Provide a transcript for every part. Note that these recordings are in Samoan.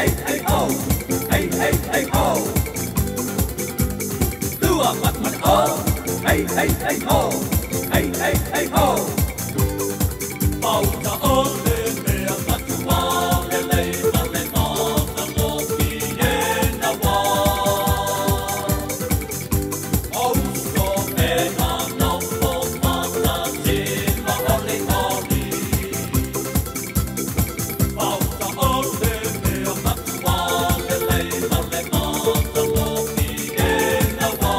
hey, hey, ho. Hey, hey, hey, ho. Lua mat mat oh. Hey, hey, hey, ho. Hey, hey, hey, ho. Pauta ole mea matua le lei ma le mata mo ki e na wa. Auso e na no po mata si ma oli oli. Pauta ole mea matua le lei ma le mata mo ki e na wa.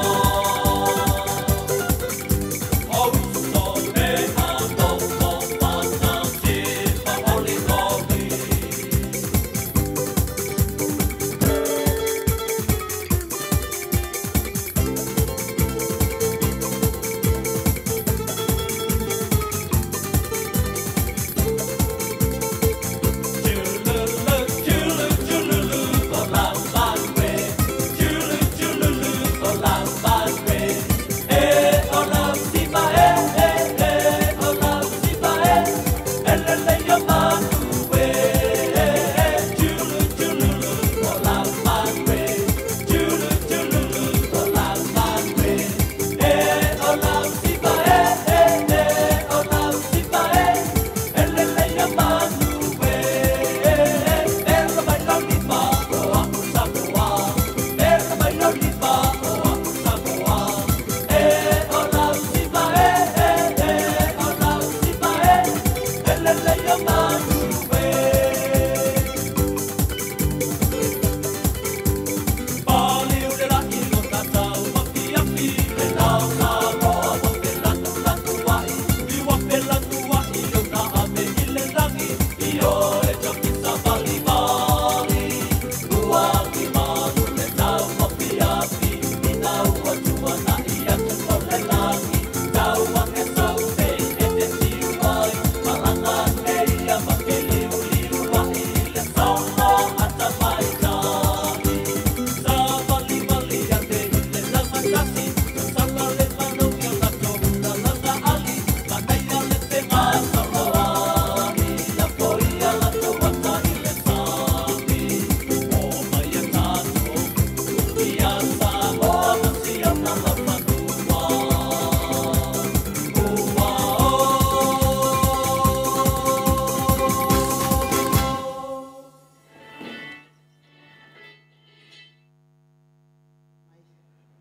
Auso e na no po mata si ma oli oli.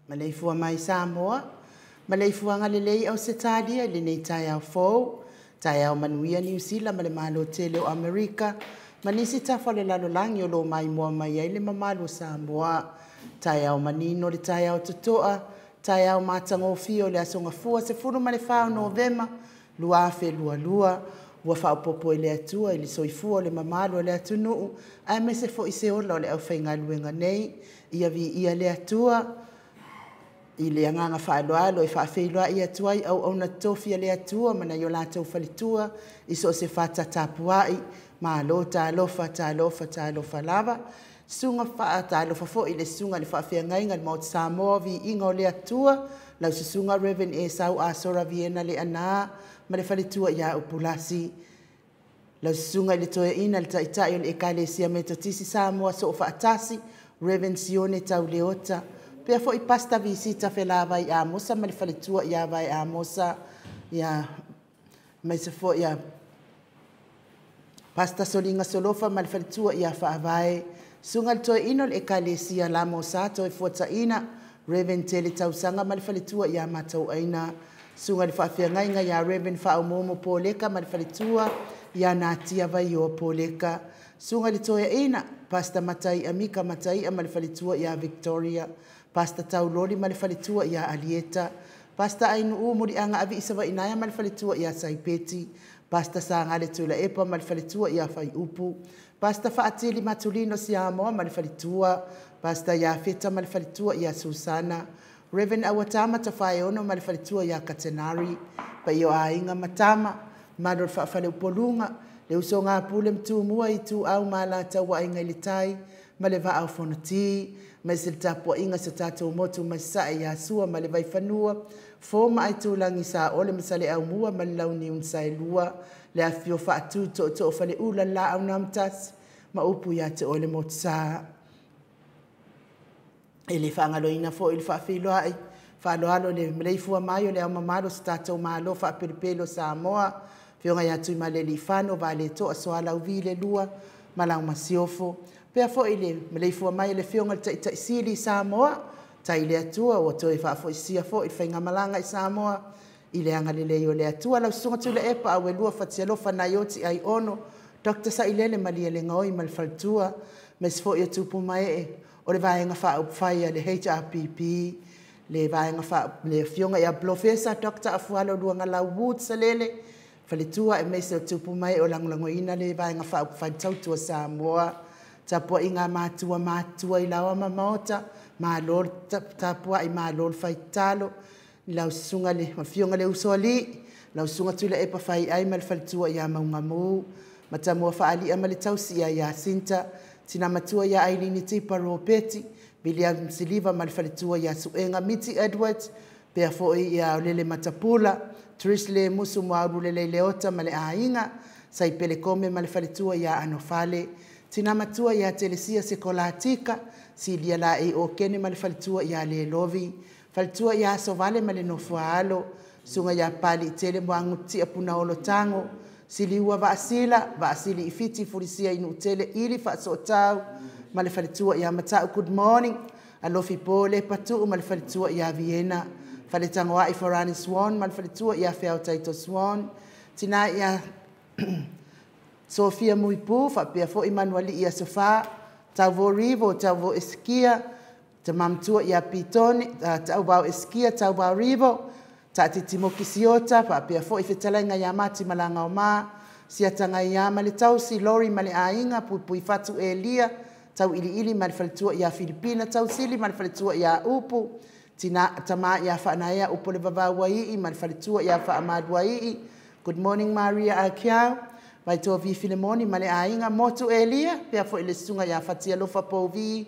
Maleifua mai Samoa, maleifuaga lelei Ausetalia i lenei taeao fou, taeao manuia Niu Sila ma le Malo tele o Amerika, ma nisi tafa o le lalolagi o lo o maimoa mai ai le mamalu o Samoa. Taeao manino le taeao totoa, taeao matagofie o le aso Gafua 14 o Novema 2022, ua faaopoopo e le Atua i le soifua o le mamalu o le atunuu, aemaise foi se ola o le aufaigaluega nei, ia viia le Atua, i le agaga faaaloalo e faafeiloai atu ai auauna tofi a le Atua ma nai o latou faletua i so o se fata tapuai, malo talofa, talofa, talofa lava. Susuga faatalofa foi i le susuga i le faafeagaiga i le Maota Samoa, viiga o le Atua, lau susuga Reverend Esau Asora Viena Leana ma le faletua ia Upulasi. Lau susuga i le toeaina le taitai o le Ekalesia Metotisi Samoa Soofaatasi, Reverend Sione Tauleota, pea foi Pasta Visita Felavai Amosa ma le faletua ia Vae Amosa, ia aemaise foi ia Pasta Soliga Solofa ma le faletua ia Faavae. Susuga i le toeaina o le Ekalesia Lamosa Toefuataiga, Reverend Tele Tausaga ma le faletua ia Matauaina. Susuga i le faafeagaiga ia Reverend Faaomomo Poleka ma le faletua ia Natia Vaioa Poleka. Susuga i le toeaina, Pasta Mataia Mika Mataia ma le faletua ia Victoria. Pasta Tauloli ma le faletua ia Alieta. Pasta Ainuu Muliaga Avi Savainaia ma le faletua ia Saipeti. Pasta Sagale Tulaepa ma le faletua ia Faiupu. Pasta Faatili Matulino Siamoa ma le faletua. Pasta Iafeta ma le faletua ia Susana. Reverend Awatama Tafaeono ma le faletua ia Katenari. Paia o aiga ma tama, mamalu o le faafaleupoluga, le usoga a Pule ma Tumua i Ituau ma Alataua Aiga i le Tai ma le Vaa o Fonoti, aemaise le tapuaiga si o tatou motu mai Sasae ia Sua ma le Vaifanua, Fo ma Aitulagi Saole ma Saleaaumua ma le Launiu na Saelua, le afifio Faatu Tootoo o Faleula le Laau na Amotasi, Ma upu ia te oe le motusa. E le faagaloina foi le faafeiloai faaaloalo le maleifua mai o le Ao Mamalu o si tatou Malo faapelepele o Samoa, Afioga ia Tuimalealiifano Vaaletoa Sualauvi II ma lau Masiofo. Faapea foi le maleifua mai o le Afioga i le Taitai Sili i Samoa, tai le Atua ua toe faafoisia foi le faigamalaga i Samoa i le agalelei o le Atua. Lau Susuga Tuilaepa Auelua Fatialofa Naioti Aiono Dr. Sailele Malielegaoi ma le faletua, aemaise foi o tupu ma ee o le Vaega Faaupufai a le HRPP, le Vaega le Afioga ia Polofesa Dr. Afualo Luagalau Wood Salele, faletua aemaise o tupu ma ee o lagolagoina le Vaega Faaupufai Tautua Samoa. Tapuaiga a matua matutua i Laoa ma Maota, malo le tapuai malo le fai tatalo i lau Susuga i le Afioga i le Usoalii, lau Susuga Tuilaepa Faiai ma le faletua ia Maugamu, Matamua Faalia ma le tausi ia Jacinta, Tina Matua ia Ailini Tipa Ropeti, William Siliva ma le faletua ia Suega Miti Edwards, pea foi ia Lele Matapula, Trish Lemusu Muaululelei Leota ma le aiga, Saipele Kome ma le faletua ia Anofale, Tina Matua ia Telesia Sekolatika, Silia Laei Okene ma le faletua ia Lelovi, faletua ia Asovale ma le nofoaalo, Susuga ia Papalii Tele Muagututia Punaolo Tago, Siliua Vaasila, Vaasili i Fiti Fulisia i Nuutele Ili Faasootau ma le faletua ia Matau. Good morning. Alofi Po Lepa Tuu ma le faletua ia Viena, Faletagoai Farani Swan ma le faletua ia Feao Taito Swan, Tina ia Sofia Muipu faapea foi Manualii Aso Fa, Tauvo Rivo, Tauvo Eskia, Tamamtua ia Pitone, Tauvao Eskia, Tauvao Rivo, Taatiti Moki Siota, faapea foi fetalaiga ia Mati Malagaoma, Siataga ia ma le tausi, Lori ma le aiga, Puipui Fatu Elia, Tauiliili ma le faletua ia Filipina, Tausili ma le faletua ia Upu, Tina Tama ia Faanaea Upu le Vavauaii ma le faletua ia Faamaluaii. Good morning Maria Akiau, Vaitoa Vi Filemoni ma le aiga, Motu Elia, pea foi le susuga ia Fatialofa Pouvi,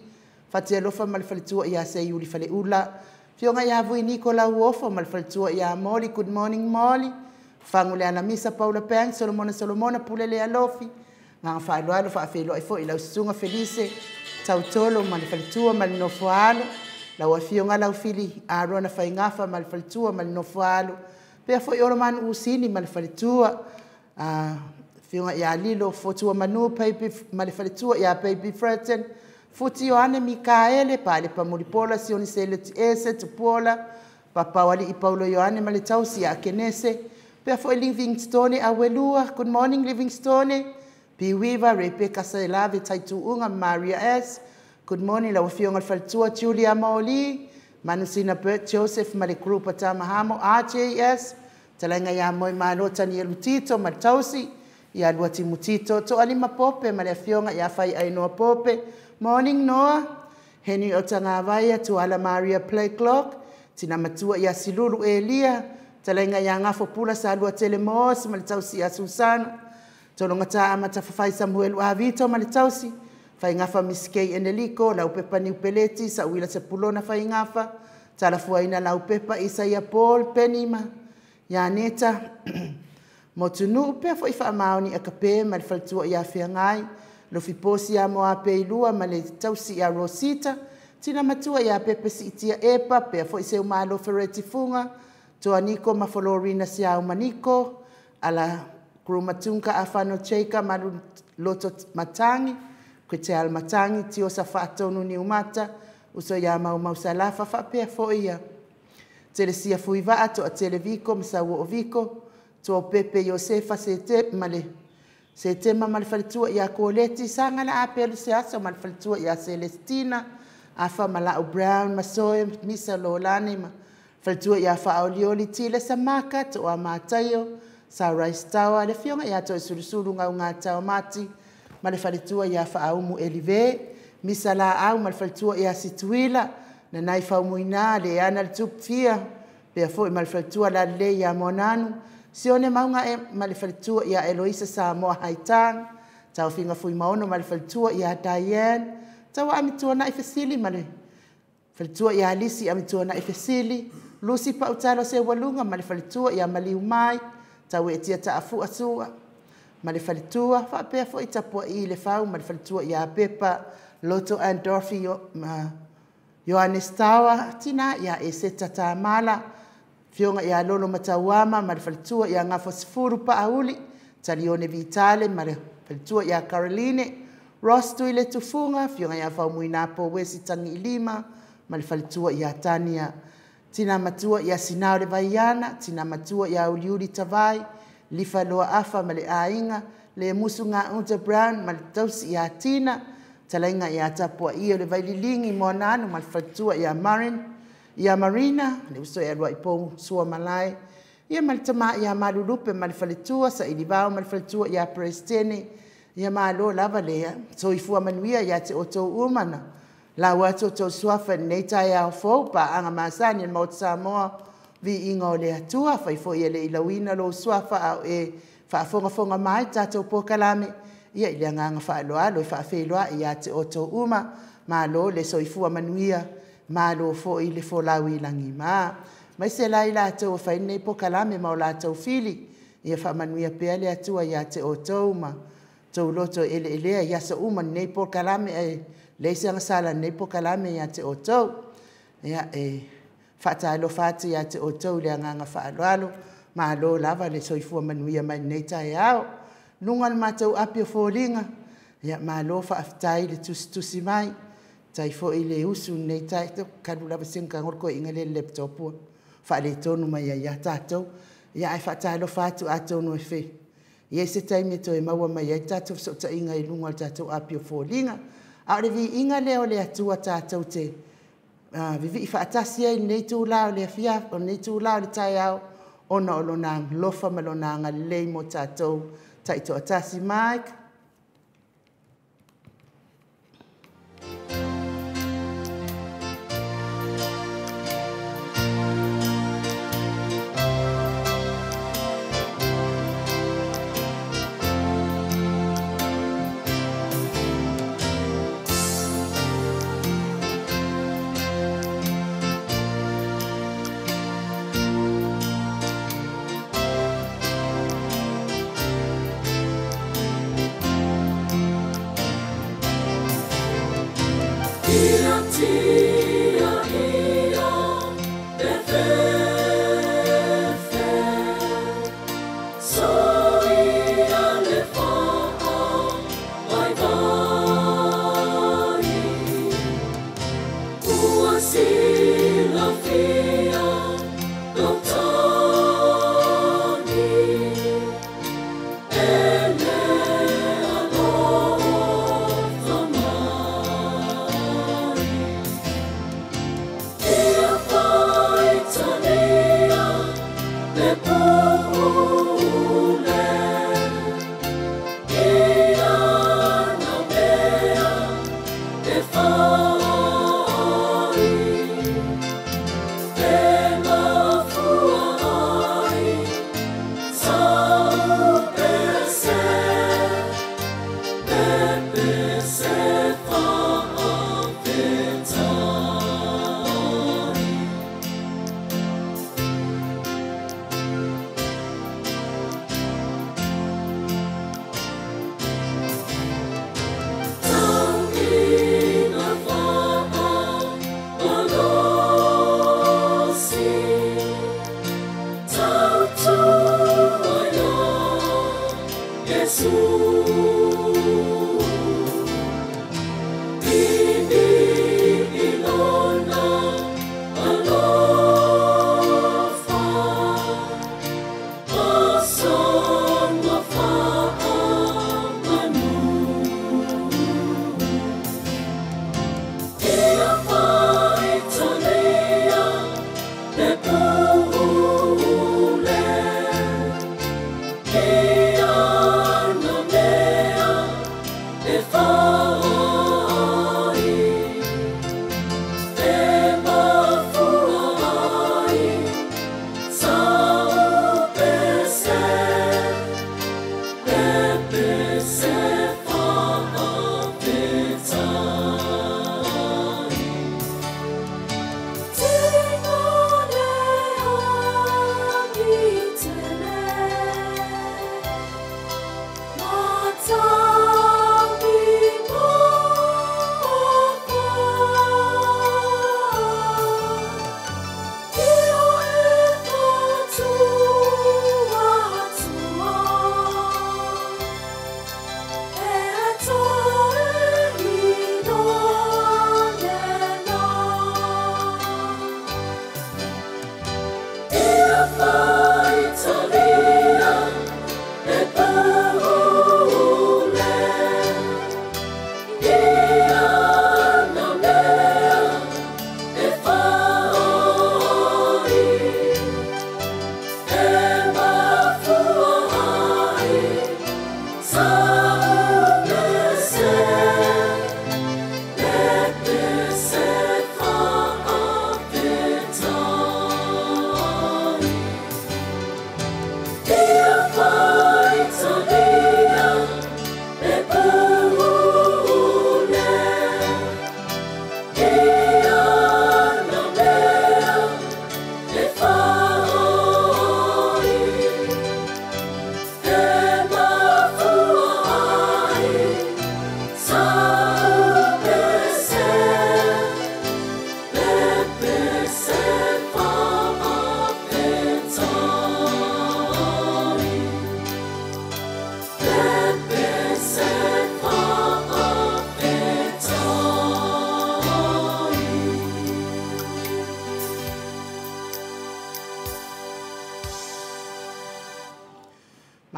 Fatialofa ma le faletua ia Seiuli Faleula, Afioga ia Vui Niko Lauofo ma le faletua ia Moli. Good morning Moli. Fagu le Alamisa Paula Pang, Solomona Solomona Pule le Alofi, Gaga faaaloalo faafeiloai foi i lau Susuga Felise Tautolo ma le faletua ma le nofoaalo, lau Afioga Laufili Arona Faigafa ma le faletua ma le nofoaalo, pea foi Olomanu Usini ma le faletua, Afioga ia Lilo Fotua Manu Baby ma le faletua ia Baby Fredden, Futi Ioane Mikaele, Palepa Mulipola Sioni Seleti Ese Tupuola, Papaualii Paulo Ioane ma le tausi ia Kenese, pea foi Livingstone Awelua. Good morning Livingstone. Piwiva Rebecca Selave Taituuga Maria S. Good morning lau Afioga le faletua Julia Maoli, Manusina Bert Joseph ma le group Tamahamo RJS, Talaiga ia Moi Malo Tanielu Tito ma le tausi ia Lua Timutito, Toalima Pope ma le Afioga ia Fai Ainoa Pope. Morning Noah. Henry Otagavaia Tuala Maria Playclock, Tina Matua ia Silulu Elia, Talaiga ia Gafo Pula Salua Telemos ma le tausi ia Susana, Tologata Amata Fafai Samuelu Avito ma le tausi, Faigafa Miss K Eneliko, Laupepa Niupeleti, Sauila Sepulona Faigafa, Talafuaina Laupepa Isaia Paul Penima, Ianeta Motunuu, pea foi faamaoni akape ma le faletua ia Feagai, Lofiposi ia Moape Ilua ma le tausi ia Rosita, Tina Matua ia Pepe Siitia Epa, pea foi Seumalo Fereti Fuga, Toaniko ma Folorina Siau Maniko, Ala Kurumatunga Afano Cheika Malu Loto Matangi, Kweteal Matangi, Tiosa Faatonu Niumata, Uso ia Maumau Salafa, faapea foi ia Telesia Fuivaa, Toa Televiko, Masauo Viko, Toa Pepe Iosefa Sete ma le Setema ma le faletua ia Koleti, Sagala Apelu Seaso ma le faletua ia Celestina, Afa Malau Brown, Masoe, Misa Lolani ma faletua ia Faaolioli Tile Samaka, Toa Mataio, Sunrise Tower, le Afioga ia Toe Sulusulu Gaugata o Mati ma le faletua ia Faaumu Elive, Misa Laau ma le faletua ia Situila, Nanai Faumuina, le Ana le Tupfia, pea foi ma le faletua Lalelei ia Monanu, Sione Mauga e ma le faletua ia Eloisa Samoa Haitang, Taufiga Fuimaono ma le faletua ia Diane, Taua Amituanai Fesili ma le faletua ia Alisi Amituanai Fesili, Lucy Pautalo Seualuga ma le faletua ia Maliu Mai, Tauetia Taafua Sua, ma le faletua faapea foi Tapua'i le Fau ma le faletua ia Pepa Loto and Dorothy Ioannes Tawa, tina ia Eseta Tamala, Fioga ia Lolo Matauama ma le faletua ia Gafosefulu Paauli, Talione Vitale ma le faletua ia Caroline, Ross Tui le Tufuga, Fioga ia Faumuinapo Wesi Tagiilima ma le faletua ia Tania, Tina matua ia Sinao le Vaiana, tina matua ia Uliuli Tavai, Lifa Loa Afa ma le aiga, le Musu Gauta Brown ma le tausi ia Tina, Talaiga ia Tapua'i o le Vaililigi Moananu ma le faletua ia Marin, ia Marina, le uso ia Luaipou Suamalae, ia ma le tama ia Malulupe ma le faletua, Sailivao ma le faletua ia Presidene, ia malo lava lea, soifua manuia ia te outou uma na lau atu outou suafa i lenei taeao fou, paaga masani a le Maota Samoa, viiga o le Atua, fai foi e le i lauina lou suafa a o e faafogafoga mai tatou polokalame, ia i le agaga faaaloalo e faafeiloai ia te outou uma, malo le soifua manuia, malo foi le folau i lagima. Aemaise la i latou ua fai lenei polokalame ma o latou fili, ia faamanuia pea le Atua ia te outou ma outou loto eleelea i aso uma lenei polokalame, ae leai se agasala i lenei polokalame ia te outou. Ia, e faatalofa atu ia te outou i le agaga faaaloalo, malo lava le soifua manuia mai lenei taeao. Luga o le matou api o foliga, ia malo faafetai le tusitusi mai, tai foi le usu lenei taeao, talu lava se tago le toeaina lea i le laptop ua faaletonu mai ai ia tatou. Ia ae faatalofa atu atonu e i ai se taimi e toe maua mai ai tatou fesootaiga i luga o le tatou api o foliga. A o le viiga lea o le Atua tatou te vivii faatasi ai i lenei itula o le afiafi, o lenei itula o le taeao, ona o lona alofa ma lona agalelei mo tatou taitoatasi. Mike. Tia ia e fefe, so ia le faa vai vai. Ua silafia tautani, e le alofa mai. Ia faitalia le pule, ia na mea e fai, e mafua ai saupese, pepese faafetai. Tauiga faamalosi, tautua ia Iesu. Pili i lona alofa, masoga faamanu. Ia faitalia le pule, ia na mea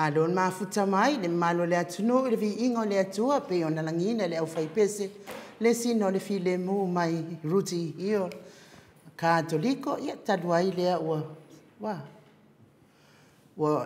Malo le mafuta mai le malo le atunuu i le viiga o le Atua pei ona lagiina le aufaipese le sina o le filemu mai Ruti Hill Katoliko. Ia talu ai lea ua ua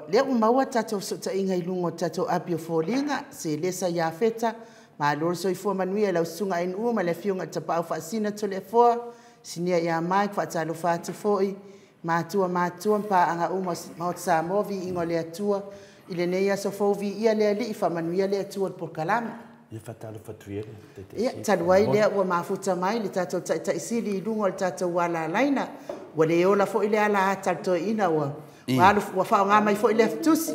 lea ua maua tatou fesootaiga i luga o tatou api o foliga se lesa ia Feta. Malo le soifua manuia i lau susuga Ainuu ma le afioga i le Tapaau Faasisina Toleafoa Sinia ia Mike. Faatalofa atu foi matua matua ma paaga uma Maota Samoa, viiga o le Atua i lenei aso fou, viia le Alii, faamanuia le Atua i le polokalame. Ia faatalofa atu ia le Ia talu ai lea ua mafuta mai le tatou taitaisili i luga o le tatou alalaina, ua le ola foi le ala ata a le toeaina, ua ua faaaoga mai foi le afitusi.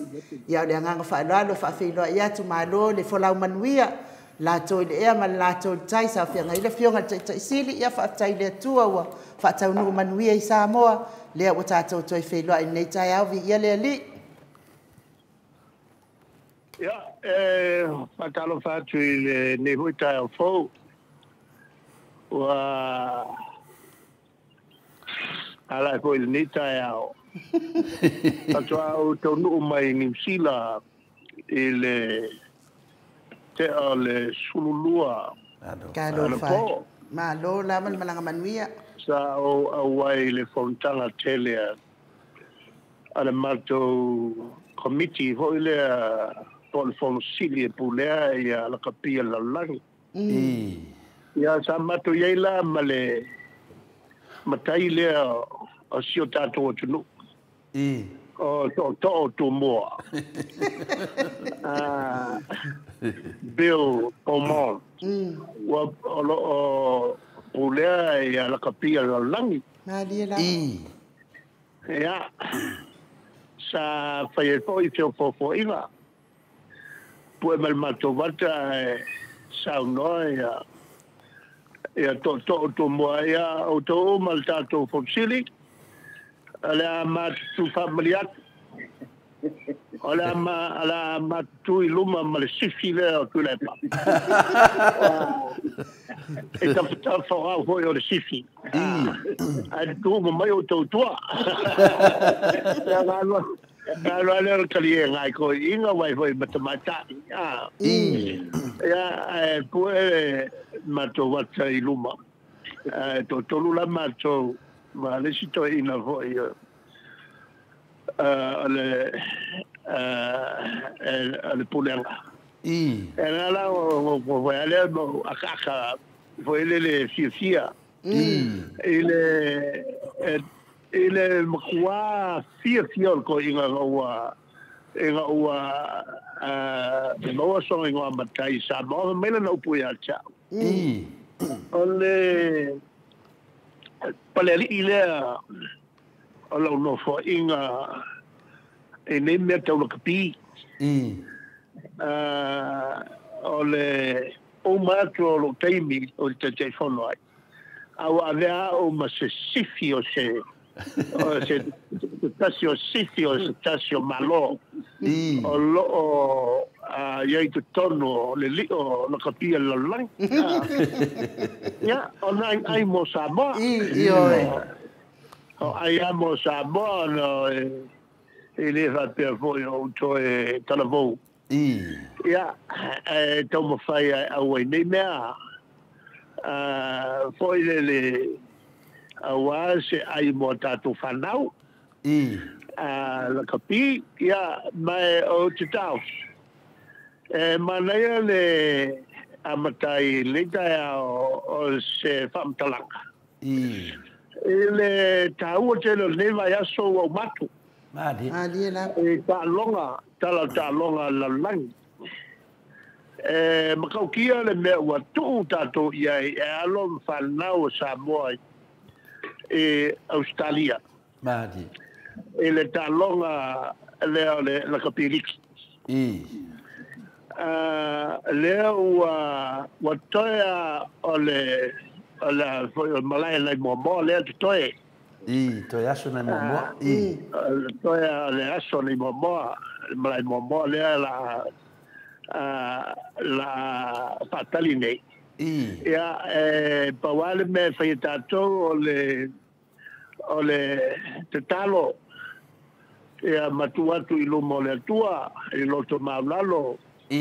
Ia o le agaga faaaloalo e faafeiloai atu, malo le folau manuia latou i le ea ma le latou i le tai, sa feagai le afioga i le taitaisili. Ia faafetai i le Atua ua faataunuu manuia i Samoa, lea ua tatou toe feiloai i lenei taeao, viia le Alii. Ia, e faatalofa atu i lenei foi taeao fou. Ua ala ai foi i lenei taeao. Faatoa ou taunuu mai Niu Sila i le tea o le 12 Talofa. anapo. Malo lava le malaga manuia. Sa ou auai i le fonotaga tele a le matou komiti foi lea po o le fono sili e pulea ia lakapi o le lalolagi. Ia sa matou i ai la ma le matai lea o si o tatou atunuu. O tootoo o Tumua. Bill Beaumont. Ua o loo pulea ia lakapi o le lalolagi. Malie lava. Ia, sa fai ai foi feofoofoaiga. Pue ma le matou vata e saunoa ia ia tootoo o Tumua. Ia outou uma le tatou fonosili, o le a matutu faamalie atu. O le a matutu i luma ma le sifi lea o Tuilaepa. E tafatafa foi o le sifi. Ae tutu uma mai outou tua. Ia galua lea o le taliega ai koi'iga uai foi ma tamaita'i. Ia ae pue matou vata i luma. Ae toatolu la matou ma le isi toeaina foi o le pulega. E na la o foi lea mo akaaka foi le fiafia. I le makua fiafia o le koi'iga ua ina ua maua soga igoa matai Samoa mai lana upu ia te au. O le paleali'i lea o lau nofoa'iga i nei mea tau lakapi. O le uma atu o lou taimi o le taitaifono ai. A ua avea a'u ma se sifi o se tasi o sifi o se tasi o malo. O loo iai totonu o le li'o lakapi o le lalolagi. Ia, o na ai mo Samoa. O ai a mo Samoa no e le faapea foi o ou toe talavou. Ia, e taumafai ai auai nei mea. Foi le auā se ai mo a tatou fanau. Lakapi, ia, mai o te tau. E manaia le amatai leita o se whamtalanga. I le tāua tele o nei vai aso au matu. Malie la. E tālonga, tala tālonga lalangi. E makaukia le mea ua tuu tātou iai e alo mwhanau o Samoa e Australia. Malie. E le tālonga lea o le lakapiriki. Lea ua toea o le malae nai moamoa lea te toe. Toe aso nai moamoa. Toea o le aso nai moamoa, malae moamoa lea la whaatali nei. Ia, e pawale me whai tātou o le te talo. Ia matu atu i luma o le atua, i loto maulalo. O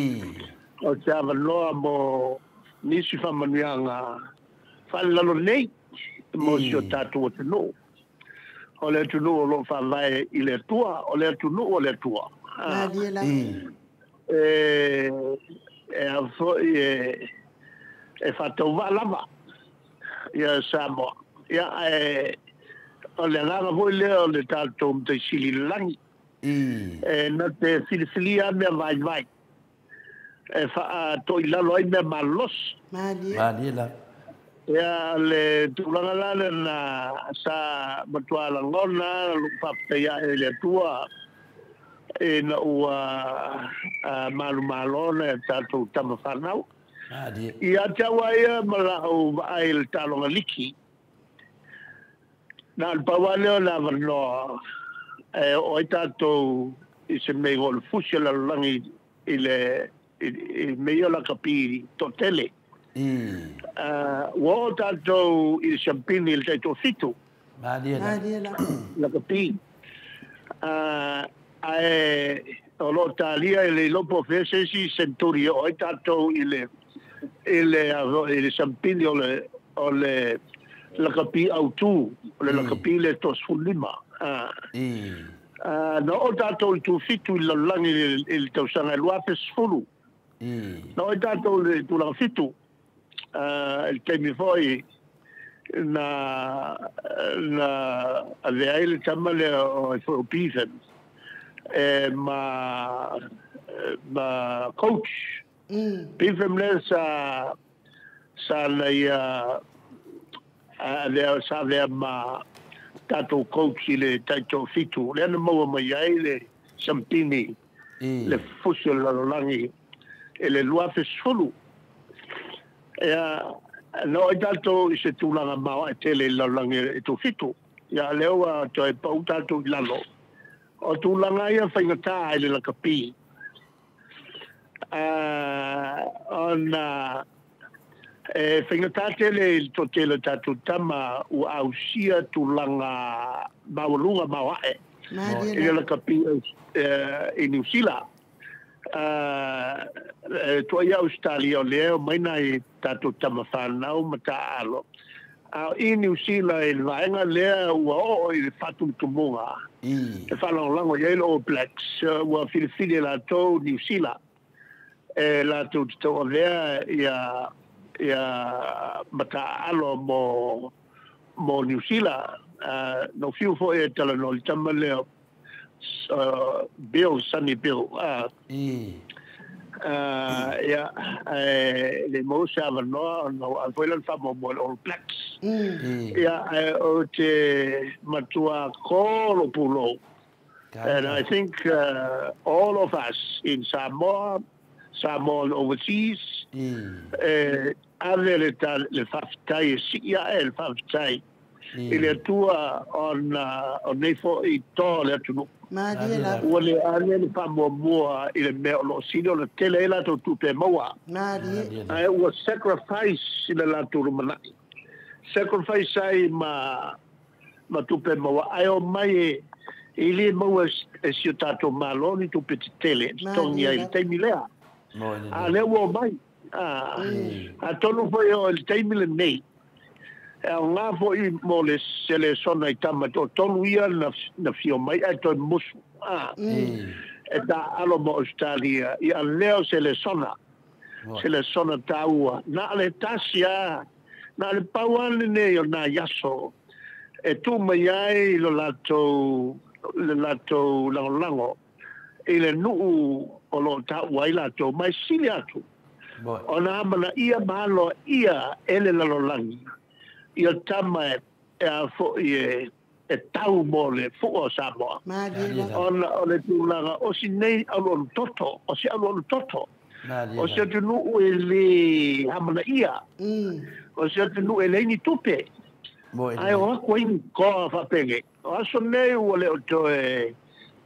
te awanoa mo nisi whamanuianga whalelalo nei mo si o tātou o te nuu. O le atu nuu o lo whavae i le atua, o le atu nuu o le atua. Malie la. E a foi e whatau wa lava ia Samoa. Ia e o le alanga foi lea o le tātou mtai sili langi. E na te filifilia mea vai vai. E wha toi lalo ai mea malosi. Malie. Malie la. Ia le tūlanga lale na sa matua langona lupapatea e le atua e na ua malu malona e tātou tamawhanau. Malie. Ia taua ia malau vaai le talonga liki. Nā le paua leo nā wanoa e o ai tātou i se mei o le fusi o lalulangi i le i mei o la kapiri to tele. Ua o tātou i le champini i le taito fitu. Malie la. Malie la. La kapiri. Ae o lo tālia i le ilopo fesesi centuri o ai tātou i le champini o le lakapi autu, o le lakapi le tosfulima. Na o tātou i tūfitu i lalulangi i le tausanga e lua pesfulu. Na o tātou i tūlanga fitu. Le taimi foi na avea ai le tama lea o e foi o Pifem e ma coach. Pifem lea sa nei avea sa avea ma tātou coach i le taito fitu. Lea na maua mai ai le sampini le fusi o le lalolagi e le lua fesfulu. Ia, na oi tātou i se tūlanga maua e tele i lalolagi e tūfitu. Ia, lea ua toe pau tātou i lalo. O tūlanga ia whaingatā i le lakapi. Ona e whaingatā tele i tō tele tātou tama ua ausia tūlanga maualunga mauae. Malie I le la. lakapi i New Zealand. Tua ia Australia o lea o mai nai tātou tamawhanau ma tāalo. A i New Zealand i le vaenga lea ua oo i le whatumutumunga. E whalanglango i le All Blacks ua filifili e lātou New Zealand. E lātou te tau avea ia mataalo mo New Zealand. No fiu foi e tala no le tama lea Bill, Sonny Bill. Ia, le mo se awanoa, no a foi lan whamo mo le All Blacks. Ia, o te matua kolo pulo. And I think all of us in Samoa, Samoa overseas, ave le whaftai e sia e le whaftai. I le atua o nei fo i tō le atunu. Malie la. Ua le ane le whamuamua i le mea o lo sini o le tele e lātou tupe maua. Malie. Ae ua sacrifice i le lātou rumanai. Sacrifice ai ma tupe maua. Ae o mai e i le maua e si o tātou malo ni tupe te tele. Tongi ai le taimi lea. A lea ua o mai. A tonu foi o le taimi le nei. E au ngā foi mo le selesona i tama to tolu ia na fio mai ai toi musu. E ta alo mo Australia i a leo selesona. Selesona tāua. Nā le tasia, nā le pauane nei o nā yaso. E tū mai ai lo latou langolango. I le nuu o lo tāua ai latou mai sili atu. O nā mana ia mahalo ia ele lalolangi. Ia tama e a foi e tau mo le fua o Samoa. Ona o le tulaga o si nei alualu toto, o si alualu toto. O si atunuu e le hamana ia. O si atunuu e leini tupe. Ai o aku ai ni koa whapenge. O aso nei ua le o toe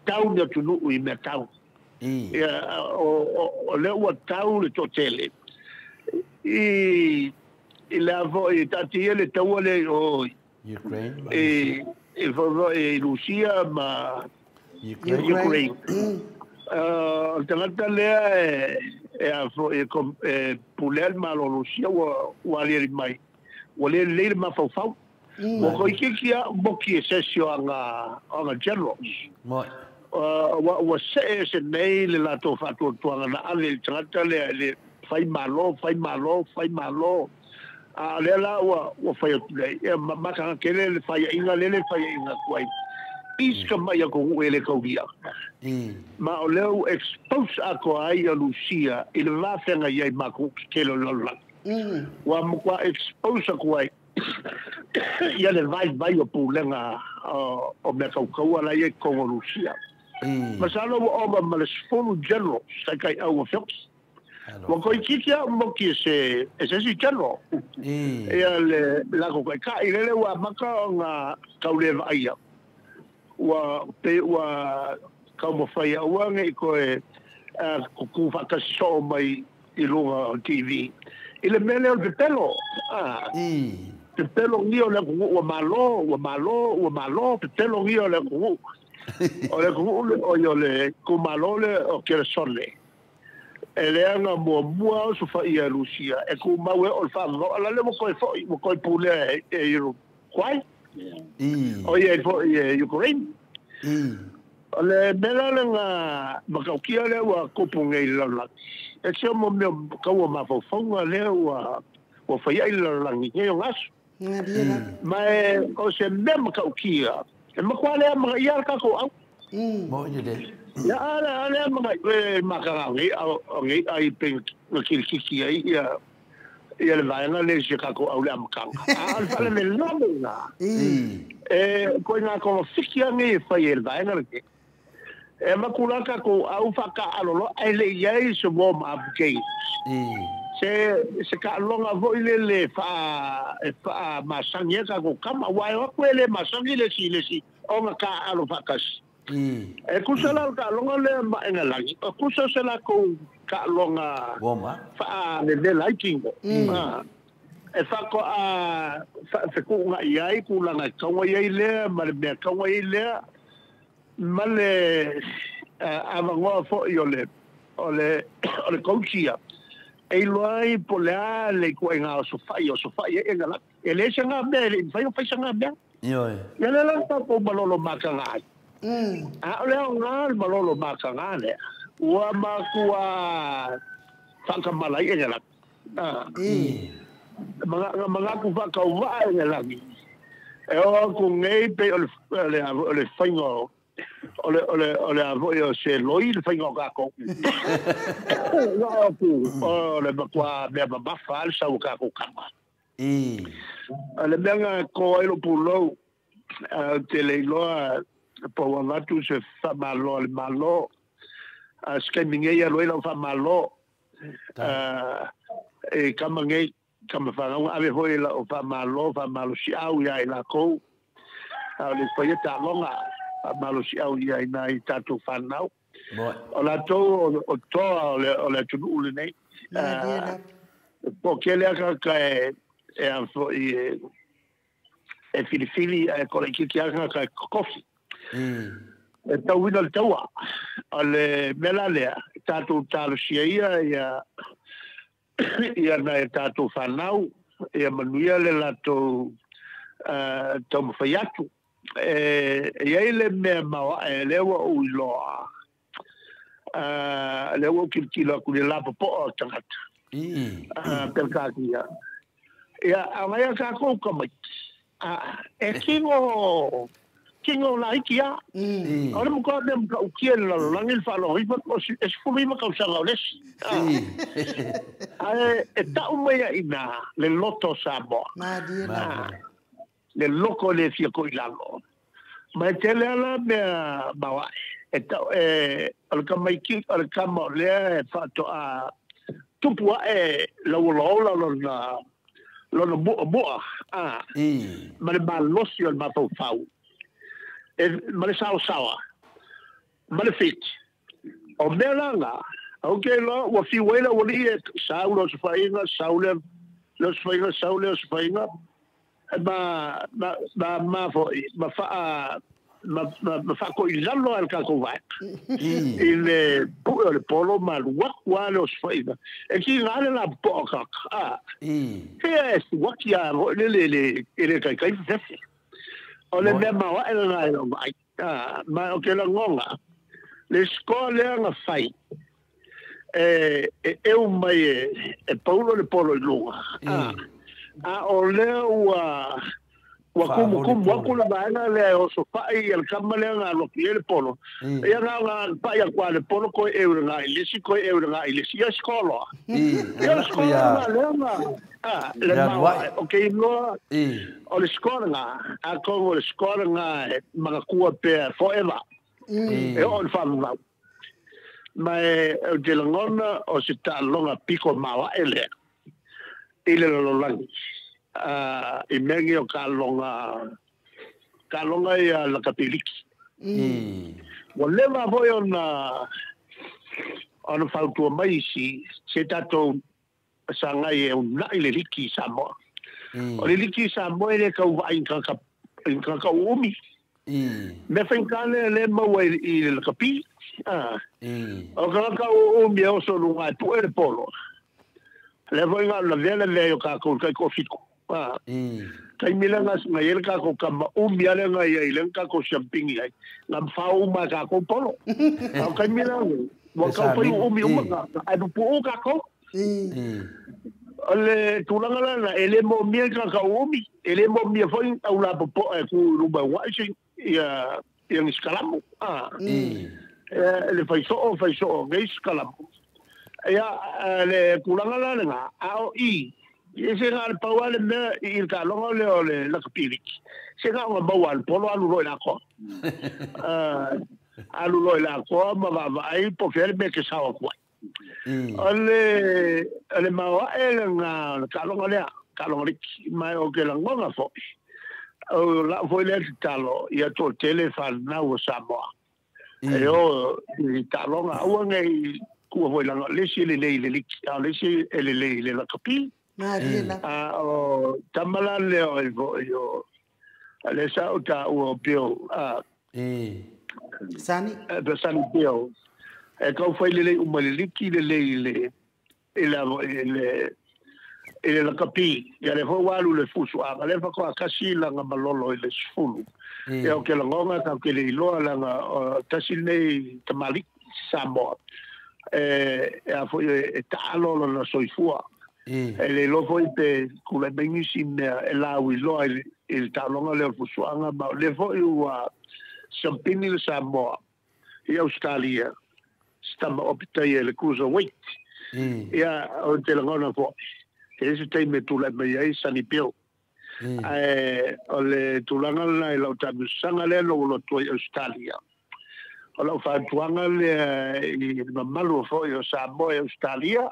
tau ni atunuu i mea tau. Ia, o le ua tau le totele. I le avo i tati e le taua le o Ukraine i i Rusia ma Ukraine. O tangata lea e avo e pulea le malo Rusia ua aliali mai. Ua le lei le mafaufau. Ua koi kiki a moki e sesi o anga generals. Ua se e se nei le lato whatuatuanga na ale le tangata lea le whai malo, whai malo, whai malo. A lea la ua whai atu nei. E makanga kele le whai inga lele whai inga kuai. Iska mai ako ue le kauria. Ma o leo expose ako ai a Lucia i le wawhenga iai mako kele lololangi. Ua mukua expose ako ai ia le vai vai o pūlenga o mea kaukaua la ia kongo Lucia. Masalo ua oma ma le sfulu general sa kai au o whioki. Ua koi kiki a moki e se si general. Ia le lako kai ka i lele ua maka o ngā kauleva aia. Ua pe ua kaumawhai aua nge i koe kuku whakasiso mai i lunga o TV. I le mele o le pepelo. Pepelo ngi o le kuku ua malo, ua malo, ua malo, pepelo ngi o le kuku. O le kuku o i o le kumalo le o kere sone. E lea ngā mua mua o sufa ia Lucia. E ku mau e o le whango. Ala le mo koe foi, mo koe pulea e Uruguay. O ia e foi e Ukraine. O le mela le ngā makaukia lea ua kopu ngei lalaki. E se o mo mea kaua mawhaufaunga lea ua whai ai lalaki ngei o ngasu. Ma e o se mea makaukia. E makua lea mga ia le kako au. Mo i le. Ia ala alea mga e makanga ngei ai pe ngakirikiki ai ia le vaenga le se kako au le amakanga. A le whale me lame ngā. E koe ngā kongo whikia ngei e whai e le vaenga le ke. E makulaka ko au whaka alolo ai le iai se warm up games. Se ka longa voi le le wha masangi e kako kama wai o koe le masangi le si o ngā ka alo whakasi. E kusa la ka longa le maenga langi. O kusa se la kou ka longa wha le le lighting. E whako a whekuunga iai, kulanga kaunga iai lea, ma le mea kaunga iai lea, ma le awangoa foi o le coachia. E iloa po le a le kua ngā o sofai e ngā laki. E le se ngā mea, e le whai o whaisa ngā mea. Ia le la tākou malolo maka ngā ai. A o leo ngā le malolo maka ngā lea. Ua makua whakamala i e ngā laki. Mga ku whakaua e ngā laki. E o aku ngei pe o le whainga o le avo o se loi le whainga o kako. Ngā aku o le makua mea mamafa le sau kako kama. O le mea ngā ko ailo pulou te leiloa pa ua vatu se whamalo le malo. Se kai mingei a loi lau whamalo. E kama ngei kama whangaunga ave hoi la o whamalo, whamalo si au ia i lākou. O le whaia tālonga whamalo si au ia i nā i tātou whanau. O lātou o toa o le atunuu le nei. Po kele aka ka e a foi e filifili e kore kiki aka ka e kokofi. E tauina le taua. O le mela lea, tātou tālosia ia ia nai tātou whanau, ia manuia le lātou Taumafai atu. E iai le mea maoae lea ua ou iloa, lea ua ou tilotilo atu i le lapopoa o tagata. Pelekakia. Ia, agai a tatou tamaiti, e tino tino laiti lava. O le matua mea matautia i le lalolagi le faalogo e 19 tausaga o le isi. Ae e tau mai ai i ina le loto o Samoa. Le loto e le fia toilalo. Ma e tele lava la mea maoae. E tau e o le tamaiti o le tama o lea e faatoa tupu ae lauolaola lona lona muamua ma le malosi o le mafaufau e ma le saosaoa ma le fiti. O mea la na, ou te iloa ua fiu ai le aualii e sau le osofaiga, sau le osofaiga, sau le osofaiga, ma ma ma ma foi ma faa ma ma faatoilalo lava e le tatou vaega i le pue o le polo ma alu atu lava le osofaiga. E tiga le lapopoa o tagata, ia e suaki lava foi lele e le taitai fefefe. O le mea maoae lena i lau vaai. Ma ou te lagona, le score lea na fai, e eu mai e paulo le polo i luga. A o lea ua tumutumu atu le vaega lea e osofai le tama lea na alu atu i ai le polo. Ia na ona pai atu lava le polo toe eu i le ga i le isi, toe eu i le ga i le isi. Ia score loa. Ia o le score lena lea na, le maoae. Ou te iloa o le score lena, atonu o le score lena e manatua pea forever. E oo i le faavavau. Ma ou te lagona o se taaloga piko maoae lea i le lalolagi i mea nei o taaloga, taaloga ia lakapi liki. Ua leva foi ona fautua mai isi se tatou sagai e uunai le liki i Samoa. O le liki i Samoa e le tau vaai i tagata uumi. Mea faigata lea lea e maua i le lakapi. O tagata uumi e oso i luga e pue le polo. Lea foi na o le lavea le mea i o tatou i le taitoafitu. Taimi lea na i ai le tatou tama umi lava lea na i ai lea na tatou siampini ai, na mafao uma e tatou polo. A o taimi la nei, ua tau fai uumi uma tagata, ae pupuu tatou. O le tulaga la lena, e le moomia ni tagata uumi, e le moomia foi ni aulapopoa e tu i luma e ua'i ia ni sikalamu. Le fai soo, fai soo nei sikalamu. Ia, le tulaga la lena, a o i, e se na o le pau lava le mea i le taaloga lea o le lakapi liki, se na ona maua lava e le polo alu loa i le atoa. Alu loa i le atoa ma vaavaai po o fea le mea e te sao atu ai. O le maoae lena o le taaloga lea, taaloga liki, ma ou te lagona foi, o lau foi lea tatalo ia toatele fanau o Samoa. E o i taaloga, aua ne i tuua foi leaga o le isi e lelei i le liki, a o le isi e lelei i le lakapi. A o tama la lea o ai foi o lea sa ou taua o Bill, Sani. Sani Bill, e tau fai lelei uma i le liki, lelei i le lakapi. Ia lea foi ua alu i le fusuaga, lea faatoa tasi lana malolo i le 10. Ia ou te lagona tatou te le iloa leaga o tasi lenei tamalii Samoa e a foi e taalo lona soifua. E le iloa foi pe tulai mai nisi mea e lauiloa i le taaloga lea o le fusuaga, ma o lea foi ua siampini le Samoa i Ausetalia se tama opitaia i le cruiserweight. Ia ou te lagona foi e i ai se taimi e tulai mai ai Sonny Bill. Ae o le tulaga lena i lau taamilosaga lea na ou alu atu ai i Ausetalia. O lau fautuaga lea i le mamalu foi o Samoa i Ausetalia,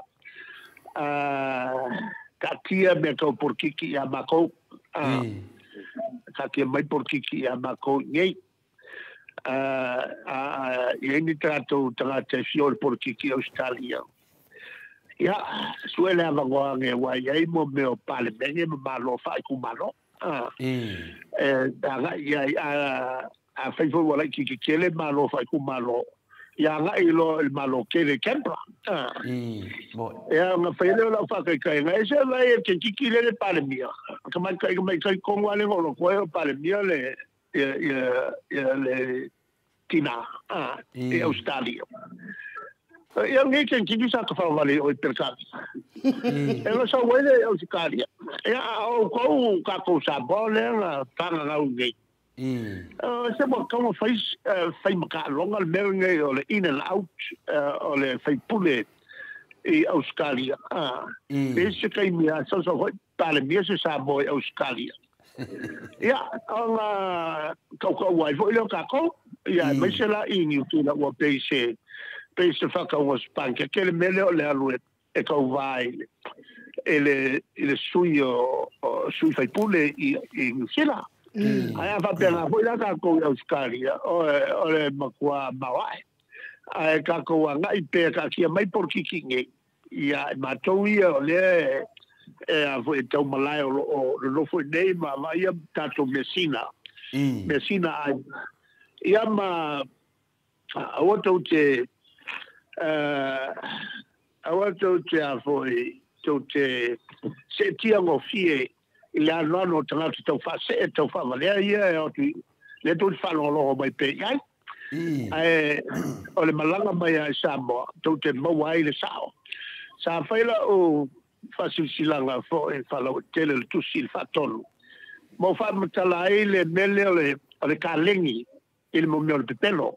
taatia mea tau polokiki ia makou. Taatia mai polokiki ia makou i nei. A i ai ni tatou tagata e fia o i le polokiki i Ausetalia, ia, sue le avanoa ane aua e i ai mo mea o Palemene ma Malo faaitumalo e agai i ai. Afai foi ua laitiiti tele Malo faaitumalo, Ia agai loa i le Malo tele i Canberra. Ia ona fai lea o lau faataitaiga, e se vaai e te tiki lea le Palemia, tamaitai tamaitai tonu lava lea na ou alu atu ai o le Palemia le ia le tina i Ausetalia. Ia lenei kenekiki sa tafalavale i o i Peretania. E na sau ai lea i Ausetalia. Ia a o outou tatou Samoa lea na fagagau nei. Se ua tatau ona fai fai mataaloga le mea lenei o le in and out o le faipule i Ausetalia. E i ai se taimi a sausau foi Palemia se Samoa i Ausetalia. Ia, ona tautaua ai foi lea o tatou, ia aemaise la i Niu Sila ua pei se pei se faatauga sipangeke le mea lea o le alu e tauva i le i le sui o sui faipule i Niu Sila. Ae a faapena foi la tatou i Ausetalia, o le matua maoae. Ae tatou agai pea taatia mai polokiki nei, ia i matou ia o lea e a foi e tau malae o lo o nonofo i nei ma vaaia tatou measina, measina aiga. Ia ma aua tou te aua tou te a foi tou te seetia gofie i le anoano o tagata tau faasee tau faavalea ia e o atu lea tou te faalogologo mai pea i ai. Ae o le malaga mai lava i Samoa, tou te maua ai le sao. Sa fai lau faasilasilaga foi faalauaitele o le tusi i le faatonu, ma ou faamatala ai le mea lea o le kalegi i le mea o le pepelo.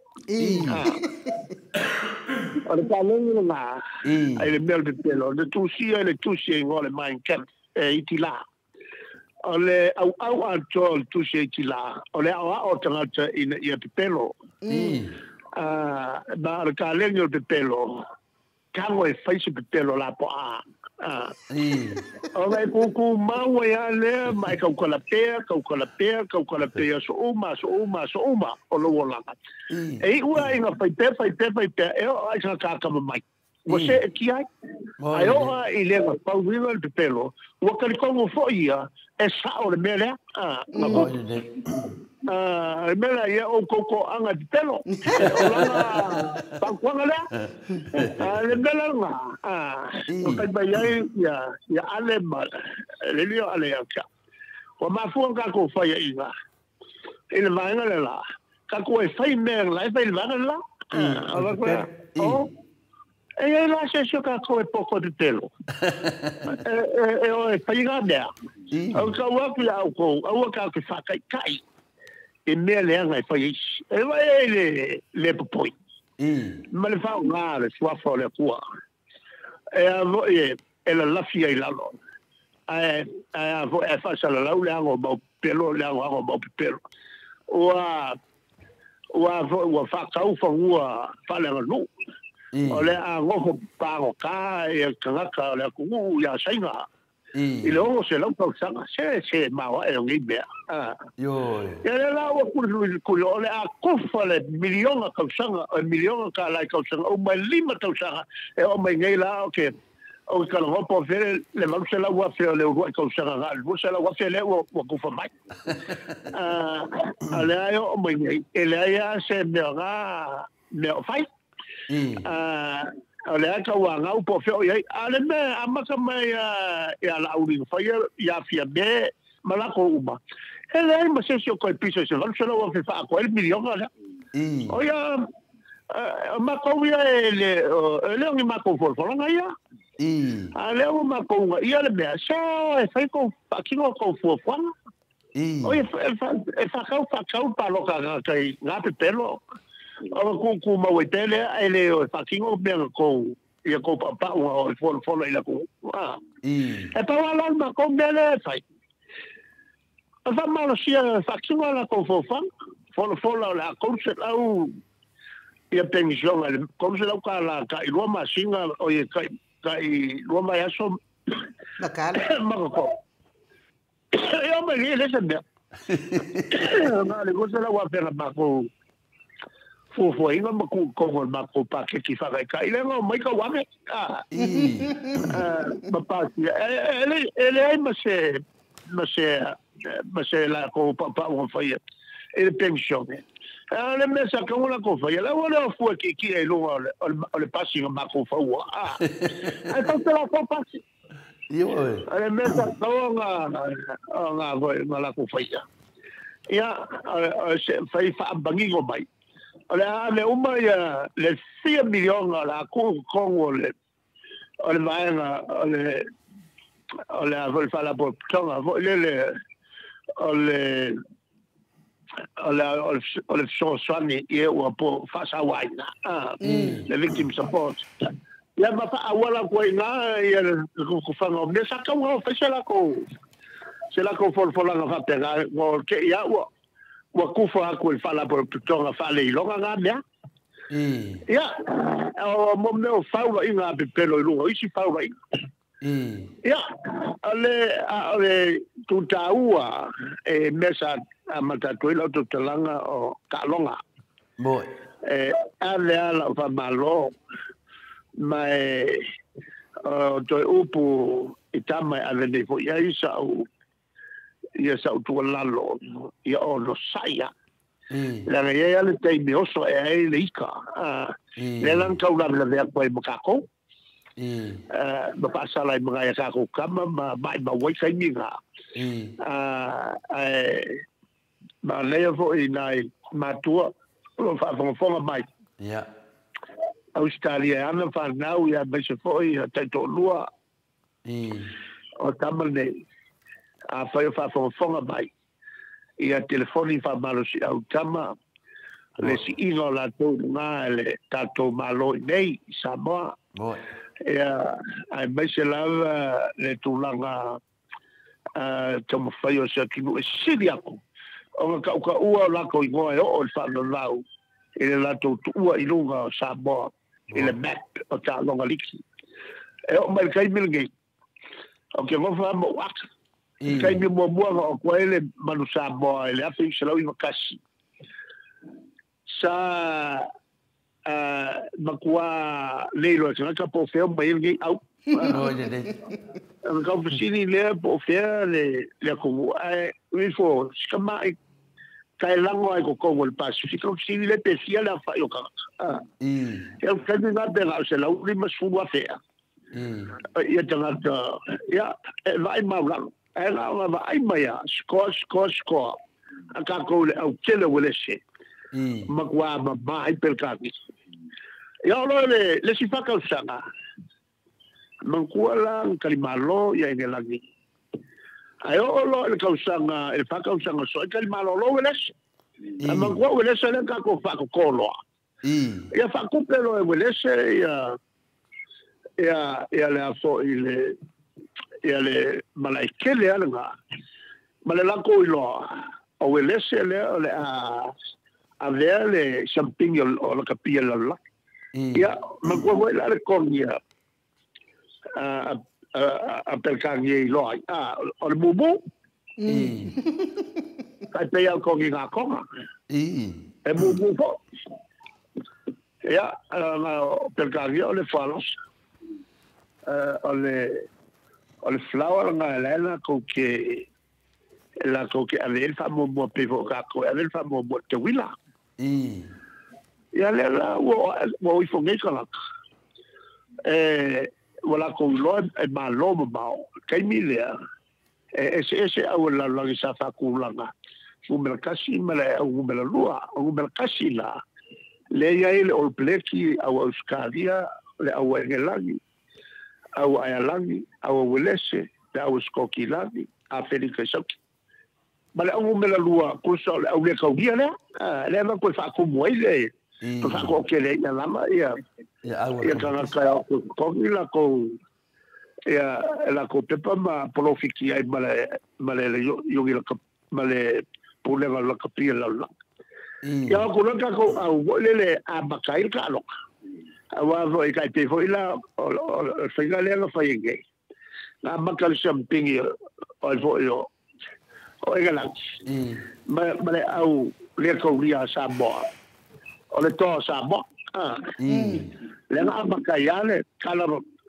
O le kalegi lena i le mea o le pepelo, na tusia i le tusi e igoa o le Mein Kampf e Hitila. O le auau atoa o le tusi a Hitila, o le aoao o tagata ina ia pepelo. Ma o le kalegi o le pepelo, tago e fai se pepelo lapoa. Ona e kūkūmau ai lava lea ma e taukala pea, taukala pea, taukala pea i aso uma, aso uma, aso uma o lou olaga. E iu lava ina fai pea, fai pea, fai pea, e oo lava i sana kakama mai. Ua seetia ai. Ae oo lava i le gafauina le pepelo, ua talitonu foi ia e sao le mea lea. Le mea lea, ia outou toaga e pepelo. O lana fautuaga lea. Le mea la lena, na fai mai ai ia Ale ma le alii o Ale ia te au. Ua mafua ona tatou faiaina i le vaega le la, tatou e fai mea la e fai i le vaega le la. O, e i ai la se isi o tatou e poto e pepelo, e o e fai ngā mea. Au tau atu ia outou, aua tatou te whakaitai i mea leaga e fai e isi. E vaai ai le le popoi ma le faaaoga o le suafa o le Atua e a foi e lalafi ai lalo, ae ae a foi ae faasalalau le ago o mau pepelo, le agoago o mau pepelo. Ua ua foi ua faatau fanua faaleaganuu. O le a nofo pagota ia tagata o le atunuu ia Saina i le 600 tausaga. Se se maoae o nei mea. Ia lea la ua kuli o le a kufa le miliona tausaga, o le miliona tala i tausaga uma e 5 tausaga e oo mai nei la o ke o ke talanoa po o fea le 800,000 o le uluai tausaga na o le 200,000 lea ua kufa mai. A lea e oo mai nei, e leai lava se mea na mea o fai. O lea e tauanau po o fea o i ai. A o le mea e amata mai ia Laauli na faia ia Fiame ma latou uma, e leai ma se isi o toe pisa i se 800,000 faaatoa ai le miliona lea. O ia, o matou ia e le o ni matou folafolaga ia. A o lea ua matou uunaia le mea, se o e fai tou faatino tou fuafuaga. O ia, e faatau faatau le palota a tagata i ngā pepelo, ona tuutumau ai pea lea, ae le o e faatino mea na tou, ia tou paupau na o e folafola i le atunuu. E pau lava la le matou mea lea e fai, o le faamalosia e faatino a latou fuafuaga, folafola o le a 300 ia penisiona, le 300 tala tai 2 masina, o ia tai 2 vaiaso ma totogi. E o mai nei e le se mea. Na o le 200,000 na matou fuafuaina ma tuu i totonu o le matou paketi faataitai lea na omai tau ave ma pasia. E leai ma se ma se ma se latou paupau na faia i le penisione. Le mea sa kaua lakou faia le aua lea o fua tietie i luga o le pasi na makou faua ae tatou te latou pasi. Ioe. O le mea sa tatau ona foi ona latou faia, ia o se fai faamanino mai. O le a ave uma ia le fia miliona o le a tuu i totonu o le vaega o le o le a foi le faalapotopotoga foi lele o le o le fesoasoani i e ua po faasauaina, le victim support. Ia ma faaauala atu ai i ina ia le tufutufaga o mea sa tatau ona fai se latou folafolaga faapena, ua te i lava ua tufa atu i le faalapotopotoga faaleiloga na mea. Ia, o mo mea o faulaiga a pepelo i luga o isi faulaiga. Ia, o le tutaua e mea sa amata atu ai lau tautalaga o taaloga. Moi. E ave lava lau faamalo ma e o toe upu i tama e ave nei foi i ai sa'u ia sa'u tuualalo ia onosai lava. Leaga e i ai lava le taimi e oso ae ai le ika, lea la na tau lavelave atu ai ma tatou, ma faasala ai ma nai a tatou tama ma maimau ai taimi na. Ae manaia foi i nai matua o lo o faafogafoga mai. Ausetalia e ana fanau ia aemaise foi ia taitoalua o tama nei. Afai o faafogafoga mai, ia telefoni faamalosiau tama le siiga o latou i luga e le tatou Malo i nei i Samoa. Ia aemaise lava le tulaga taumafai o se atunuu e sili atu ona tautaua o latou igoa e oo i le faavavau i le latou tuua i luga o Samoa i le map o taaloga liki. E oo mai i le taimi lenei, ou te nofo lava ma ou ata. I le taimi muamua na oo atu ai le Manu Samoa i le 1991, sa matua le iloa e tagata po o fea o mai ai lenei au. Ona tau fesili lea po o fea le atunuu, ae ifo si tamai taelago lava i totonu o le Pasefika, ona fesili lea pe fia le aofai o tagata. Ia o le taimi lena pe na o le 150,000 ea ia tagata, ia e vaai maulalo. Ae na ona vaai mai lava, score, score, score, a tatou i le autele o Uelese, matua mama ai Peretania. Ia oo loa i le isi 4 tausaga, manatua la na talimalo ia Enelagi. Ae oo loa i le tausaga, i le 4 tausaga soo, e talimalo loa Uelese. Ae manatua o Uelese lea na tatou faatotō loa. Ia faatupe loa e Uelese ia ia ia le a foi le ia le malae tele lava lena. Ma le latou iloa, o Uelese lea o le a avea le siampini o lakapi a le lalolagi. Ia, manatua foi la le kogi a Peretania i iloa ai, o le mumu. Tai pei lava o le kogi Gakona. E mumu foi. Ia, o Peretania o le fualosa. O le flower lena e la e latou te ave i ai le faamuamua pei foi o tatou e ave le faamuamua i le teuila. Ia lea la ua o ifo nei tagata, ua latou iloa e malo mamao. O le taimi lea, e eseese au e le lalolagi sa faatulaga, numera 1 ma le au numera 2. O numera 1 la, lea e i ai le All Blacks, au Ausetalia, le au Engelagi, au Aialagi, au Uelese, le au Sikokilagi, Aferika i Sauti. Ma le au numera 2, kusa o le au le kaulia lea, lea na toe faatumu ai le toe faatoatele ai ia lava ia ia tagata e o atu i totogi latou ia latou pepa ma polofiti ai ma le ma le iogi ma le pulega o le lakapi a le lalolagi. Ia o atu loa tatou au foi lele amata ai le taaloga. Aua foi tai pei foi la o le faiga lea na fai ai nei. Na amata le siampini o ai foi o Engelagi ma le au le kaulia a Samoa, o le toa o Samoa. Lea na amata ai lava le tala,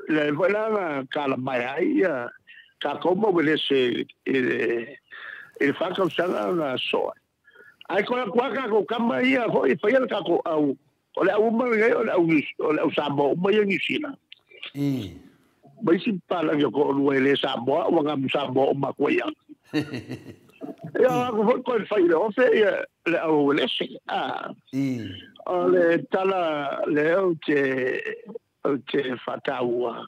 lea foi la na tala mai ai ia tatou ma Uelese i le 4 tausaga na soo ai. Ai koe kua kākou kama ia foi whaia le kākou au. O le au uma ngai o le au o le au Samoa uma ia Niu Sila. Mai si palangi o ko olua e le Samoa ua ngamu Samoa o makua ia. Ia aku foi koe whai le ofe ia le au welese. O le tala le au te whataua.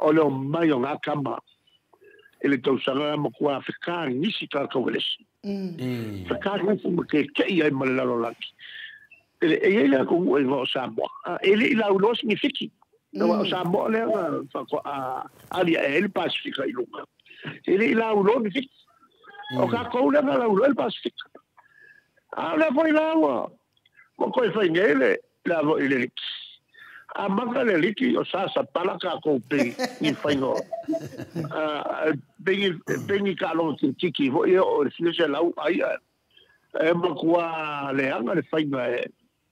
O le o mai o ngā kama. E le tausanga makua wheka nisi kākou welese. Whakaanisi ma ke kei ai ma le lalolagi. E e le ko ua o Samoa. E le ila ulo si fiki. Na o Samoa le fa a ali e le Pasifika i lunga. E le ila ulo ni fiki. O ka kou le la ulo le Pasifika. A le foi la ua. Mo koe fai nei le la vo i le liki. A maka le liki o sa sa pala ka kou pe i whaingo. Pengi ka longa ki tiki fo ia o le fia lau ai e makua le anga le whainga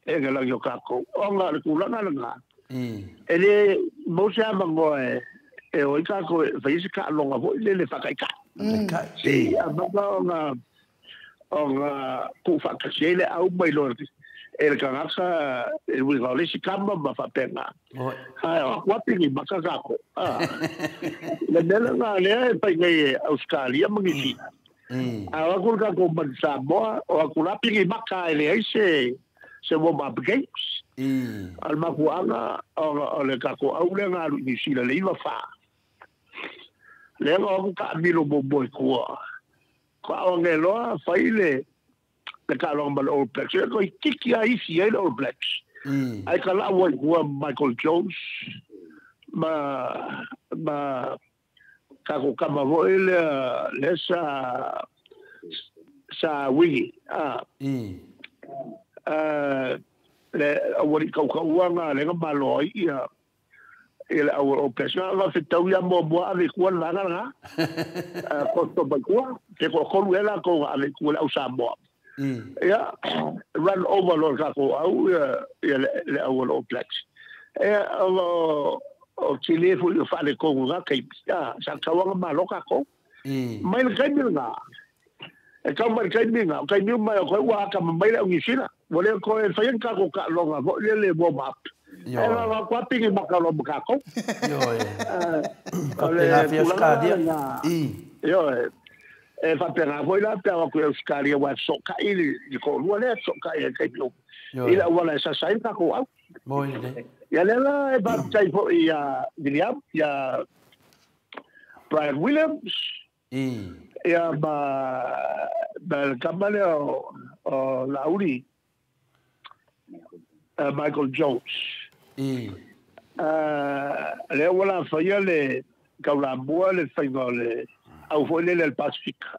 e nga langi o kākou. O ngā le kūlanga le ngā. E le mose a mangoa e o i kākou e whaisi ka longa fo i le le whakaika. Se a maka o ngā ku whakasi e le au mai loa e le kangaka e wika o le si kama ma whapenga. Hai, o kuapingi maka kākou. Le mele ngā lea e pai nei e Australia mangi sina. A o aku kākou man Samoa, o aku lapingi maka e le ai se warm-up games. Al makuanga o le kākou au le ngā alu i Sila le iwa wha. Le nga aku ka amilo mo moe kua. Ko awa ngeloa whai le ka longa ma le All Blacks. E koi tiki a isi ai le All Blacks. Ai ka lau ai kua Michael Jones ma kako kama voi le sa wingi. Le awari kaukauanga le nga malo ai ia le awar All Blacks. Nga whitau ia mua mua ave kua langa nga. Koto mai kua. Te ko kolu ela ko ave kua le au Samoa. Ia, run over lo kako au ia le au All Blacks. Ia, o tile fu i whale kongu ngā keipi. Ia, sa kauanga malo kako. Mai le kaimi ngā. E kau mai le kaimi ngā. O kaimi mai o koe ua aka mai le au Niu Sila. Mo le koe whaien kako ka longa fo le le warm up. E la la kua pingi maka lo makako. Io e. Ko te ngā whia whakaaria. Io e. E whapenga foi la pea waku e Australia wa soka i le ko lua le soka i e kaipio. I la wala e sasai kako au. Moi le. Ia lela e baptai fo i a William, ia Brian Williams. Ia ma le kamale o Lauri Michael Jones. Le wala whaia le kaulambua le whainga le au foi le le Pasifika.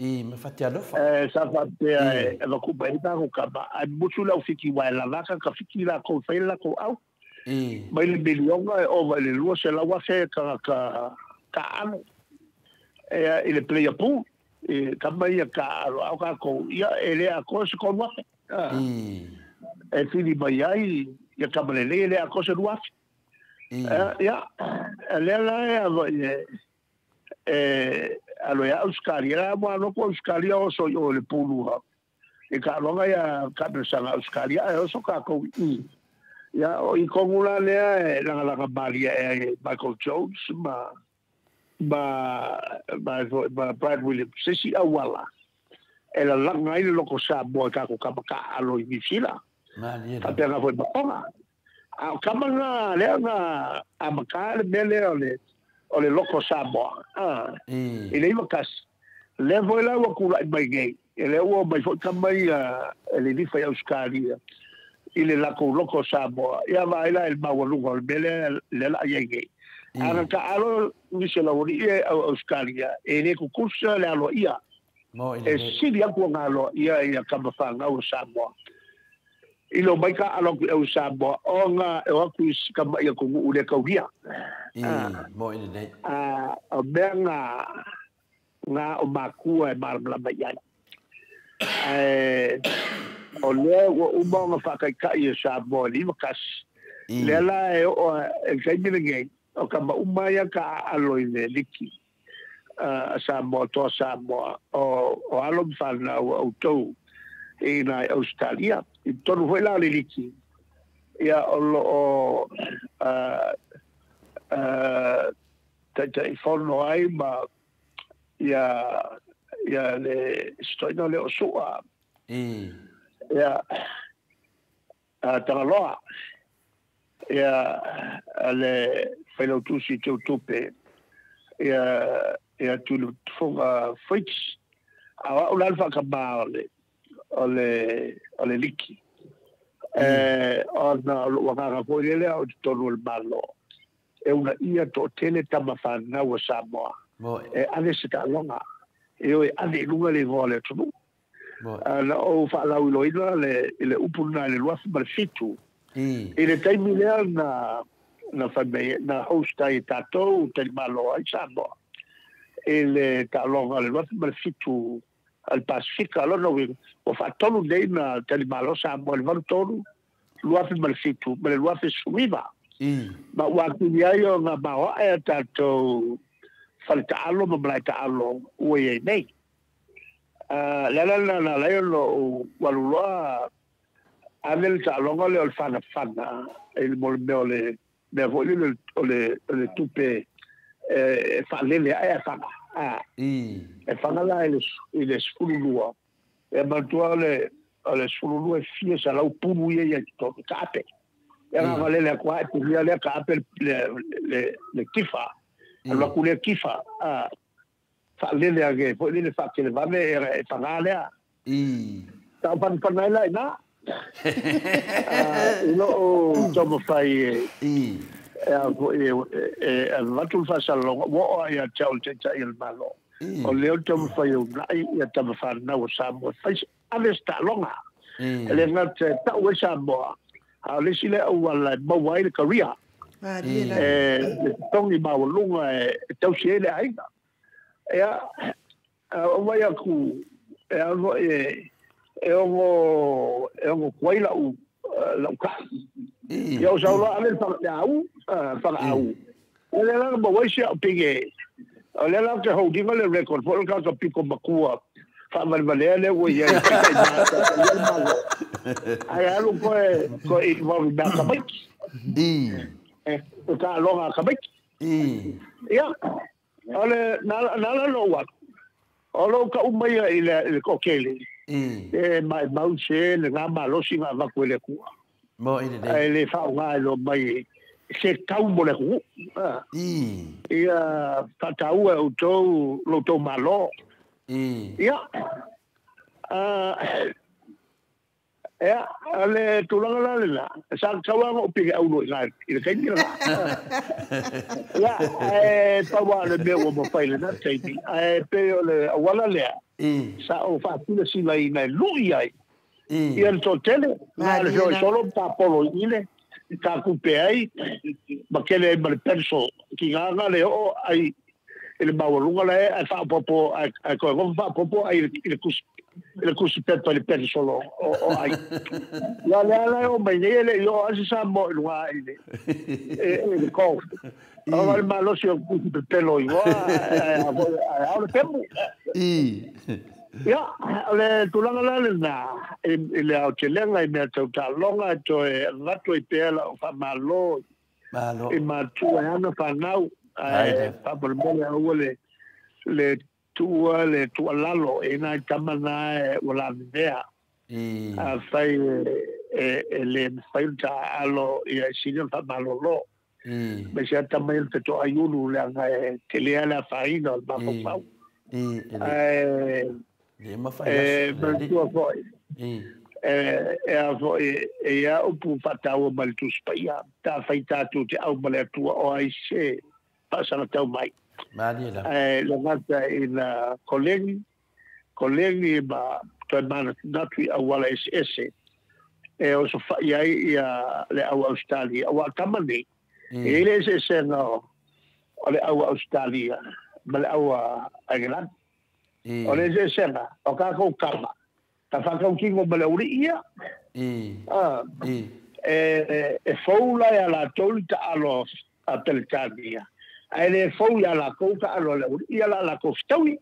Me whate alofa. Sa whapea e wakupa e tāko kama. Ai mutu lau fiki wai la laka ka fiki la kou whai la kou au. Mai le milionga e ova i le lua se lau afe ka alo. E i le player pool. E kama ia ka alo au ka kou. Ia e lea koe se konu afe. E whiri mai ai ia kama le le lea koe se lua afe. Ia, lea la e awa i e alo ia Australia mo alo ko Australia o so o le pulu e ka longa ia ka pesanga Australia e so ka ko i ia o i kongula lea e langa langa malia e Michael Jones ma Brad Williams se si awala e la langa i le loko Samoa ka ko kama ka alo i New Zealand ka pega foi makonga a kama nga lea nga a maka le mele o le loko Samoa. I le iwa kasi. Le foi la ua kula i mai nei. E le ua mai foi kamai e le nifa i Australia. I le lako loko Samoa. Ia vai la el maua lunga o le mele le la iai nei. Aga ka alo nisi la uri e au Australia. E le kukusa le alo ia. E sili aku ngā alo ia ia kama whangau o Samoa. I lo mai ka alo ku au Samoa. O ngā e waku i kama ia kongu ule kauria. Mo i le. O mea ngā o makua e malamalama i ai. O lea ua uma o ngā whakaikai e Samoa i le kasi. Lea la e o e kaimile ngei. O ka mauma ia ka alo i le liki. Samoa, toa Samoa. O alo mwhanau au tau. i nai Australia. I tonu foi la o le liki, ia o lo o taitaifono ai ma ia le sitoina le o sua. Ia Tagaloa, ia le failautusi teutupe, ia Tulifoga Fritz, a o au la le faakamā o le liki. Ona o lou agaga foi lea o totonu o le Malo, e una ia toatele tama fanau a Samoa. E ave se taaloga, e o e ave i luga le igoa o le atunuu. Na ou faalauiloina i le upu lena i le 2007. I le taimi lea na fai mai, na host ai e tatou talimalo ai Samoa i le taaloga o le 2007 a le Pasifika. Lona uiga, ua faatolu nei na talimalo Samoa i le 83, 2007 ma le 2019. Ma ua atili ai o ngā maoae a tatou fale taalo ma malae taalo ua i ai nei. Le ala lena na ala ai ona ou alu loa ave le taaloga lea o le fanafana i le mo le mea o le mea foi lele o le tupe e faalele ae a faga. E faga la i le 12. E manatua o le 12 e fia salau pulu ia ia totonu kaape. E agaga lele aku ae pulia lea kaape le kifa. Alu aku lea kifa. Faalele age foi lele faatelevave e faga lea. Tau panapana ai la ina. I loo taumafai e avatu le faasalaloga ua oo ai ia te au le taitai o le Malo. O lea o le taumafai e unai ia tamafanau o Samoa. Fai ave se taaloga. E le gata e tau ai Samoa, a o le isi lea auala e maua ai le career. E le totogi maualuga e tausi ai le aiga. Ia, o mai aku, e au e ongo kuai lau kai. Ia o sauloa ave le au, whakaau. O le lana mawai se au pinge. O le lana te holdinga le record, po o le kaka piko makua. Whaamalemalea le ua ia i kai māta. Ai alu koe i wawi mea kamaiki. E ka aloga kamaiki. Ia, o le nala lo atu. O lo ka umaia i le kokele. E mai mau se le ngā malosi ngā vaku e le kua. Ai le whaonga e lo mai se tau mo le kuu. Ia whataua o tau lo tau malo. Ia. Ia, le tulaga la le la. Sa tauanga o pike aulo i ngā i le kaimi la. Ia, e paua le mea ua mawhai le nā taimi. E pe o le awala lea. Sa o whaatula sila i nai lui ai. Ia le tōtele, ngā le whio i solo, tā polo i ile, tā kupe ai, ma kele ai ma le penso, ki ngā ngā le o ai i le maualunga le ai whaapopo, ai koe ngofa whaapopo ai i le kusi pepa i le penso lo o ai. Ia le ala o mai nei le i o asi sa mo i lunga i le golf. O le malosi o kusi pepelo i ngoa, ai au le pemu. Ia, o le tulaga la lena, i le aotelega i mea tautaloga, toe avatu ai pea lau faamalo i matua e ana fanau, ae faamolemole aua le tuua le tuualalo e nai tama na e ua lavevea. Afai e le mafai ona taaalo ia e sili ona faamalolo. Ma se ata mai o le fetoaiulu leaga e telea le afaina o le mafaufau. Ae e manatua foi e a foi e ia upu faataua ma le Tusi Paia ta fai tatou te au ma le Atua o ai se faasagatau mai. Ae le gata ina kolegi ma toe manatunatu i auala eseese e osofai ai ia le au Australia. Auā tama nei, e i le eseesega o le au Australia ma le au Aigelani. O le eseesega o kākou kama, ka whakaukingo ma le uri ia. E fou lai a latou le taalo a Peretania. Ae le fou ia lakou taalo a le uri ia la lakou fetaui.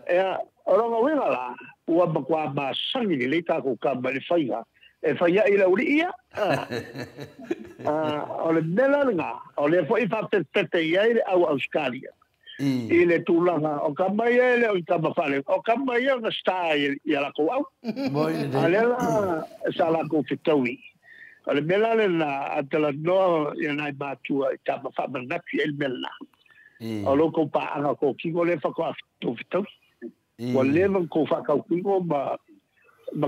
Ea, O lona uiga la, ua matuā masani lelei tatou tama i le faiga e fai ai i le aualii ia. O le mea la lena, o lea foi e faapepepe i ai le au Ausetalia i le tulaga o tama ia e le o ni tama faale, o tama ia na star i a latou au. A o lea la sa latou fetaui. O le mea la lena, a talanoa ia nai matua i tama faamanatu i ai le mea lena. O lo outou paaga totino lea faatoa tou fetaui. Ua leva ona tou faatautino ma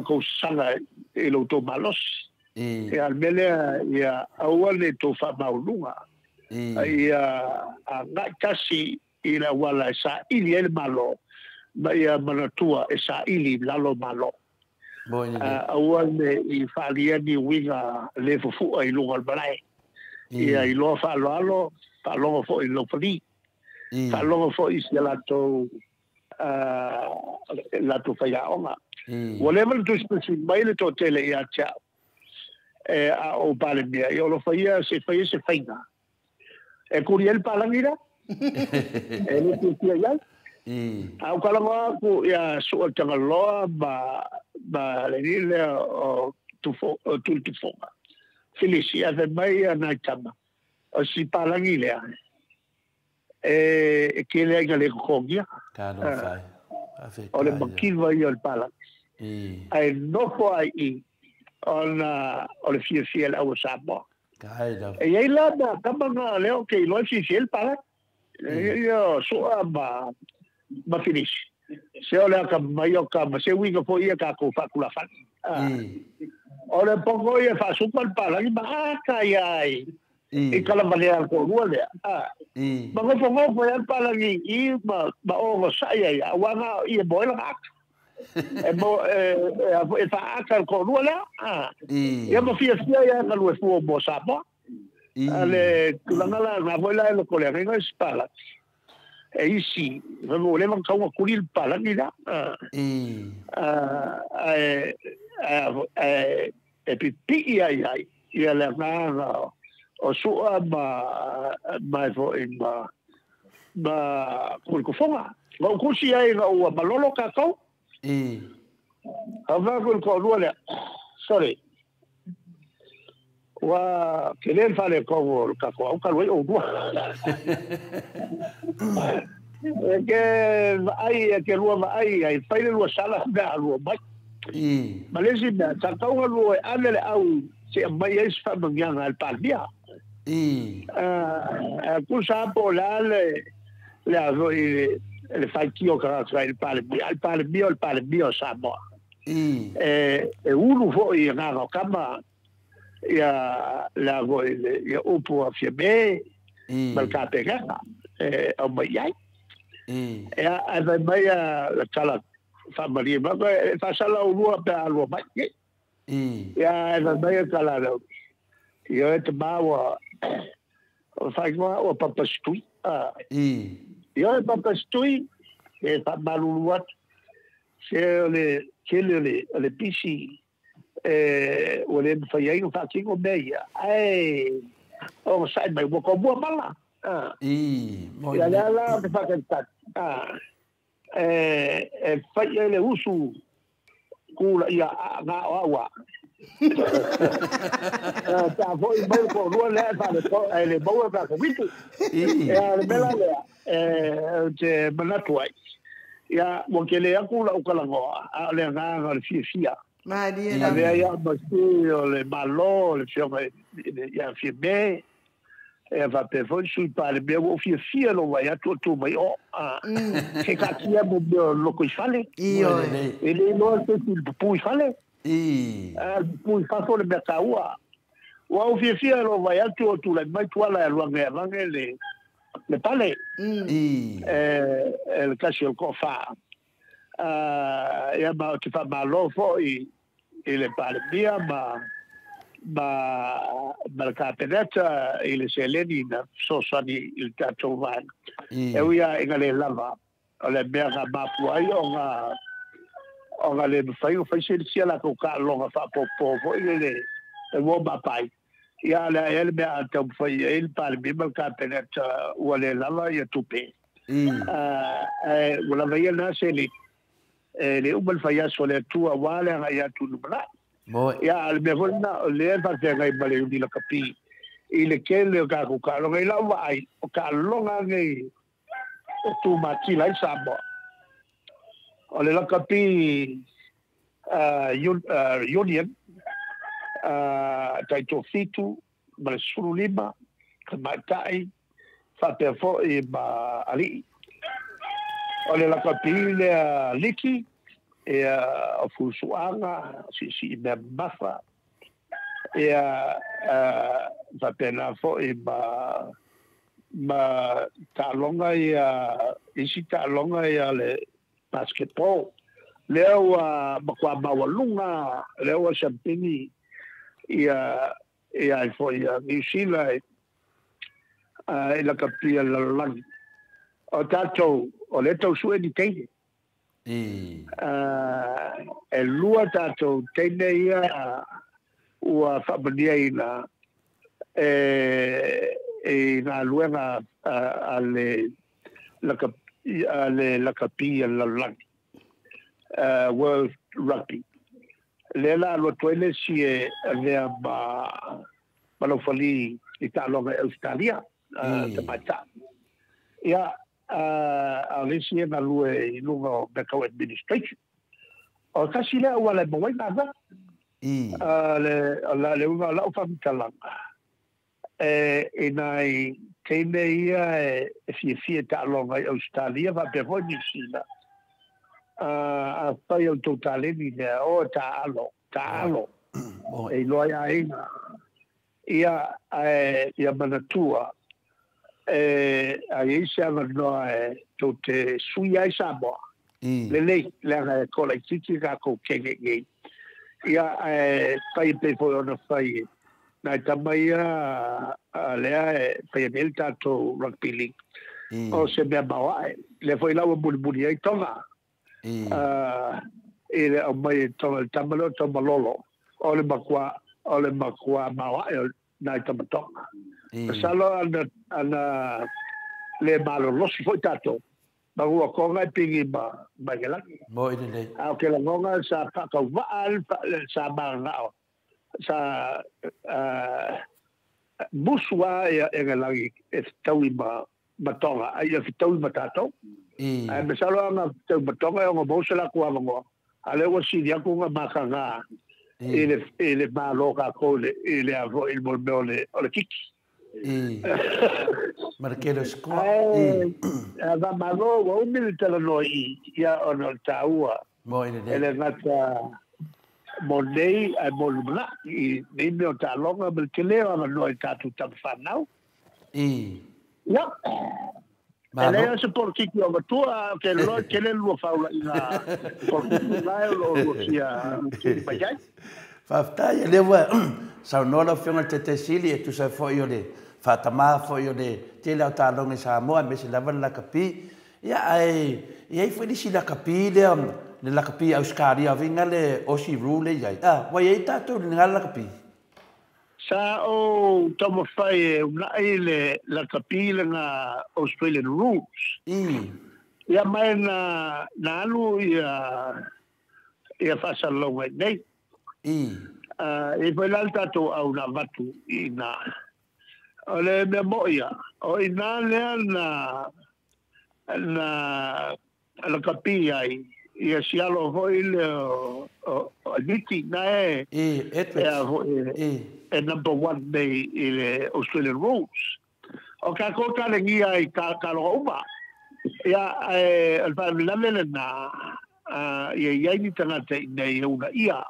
tou saga i lo outou malosi. Ia, o le mea lea, ia aua ne i tou faamaualuga, a ia agai tasi i le auala e saili ai le Malo, ma ia manatua e saili i lalo o Malo. Aua ne i faaalia ni uiga le fufu'a i luga o le malae. Ia iloa faaaloalo, faalogo foi i laufali, faalogo foi i si a latou latou faiaoga. Ua leva ona tusitusi mai le toatele ia te au, e a ou Palemia, ia o lo faia se faia se faiga e kuli ai le palagi lea. E le fiafia i ai. A ou talanoa atu ia Sua Tagaloa ma le alii lea o Tuli Tufoga, Filisi, ae fai mai ia nai tama, o si palagi lea, e tele ai ina le totogia. O le mativa ia o le palagi. Ae nofo ai i ona o le fiafia i le au o Samoa. E i ai la ma tama na lea ou te iloa e fiafia ai le palagi. Ia o Sua ma Filisi. Se o le atamai o tama, se uiga foi ia tatou faatulafale. O le pono ia e faasupa le palagi ma ata ia ai i kalavalea le toalua lea. Ma nofonofo ai le palagi i i ma ogasai ai, aua na o i e moe lana ata. E mo e faaata le toalua lea. Ia ma fiafia ia e galue fua mo Samoa. A le tulaga la na foi la e loko le agaga i se palagi. E isi, fai mai ua leva ona tatau ona tuli le palagi lea. Ae e pipii ai ai ia le agaga o Sua ma e foi ma Kulikufoga. Na ou tusi ai ina ua malolo tatou. Au fai atu i le toalua lea, sorry, ua tele le faaletonu o le tatou au talu ai oulua. E te vaai, e te lua vaai ai, fai le lua sala mea a lua mai. Ma le isi mea, sa tatau ona lua e ave le au se i aumai ai se faamanuiaga a le Palemia. Tusa po o le a le le faitio o tagata i le Palemia, a le Palemia o le Palemia o Samoa. E ulu foi i agaga o tama ia le a foi ia upu a Fiame ma le Kapeneta e aumai i ai. Ia, ae fai mai le tala faamalie mai, e faasala oulua pe a lua mai. Ia, ae fai mai le tala a Leuli, ioe tama ua faaigoa ua Papasitui. Ioe Papasitui, e faamalulu atu, se o le tele o le pisi ua le mafai ai ona faatino mea ia, ae ogasai mai ua tomua mala. Ia lea la ou te faatalitali, e fai ai le usu kula ia na o au a. Pe a foi mai le toalua lea e faaleto, e le maua le tatou fitu. Ia o le mea la lea, ou te manatu ai, ia ua tele atu lau talanoa, a o le agaga o le fiafia. Malie lava. Avea ai au ma sui o le Malo, le Afioga ia Fiame, ia faapea foi le Sui Palemia, ua ou fiafia lou vaai atu o tu mai o. Se taatia mo mea o loko i fale. Ioe. E le iloa se isi i le pupū i fale. A o le pupū i fafo le mea taua. Ua ou fiafia lou vaai atu o tulai mai Tuala e alu ane e avane le pale. E le tasi o le toafa. Ia ma ou te faamalo foi i le Palemia ma le Kapeneta i le seleni na fesoasoani i le tatou vaega. E ui lava ina le lava, o le mea na mafua ai ona le mafai ona fai se isi a latou taaloga faapopo foi lele e warm up ai. Ia, o le a i ai le mea a taumafai ai le Palemia ma le Kapeneta ua le lava ia tupe. Ae ua lava ia lena seleni. E le uma le faiaso o le Atua aua le agai atu i lumanai. Ia, a o le mea foi lena, o lea e faafeagai ma le uni lakapi i le tele o tatou taaloga. I lau vaai, o taaloga nei e tumatila ai Samoa. O le lakapi union, taitoafitu ma le 15, tamaitai, faapea foi ma alii. O le lakapi lea liki, ia, o fusuaga, siisii mea mamafa, ia, faapena foi ma taaloga ia, isi taaloga ia le basketball. Lea ua matua maualuga, lea ua siampini ia, ia ai foi ia Niu Sila i lakapi a le lalolagi. O tatou, o lea tau sue ni teine. E lua tatou teine ia ua faamaniaina e i galuega a le lakapi a le lalolagi, World Rugby. Lea la alu atu ai le isi e avea ma laufali i taaloga i Australia, tamaitai. Ia, a o le isi e galue i luga o mea tau administration. O tasi lea auala e maua ai galuega. O le uiga o lau faamatalaga, e nai teine ia e fiafia taaloga i Australia faapea foi Niu Sila, afai o le tou taleni lea, o taalo, taalo, e iloa ai aiga. Ia, ae ia manatua, e a iai se avanoa e tou te sui ai Samoa, lelei, leaga e toa laitiiti tatou teine nei. Ia, ae fai pei foi ona fai nai tama ia lea e faia nei le tatou rugby league. O se mea maoae, lea foi la ua mulimuli ai Tonga. I le aumai e Tonga, le tama lea o Taumalolo, o le matua maoae o nai tama Tonga. Masalo ana le malolosi foi tatou, ma ua Tonga e pigi ma Igelagi. Mo i lelei. A o ke lagonga sa faakauvaa sa magagao, sa musu a ia Igelagi e fetaui ma Tonga, ai ia fetaui ma tatou. Ae masalo anga fetaui ma Tonga e ongo mau se lakou avanoa. A lea ua sili atu nga makaga i le malo kākou i le avo i le mea o le kiki. Ma le kele o sikoa. Ae faamalo ua umi le talanoa i ia ona o le taua. Mo i lelei. E le gata mo nei ae mo lumanai i nei mea o taaloga ma le tele o avanoa i tatou tamafanau. Ia. E leai o se polokiki o matua, ke loa tele lua faulaiga polokiki la e o lo o lua fia mai ai. Faafetai, e lea ua saunoa lau Afioga i le Taitaisili e tusa ai foi o le faatamā foi o le tele o taaloga i Samoa aemaise lava le lakapi. Ia, ae i ai foi nisi lakapi lea, le lakapi Ausetalia viga le Aussie Rule lea i ai. A, ua i ai tatou i lena lakapi? Sa ou taumafai e unai le lakapi lena Australian Rules. Ia mai na alu ia faasalalauga i nei. E foi la le tatou au na avatu i ina. O le mea mo'i ia, o ina lea na lakapi ai, ia sialo foi le o Niti na e e number 1 nei i le Australian Rules. O kākou talegia i taaloga uma. Ia, o le faalavelave lena, ia i ai ni tagata i nei e una ia.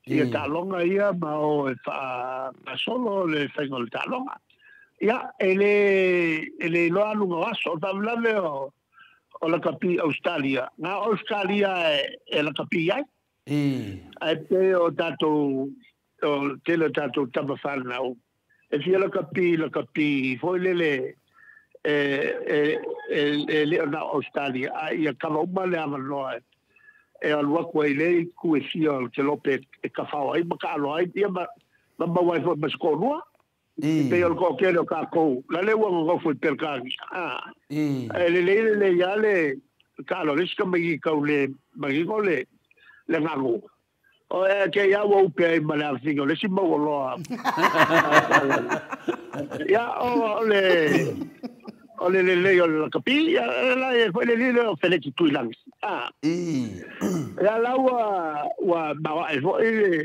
Ia taaloga ia ma o e faagasolo le faiga o le taaloga. Ia, e le iloa aluga o aso. O le faalavelave o lakapi Australia. Ngā Australia e lakapi ai. Ae pe o tatou, o tele o tatou tamafanau, e fia lakapi foi lele e le o na Australia. A ia kava uma le avanoa e alu atu ai le ku e fia o te lope e kawhao ai ma ka aloa ai, ia ma maua ai foi ma se ko'olua. Pei o le to'atele o tatou, la le ua gagofo i Pelekani. E lelei lelei lava le Taalo le isi ka mai kau le manino le gago. O e ke ia ua upe ai ma le afiga o le isi mau oloa. Ia o le lelei o le lakapi, ia la e foi le lile o Feleki Tuilagi. Ia la ua maoae foi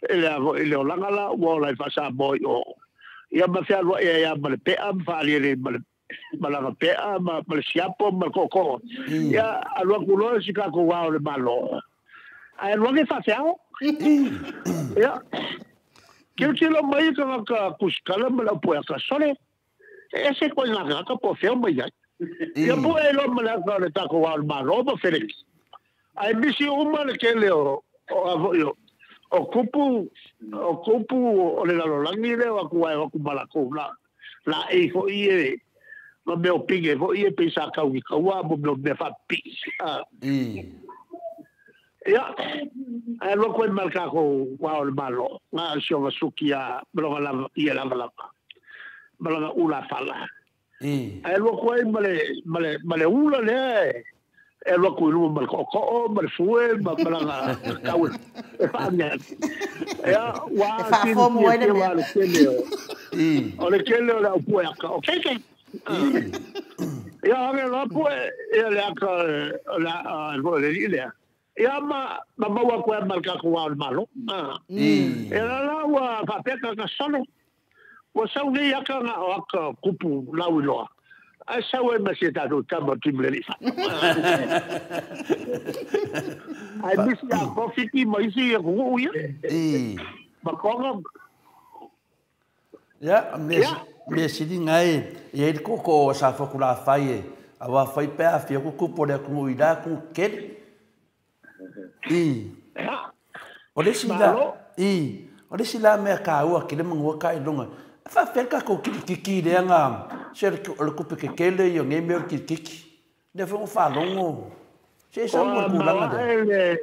le olaga la ua ola i faasamoa i o. Ia ma fealuai ai lava ma le pea ma faaliele ma le malaga pea ma le siapo ma le kookoo. Ia alu atu loa si tatou ao o le Malo. Ae alu ane faafeao. Ia tilotilo mai tagata kusikala ma le aupueaka sole. E ese koe ngā tagata po o fea mai ai. Ia pue e loa ma le aka o le tatou ao o le Malo ma Feleki. Ae misi uma le kele o o kupu o le lalolagi lea o atu ai o atu ma lakou la ei foi e ma mea o pinge foi e pei sa kau i kaua mo mea mea faapipii. Ia, ae alu atu ai ma le tatou ao o le Malo, na o si ova suki a ma loga ia lavalava, ma loga ula fala. Ae alu atu ai ma le ula lea e alu atu i luma ma le kookoo, ma le fue, ma laga kau e faaagia. Ia, ua faafomu ai le mea. Le kele o le kele o le aupue aka o keike. Ia, age loa pue, ia le aka o le alii lea. Ia ma maua atu ai ma le tatou ao o le Malo. Ia la la ua faapea ka solo. Ua sau nei aka na o aka kupu lau iloa. Ae sau ai ma si e tatou tama o Tuimalealiifano. Ae misi a kofiki ma isi ia ku'u'u ia. Ma koga. Ia, mea sili ngai, ia i le kookoo o sa fokulafai e, aua fai pe afia kukupu o le atunuu i la atunuu tetele. O le isi la, o le isi la mea taua kele manua ka i luga. Faafea le tatou kilikiki lea na, se o le tupe tetele ia nei mea o le kilikiki. Lea foi ua faalogo. Se e sau mo le tulaga lea.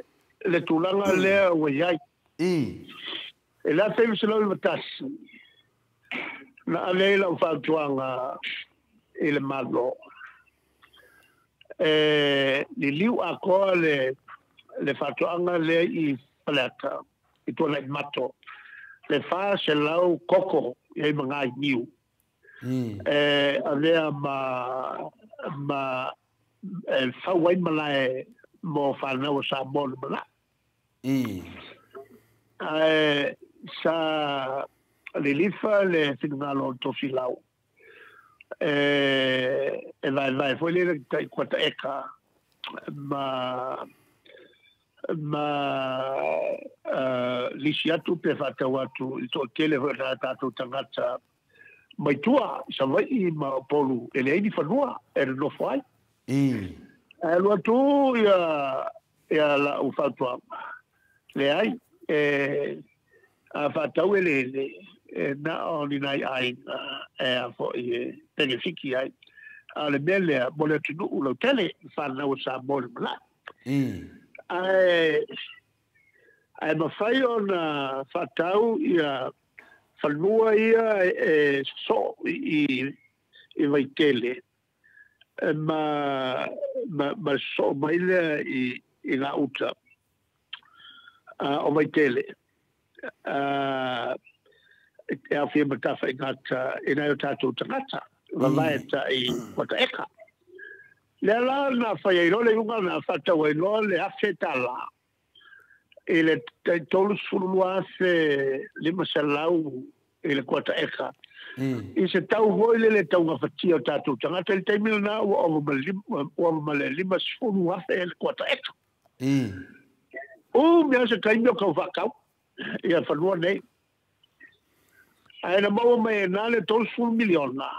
Le tulaga lea ua i ai. E le 1991, na ave ai lau fautuaga i le Malo. E liliu atoa le faatoaga lea i Faleata, i Tuanai Mato, le 400 koko i ai magai niu. E avea ma e fau ai malae mo whanau o Samoa le malae. Ae sa lilifa le finagalo o Tofilau. E vaevae foi le tai kuata eka ma lisi atu pe whaatau atu i to'atele foi na tātou tagata mai tua i Savai'i ma Upolu e leai ni fanua e nonofo ai. Ae alu atu ia la'u fautuaga. Leai, e a faatau eleele e na o ni nai aiga e a fo'i e penefiki ai. A o le mea lea mo le atunuu lautele whanau o Samoa le malae. Ae mafai ona faatau ia fanua ia e sosoo i Vaitele ma sosoo mai lea i gauta o Vaitele. E aofia ma tafaigata i nai o tatou tagata vavae ta'i mataeka. Lea la na fai ai loa le iuga na faatau ai loa le $1,000 i le 32,500 i le kuata eka. I se tau foi le le taugafatia o tatou tagata i le taimi lena ua ova ma le 50,000 le kuata eka. Mea se taimi o kau faakau ia fanua nei. Ae na maua mai e nā le 30 miliona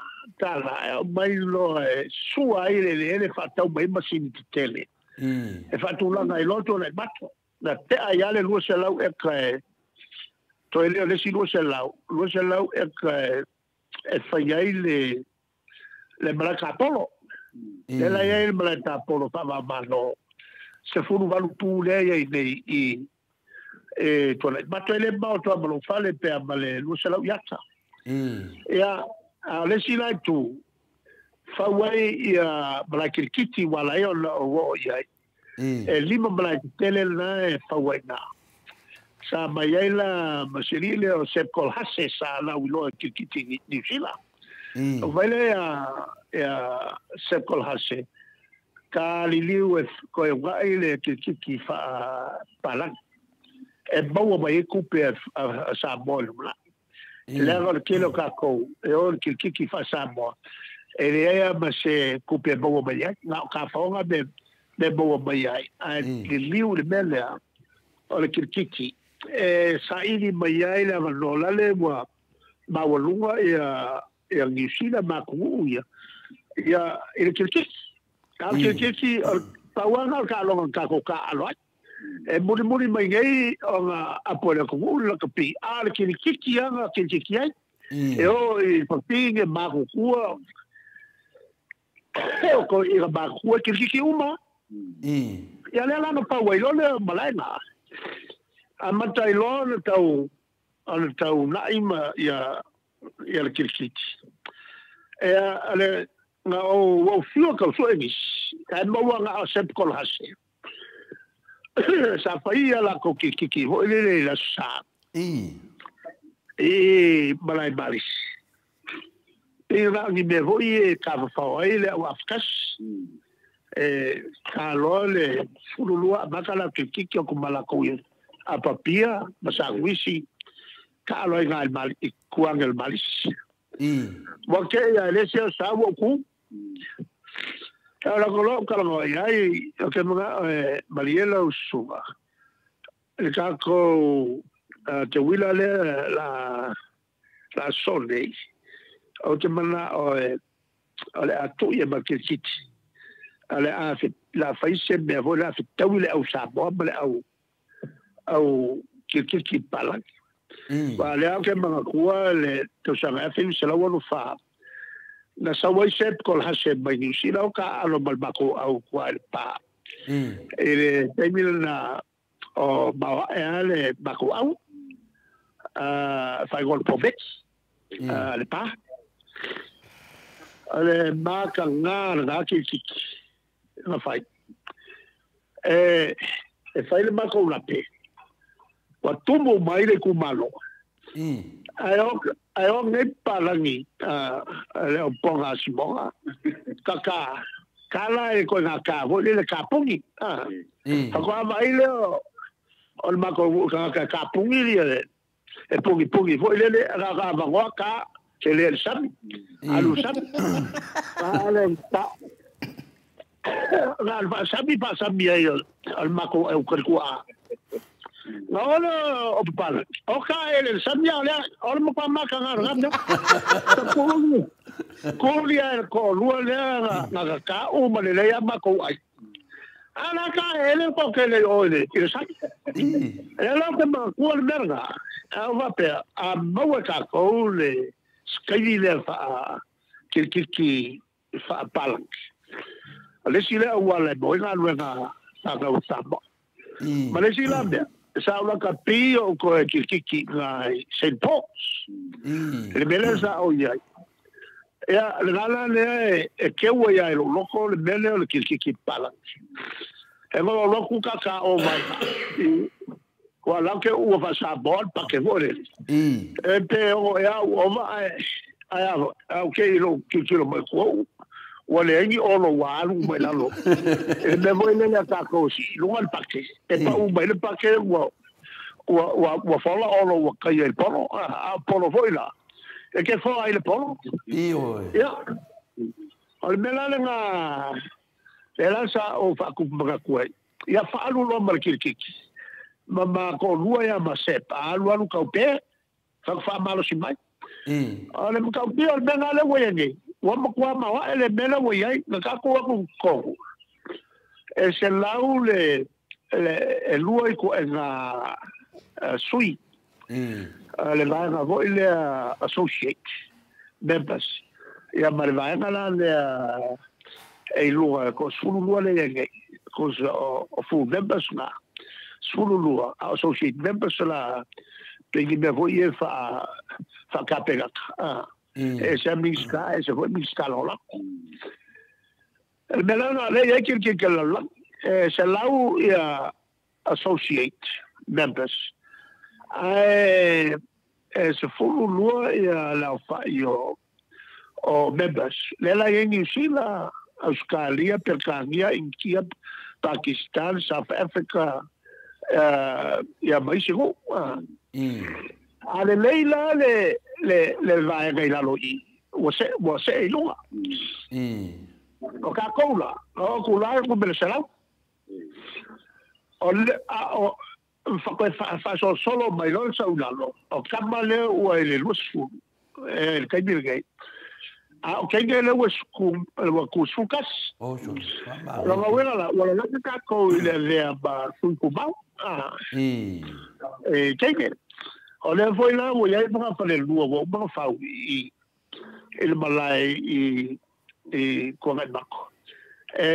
tāla e au mai loa e sua ai le eleele faatau mai masini tetele. E faatulaga ai loa Tuanai Mato. Na tea ai lava le 200 eka e toe lea o le isi 200 eka e fai ai le malae tapolo. Le la i ai le malae tapolo faavamalo. 18 pu lea i ai nei i e Tuanai Mato e le mao toa ma lou fale pea ma le 200 iata. Ia, a o le isi la itu, Fau ai ia malae kilikiti ua ala ai ona ou oo i ai. E 5 malae tetele lena e fau ai iina. Sa mai ai la ma se alii lea o Sep Kohlhase sa lauiloa i kilikiti i Niu Sila. Ou vaai lea ia Sep Kohlhase ka liliu e koe uga'i le kilikiti faapalagi e maua mai ai tupe a Samoa i lumanai. Leaga o le tele o tatou e o i le kilikiti faa-Samoa, e leai lava ma se tupe e maua mai ai, na o tafaoga mea maua mai ai, ae liliu i le mea lea o le kilikiti e saili mai ai le avanoa lale ua maualuga ia Niu Sila ma atunuu ia i le kilikiti. A o le kilikiti, o le pauaga o le taaloga na tatou taaalo ai. E mulimuli mai nei ona apo e le atunuu le lakapi, a o le kilikiti lava na kilikiti ai. E oo i papine matutua, e o ina matutua e kilikiti uma. Ia lea la na pau ai loa le malae na. Amata ai loa ona tau na'i ma ia le kilikiti. E ale na ou ou fiu kau sue nisi, ae maua na o Sep Kohlhase. Sa fai ia lakou kilikiti foi lele i le Aso Sa. I malae malisi. Pei na o ni mea foi e tafafao ai le au afakasi. E taloa le 12 amata la kilikiti o ku ma lakou i Apapia ma Saguisi taalo ai ngā i kuange le malisi. Ua ke ia le se sa ua ku. E o la kolo kalango i ai o ke mga e maliela usuga. Le kākou te wila le la Sunday o te mana o le atu ia ma kilikiti. A le a la fai se mea foi la fetaui le au Samoa ma le au kilikiti palagi. Wa le au ke mangakua le tausaga e 1964. Na sau ai Sep Kohlhase mai Niu Sila o ka alo ma le makou au kua i le pā. I le taimi lena o maoae a le makou au, whai le pometi, le pā. O le maka ngā le ngā kilikiti, na whai. E whai le makou lape. Ua tumu mai le kumalo. Ae o nei palangi le o ponga simonga. Kaka, kala e koe ngā kā, foi le kāpungi. Whakoa mai le o le mako ka kāpungi lia e pungi pungi foi le ngā kā vangoa kā te le sami. Alu sami. Ale ta. Ngā sami pa sami ai o le mako e ukarikua. Nga ole o papala. O ka ele sami a lea, ole mokwa maka ngā ranga. Ta kuli. Kuli a ko lua lea ngā ka o ma le lea mako ai. Ana ka ele ko ke le o le i le sami. E la ke ma kua le merga. A o vapea, a maua kākou le skaili lea wha kilikiki wha palangi. A lesi lea ua le moe ngā luenga tākau Samoa. Ma lesi la mea. Sa ula ka pi o koe kilikiki ngai St. Paul's. Le mele sa o iai. Ea, le ngala lea e keua ia e loko le mele o le kilikiki palangi. E ngolo loku ka ka o mai. Kua lau ke ua fa Samoa pake fo le. E pe o ea u oma ai au ke i lo kilikilo mai kua u. Ua le engi olo ua alu mai lalo. E me moi lele a tākou si lunga le pake. E pa u mai le pake ua fola olo ua kai e le polo. A polo foi la. E ke foa ai le polo. Ia. O le mea le ngā le la sa o whaakupu makaku ai. Ia whaalu loa ma le kilikiki. Ma ma ko lua ia ma sep. A alu alu kau pē. Whakawhaamalo si mai. O le makau pia o le mea ngā le ua ia nei. Ua makua maua e le mele ua iai, na kākou aku kohu. E se lau le e lua i ko e ngā sui. Le vaenga voi lea associate members. Ia ma le vaenga la lea e lua, ko sulu lua le ia nei. Ko o full members ngā. Sulu lua, associate members la pengi mea voi e wha kapegata. E se minska, e se foi minska lola. Le mea lena lea e i ai kirikiri o le lalolagi, e 100 ia associate members, ae e 12 ia le aofai o members. Lea la e i ai Niu Sila, Ausetalia, Peretania, Initia, Pakistan, South Africa, ia ma isi nuu. A lelei la le vaega i lalo i i, ua see i luga. O tatou la, o atu la e numera 100. O le, a o, faatoe faasolosolo mai loa le sau i lalo, o tama lea ua i le 20 i le taimi lenei. A o teine lea ua ua 31. Oh, sure. O lona uiga la, ua lalaga tatou i le avea ma sui tumau. E teine. O lea foi la ua i ai ma falelua ua uma ona fau i le malae i Tuanaimato. E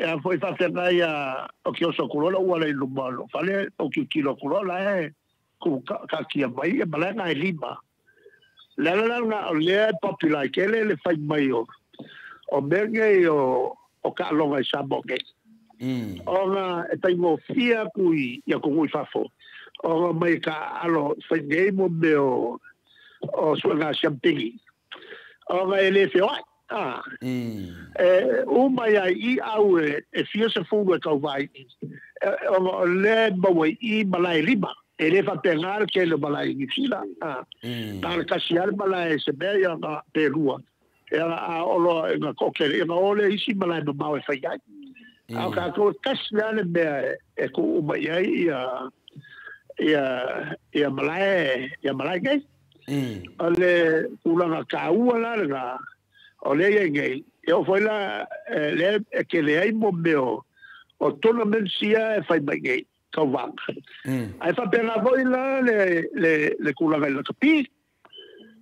a foi faafeagai a o ke oso atu loa lou ala i luma o lou fale, ou tilotilo atu loa la e tu taatia mai ia malae na e 5. O le ala la lena o lea e popular ai tele le fai mai o mea nei o taaloga i Samoa nei. Ona e faigofie atu i atunuu i fafo, ona mai taaalo fai nei mo mea o suega siampini. Ona e le feoai. E uma ia i au e fia se fulu e kauvai. Ona o lea e maua i malae 5. E le faapena le tele o malae i Niu Sila. Na o le tasi lava le malae se mea ia na pe lua. E a oloa e na toatele, ia na o lea isi malae mamao e fai ai. A o tatou e tasi lava le mea e tuu uma i ai ia malae, ia malae nei. O le tulaga taua la lena, o lea i ai nei, e oo foi la lea e tele ai mo mea o tournaments ia e fai mai nei, tauvaga. Ae faapena foi la le tulaga i le lakapi.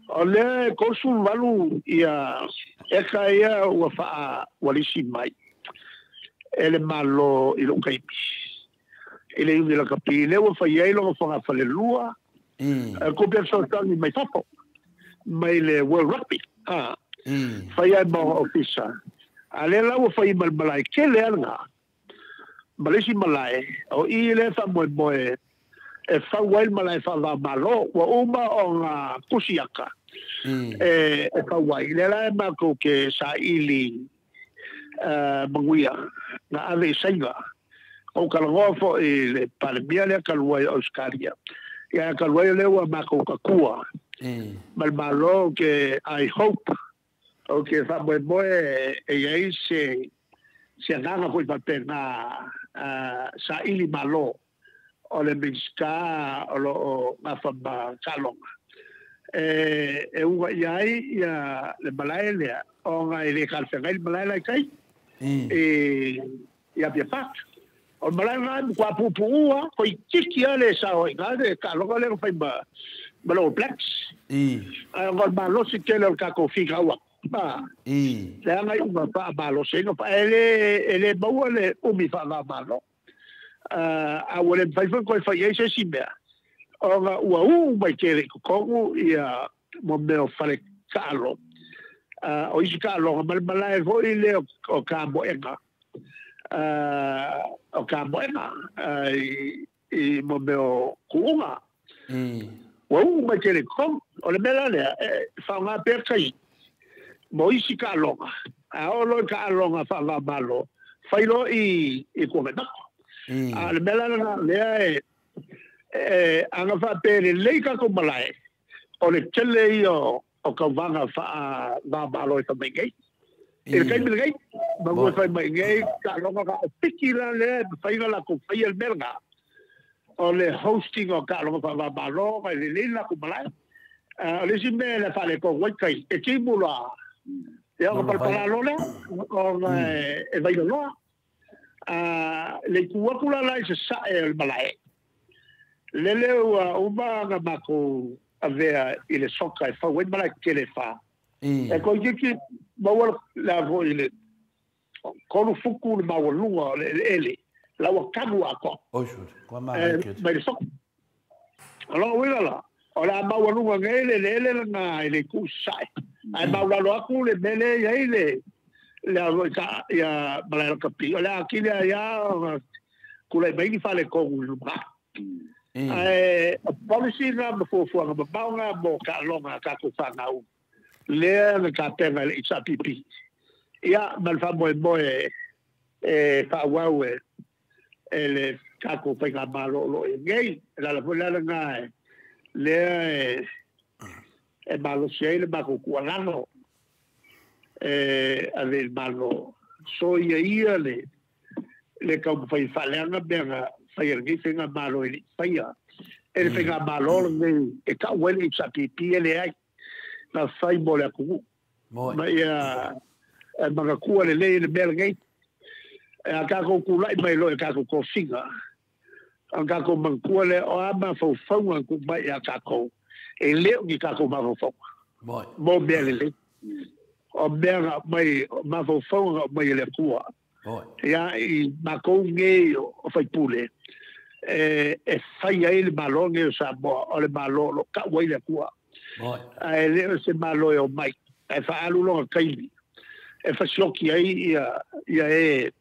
O lea e 38 ia eka ia ua ua lisi mai e le Malo i lou taimi. I le iuni lakapi, lea ua fai ai loga fogafalelua, kupe fesoasoani mai fafo, mai le World Rugby. Fai ai ma ofisa. A lea la ua fai ma le malae tele lava lena. Ma le isi malae, o i lea faamoemoe e fau ai le malae faava-o-Malo, ua uma ona tusi aka e fau ai. Lea la e matou ke saili manuia na ave i Saina. O talanoa foi le Palemia lea talu ai o Ausetalia. Ia talu ai lea ua matou tatua ma le Malo ke I hope o ke faamoemoe e i ai se agaga foi faapena saili Malo o le Minisita o loo gafa ma taaloga e uga i ai ia le malae lea, ona e le talafeagai le malae la i tai i Apia Park. O le malae lena e matua puupuua, toeitiiti lava le sao ai i ina le taaloga lea na fai ma le All Blacks. Ae ona o le malosi tele o le tatou finau atu, leaga iuga faamalosi ai e le maua le umi faava-o-Malo. A ua le mafai foi ona toe fai ai se isi mea, ona ua uu mai tele i totonu ia mo mea o fale taalo, o isi taaloga ma le malae foi lea o tamoega, i mo mea o kuuga. Ua uu mai tele i totonu. O le mea la lea, e faaaoga pea tai mo isi taaloga. A oo loa i taaloga faava-o-Malo, fai loa i Tuanaimato. A o le mea la lena lea e aga faapea lelei tatou malae, o le tele ia o tauvaga faava-o-Malo e fai mai nei. I le taimi lenei, manu e fai mai nei taaloga na o piki la lea e mafai ona latou faia le mea lena. O le hosting o taaloga faava-o-Malo na e lelei le latou malae. O le isi mea e faaletonu ai tai, e timu loa. Ia ona palapala loa lea, ona e vailaloa. Le itu atu la la i sasae o le malae, lele ua uma ona matou avea i le soka e fau ai malae tetele e 4. E toeitiiti maua le foi le 3 futu le maualuga o le eleele, la ua tanu atoa Oi sure, kua māngai kete. mai le soka. O lona uiga la, o le a maualuga nei le eleele lena i le itu i sasae. Ae maulalo atu le mea lea e i ai Le a ta ia malae lakapi. O le akili a ia kulai mai ni fale kongu i luma. Ae o policy na ma fuafuaga mamao na mo taaloga a tatou fanau lea na tapena e le HRPP. Ia ma le faamoemoe e faaauau e le tatou faigamalo o loo i nei. E lala foi le ala e lea e malosi ai le matou tuualalo e ave i le Malo soia ia le taumafai faaleaga mea na faia lenei faigamalo e le i faia e le faigamalo lenei e tau ai le HRPP e leai na fai mo le atunuu ma ia manatua lelei le mea lenei. E a tatou tulai mai loa i tatou tofiga a tatou manatua lea o a mafaufauga na tuu mai ia tatou e le o ni tatou mafaufauga mo mea lelei. O mea na aumai, o mafaufauga na aumai e le Atua. Ia i matou nei o faipule e fai ai le Malo nei o Samoa, o le Malo o lo o tau ai le Atua. Ae le o se Malo e omai, ae faaalu lona taimi e fasioki ai ia e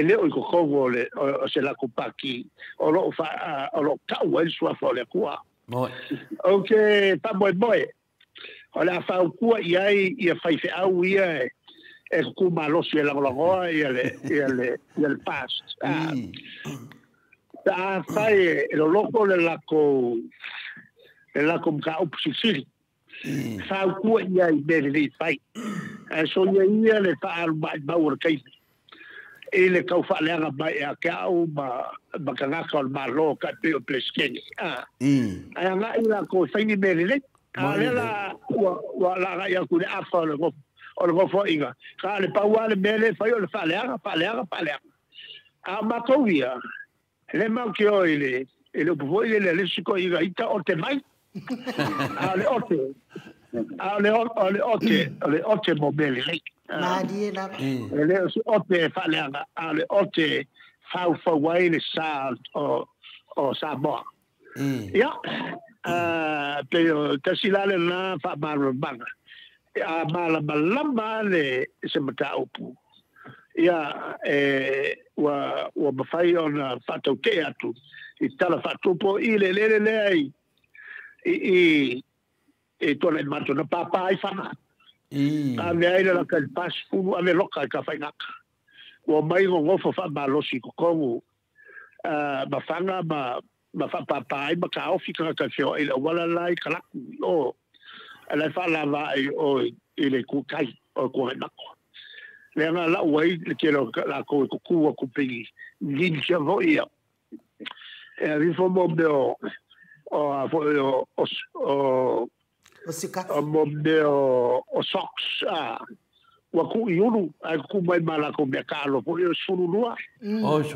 le o i totonu o se latou pati o lo o tau ai le suafa o le Atua. Ou te faamoemoe o le a faaukua i ai ia faifeau ia e tutu malosi e lagolagoa ia le past. Ta afai e loloko le lako mataupu silisili. Faaukua i ai mea lelei fai. Ae soia ia le faaalu maimau o le taimi i le tau faaleaga mai ia te au ma tagata o le Malo ka pei o Peresetene. Ae agai latou e fai ni mea lelei. A lea la ua laagai atu i le afa o le nofoaiga. Ka le pau lava le mea lea e fai o le faaleaga, faaleaga, faaleaga. A o matou ia, le mau te o i le upu foi lele a le isi toeaiina ita o te mai. A o le ote, a o le ote, o le ote mo mea lelei. Malie lava. E le o se ote e faaleaga, a o le ote faufau ai le sa o Samoa. Ia, pei o tasi la lena faamalamalamaga. A malamalama le se mataupu. Ia, ua mafai ona faatautee atu i tala faatupo i le lele lea i tuanai matou na pāpā ai fana. Ave ai le laka i le 40 ave loka i ka faigata. Ua mai gogofo faamalosi i totonu ma fana ma faapāpā ai ma taofi tagata e feoai i le auala la i Kalaku o la e faalava ai o i le itutai o Tuanaimato. Lea na lau ai le tele o latou e tutu atu pei ninja foi ia. E avifo mo mea o o mea o socks ua tuu i ulu ae tutu mai ma latou mea taalo foi o 12.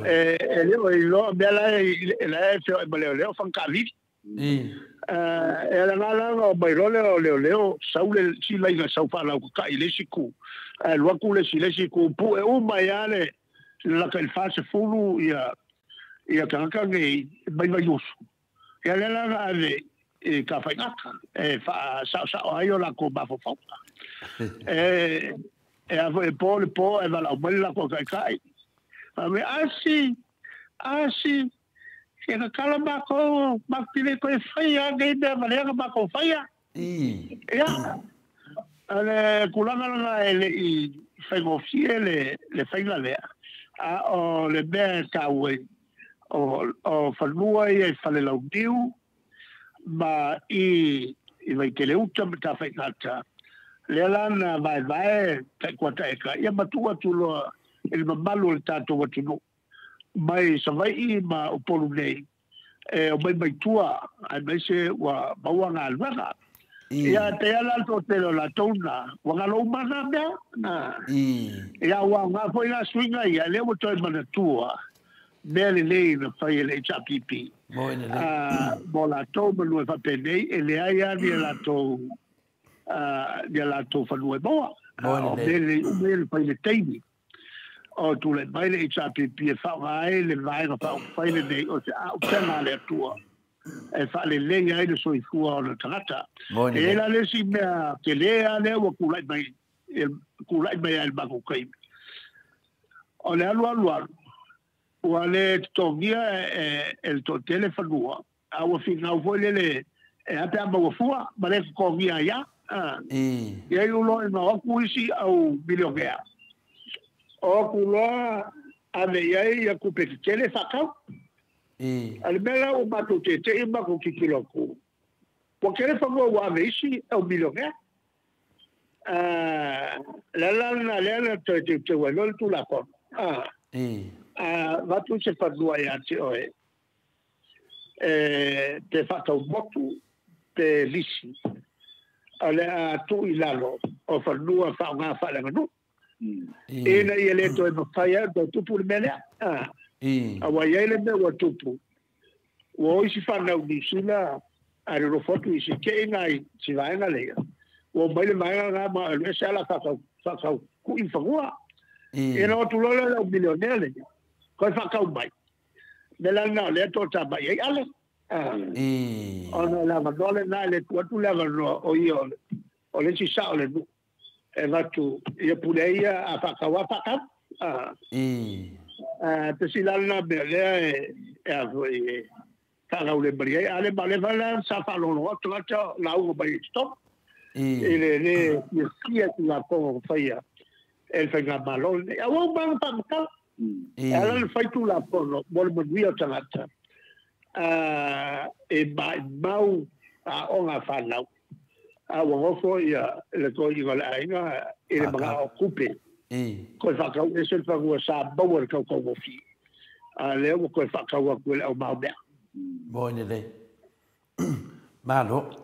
E le o iloa mea la e feoai ma leoleo fagataavili. E alaga la ona omai loa lea o leoleo sau le silaiga sau faalautatai i le isi itu. Ae alu atu le isi itu pue uma ai lava le laka i le 40 ia tagata nei mai Vaiusu. Ia lea la na ave i ka faigata e faasaosao ai o latou mafaufauga. E a foi e po le po e valaau mai le latou taitai. Faapea asi, asi, ke tatalo matou, matou te le toe faia nei mea valea na matou faia. Ia, o le tulaga lena e le i faigofie le faiga lea, a o le mea e taua ai, o fanua ia i Falelauniu ma i Vaiteleuta ma Tafaigata, lea la na vaevae taikuataeka, ia matuu atu loa i le mamalu o le tatou atunuu mai Savaii ma Upolu nei, e o mai mai tua, aemaise ua maua galuega. Ia e pei lava la le toatele o latou na, ua galo uma na mea. Ia ua aoga foi la suiga ia, lea ua toe manatua mea lelei na fai e le HRPP. Mo latou manu e faapenei, e leai lava ni a latou fanua e maua. O mea lelei uma ia na fai i le taimi o tulai mai le HRPP e faaaoga ai le vaega faaupufai lenei o se aupega a le Atua e faalelei ai le soifua o le tagata. E i ai la le isi mea tele lava lea ua tulai mai I kula'i mai ai le matou taimi. O le alu alu alu, ua le totogia e le toatele fanua, a ua finau foi lele e a pe a maua fua ma le totogia ai a. Ia iu loa ina o atu isi au milionea. O atu loa ave i ai ia tupe tetele faatau. A le mea la ua matou tete'i ma matou tilotilo atu, ua tele fanua ua ave isi au milionea. Le ala lena lea na toe teuteu ai loa le Tulafono. Avatu se fanua ia te oe, pe faatau motu, pe lisi, o le a tuu i lalo o fanua faaaoga faaleaganuu. Ina ia le toe mafai ai ona toe tupu le mea lea. Aua e i ai le mea ua tupu, ua o isi fanau Niu Sila ae nonofo atu i isi tei i si vaega lea. Ua omai le vaega lena ma alu ese ala faatau kui fanua. Ia na o atu loa lea o le au milionea lea, toe faatau mai. O le mea la lena o lea e toatamai ai Ale. Ona o le avanoa lena e le tuu atu le avanoa o ia o le isi sao o le nuu. E avatu ia pule ai ia a faatau lava faatau. Tasi la lena mea lea e a foi e faagaulemalie ai. A le ma le la sa faalogologo atu tagata lauga mai i totonu i le lē fiafia i Tulafono ua faia e le faigamalo lenei. Ae ua uma lava ona faamatala. E ala ona fai Tulafono mo le manuia o tagata e maumau aoga a fanau. A ua nofo le toeaina o le aiga i le manao o tupe. Toe faatau ese le fanua sa maua i le tautaugofie, a lea ua toe faatau atu e le aumaomea. Moi lelei. Malo.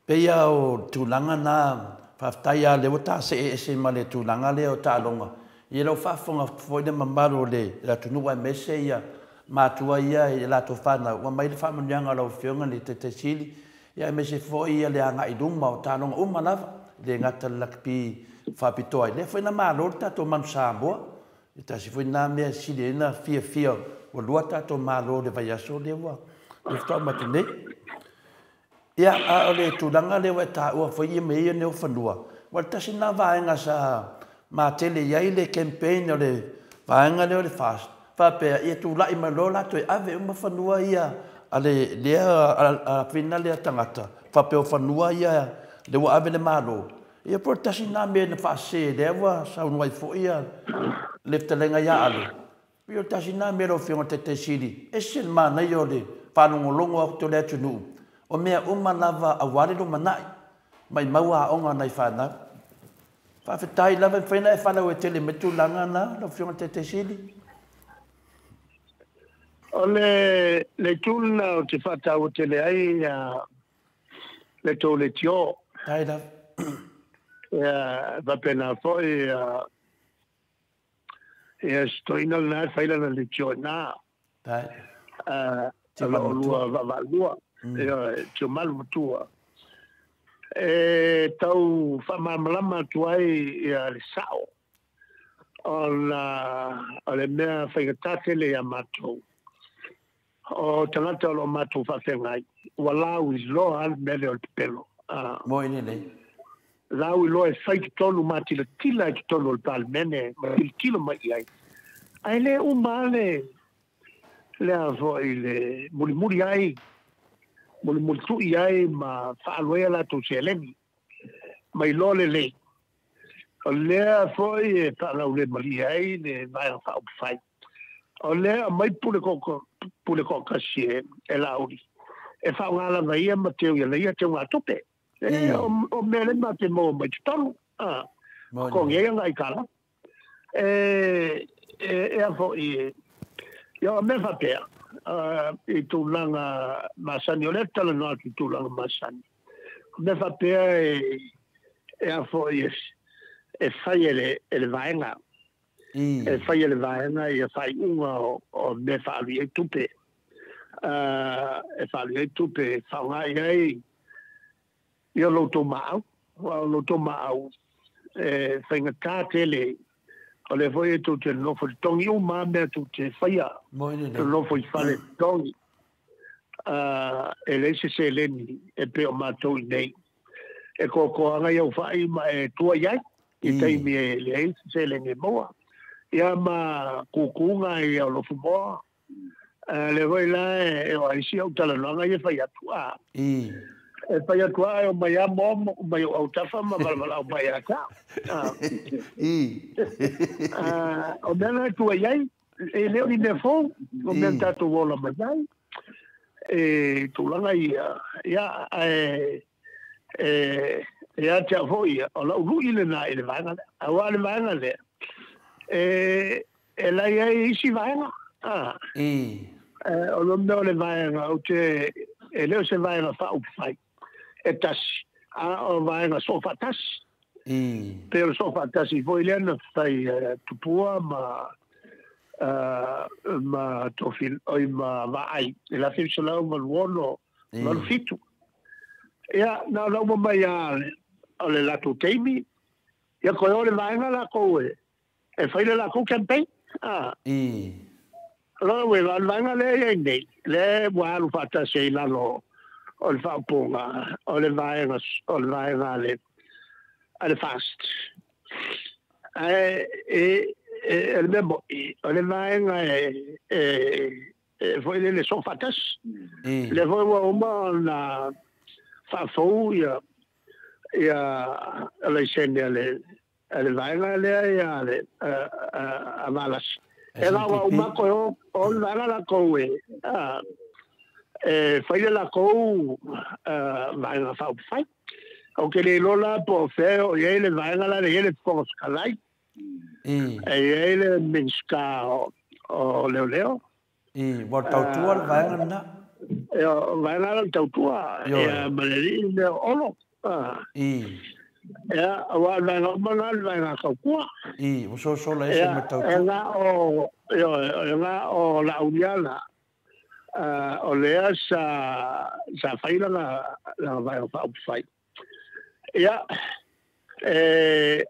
Pei lava o tulaga na, faafetai lava o lea ua ta see ese ma le tulaga lea o taaloga. Ia lau faafofoga atu foi le mamalu o le atunuu aemaise ia matua ia i latou fanau, ua aumai le faamanuiaga a lau Afioga i le Taitai Sili, ia aemaise foi ia le agai i luma o taaloga uma lava, e le gata i le lakapi faapitoa ai. Lea foi na malo le tatou Manu Samoa, e tasi foi lena mea e sili ai ona fiafia ua lua tatou malo i le vaiaso lea ua faatoa uma atu nei. Ia, a o le tulaga lea ua e taua foi ia mea ia nei o fanua, aua o le tasi lena vaega sa matele i ai le campaign o le vaega lea o le FAST, faapea ia tulai mai loa latou e ave uma fanua ia a le lea afina lea tagata, faapea o fanua ia lea ua ave le Malo. Ia po o le tasi lena mea na faasese lea ua saunoa ai foi ia le fetalaiga ia Ale. Pei o le tasi lena mea lau Afioga i le Taitai Sili, ese le manaia o le faalogologo atu o le atunuu, o mea uma lava aua le lumanai, maimau aoga a nai fanau. Faafetai lava, e mafai ona e faalauaitele mai tulaga na lau Afioga i le Taitai Sili? O le itu lena ou te faataua tele ai le tou leitio. Tai lava. Ia, faapena foi ia si toeaina lena e fai lana leitio i ina. Tai. O lo o lua vaavaalua, ioe, Tiumalu matua. E tau faamalamalama atu ai ia le sao, ona o le mea faigata tele ia matou, o tagata o lo o matou faafeagai, ua lauiloa lava le mea lea o le pepelo. Moi lelei. Lauiloa e fai totonu ma tilatila i totonu o le Palemene ma tilotilo mai i ai. Ae le uma lava le lea foi le mulimuli ai, mulimulitu'i ai ma faaalu ai a latou seleni ma iloa lelei. O lea foi e faalaulemalie ai le Vaega Faaupufai. O lea e aumai pule pule toatasi e Laauli e faaaoga lava ia ma teu i ana ia teugatupe. O mea lea matou te maua mai totonu, totogi ai ana aitalafu. E a foi ia o mea faapea i tulaga masani, o lea e talanoa atu i tulaga masani, o mea faapea e a foi e fai e le vaega, e fai e le vaega ia faaiuga o mea e faaalu i ai tupe, e faaalu i ai tupe e faaaoga i ai ia lo outou maau, aua o lo outou maau e faigata tele, o lea foi e tou te nonofo i le togi uma lava mea tou te faia, nonofo i fale togi, e leai se seleni e pei o matou i nei, e toatoaga i au fai ma e tua i ai. I taimi e leai se seleni e maua. Ia ma kūkūga ia o lofu moa. Le foi la e o aisi au talanoaga ia fai atu. E fai atu a e o mai a moa mai o autafa ma valavalao mai a ka. O mea na tua i ai, e leo ni mea fou, o mea tātou ola mai ai. E tulaga ia, ia, e a te au foi ia, o lau lui le nā i le vaega lea. Aua le vaega lea, e lai ai isi vaega. O lo mea o le vaega, o te, e leo se vaega whaupawhai. E tasi, a o vaega so whaatasi. Pe o so whaatasi, foi lea na whai tupua ma ma tofil, oi ma vaai. E la whiu salau maluono, malu fitu. Ia, na lau mai a o le latou teimi, ia koe o le vaega la kou e whai le la kou campaign. Loa ue, o le vaega lea ia nei, le ua alu whaatasi i lalo o le whaoponga, o le vaega a le fast. E le mea moi, o le vaega e foi le so whaatasi. Le foi ua uma na whaafou ia laisene a le vaega lea ia a valasi. E la ua uma koe o le vaega la kou e whaile la kou vaega whaupawhai. O ke le lola po whea o iei le vaega la le iei le whonga whakalai. E iei le minska o leo leo. Wa tautua le vaega na? E o vaega la tautua. E ma le li le olo. Ia, wa vaega uma le vaega kaukua. O sosola ese ma tautua. E ngā o, e ngā o la uliala. O lea sa whaila la vaega whaupawhai. Ia,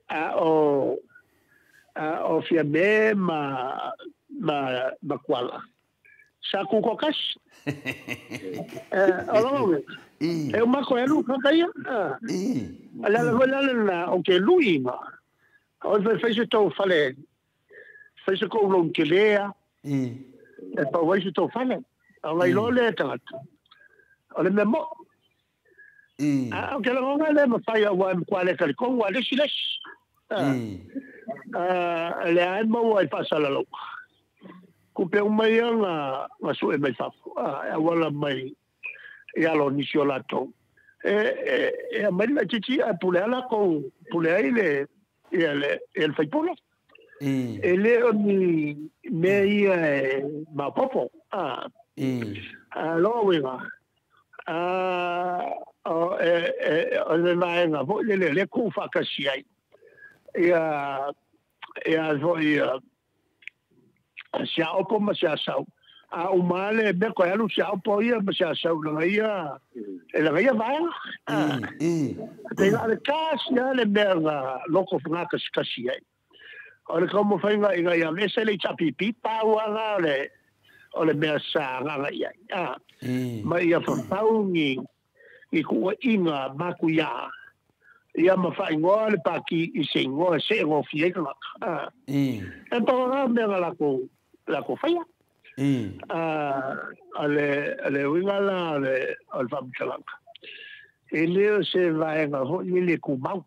a o fia me ma kuala. Sa kuko kasi. O longa e o mako e lu kakaia. A la foi la na o ke lui ma. O fe se tau fale. Fe se ko long ke lea. E pa wai se tau fale. O ngai lo le tangata. O le mea mo. A o ke longa le ma whai a wa mkwa le kaliko wa lesi lesi. Le ai maua i whaasalalau. Ku pe umai a ngā sue mai whafu. A wala mai i alo nisi o lātou. E a mai la titi a pule ala kou pule ai le le whaipula. E le o ni mea ia e mapopo. A loa winga. O le vaega foi le le ku whakasi ai. Ia foi sia opo ma sia sau. A umale me ko alu sia opo ia ma sia sau la ia e la ia vaega. Te la le kasi ia le mea nga loko whangaka kasi ai. O le kaumo whainga inga ia mese le chapipi pau anga o le mea sa nganga ia. Ma ia whapau ni kua inga maku ia. Ia ma whaingoa le paki i se ingoa se ingoa fia i. E pawa mea nga lako whaia. A le winga la le whamutalanga. E leo se vaenga hoi le kumau.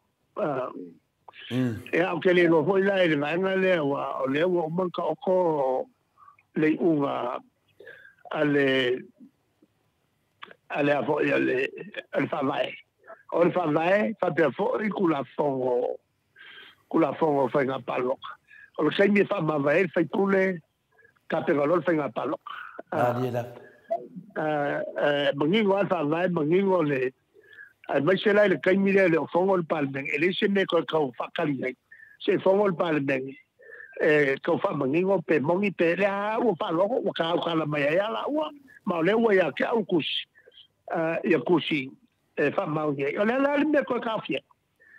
E au ke le lo hoi la e le vaenga lea wa o lea wa umanka oko le unga a le a foi a le whavae. O le whavae, whapea foi kula fongo whainga paloka. O le kaimi whamavae, whaipule, ka pega lo whainga paloka. Mangingo a whavae, mangingo le, ai mai se lai le kaimi lea le o fongo le palmeng, e le se me koe kau whakali ai. Se fongo le palmeng, kau whamangingo pe mongi pe lea ua whaloko, ua ka au kala mai ai ala ua, ma o le ua ia ke au kusi, ia kusi, e whamau nei. O le ala le mea koe ka fia.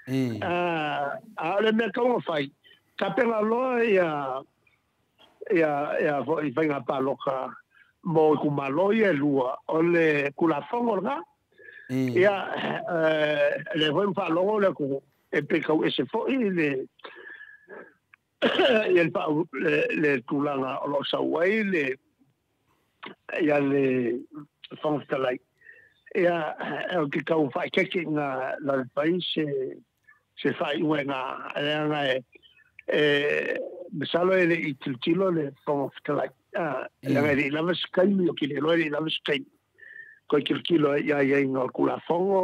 A o le mea kaunga whai, ka pega loa ia ia whainga paloka mo i kumalo ia lua, o le kula fongo nga, ia le hoi whalongo le ku E pe kau ese fo'i le ia le fa'au le tulaga o lo'o sau ai le ia le Fofoga Fetalai. Ia o ke kau fa'aikeke'iga la le fai se fa'ai'uga i gā leaga e masalo e le'i tilotilo le Fofoga Fetalai leaga e le'i lava se taimi o ke le iloa e le'i lava se taimi toe tilotilo ai ia iaiga o le Tulafono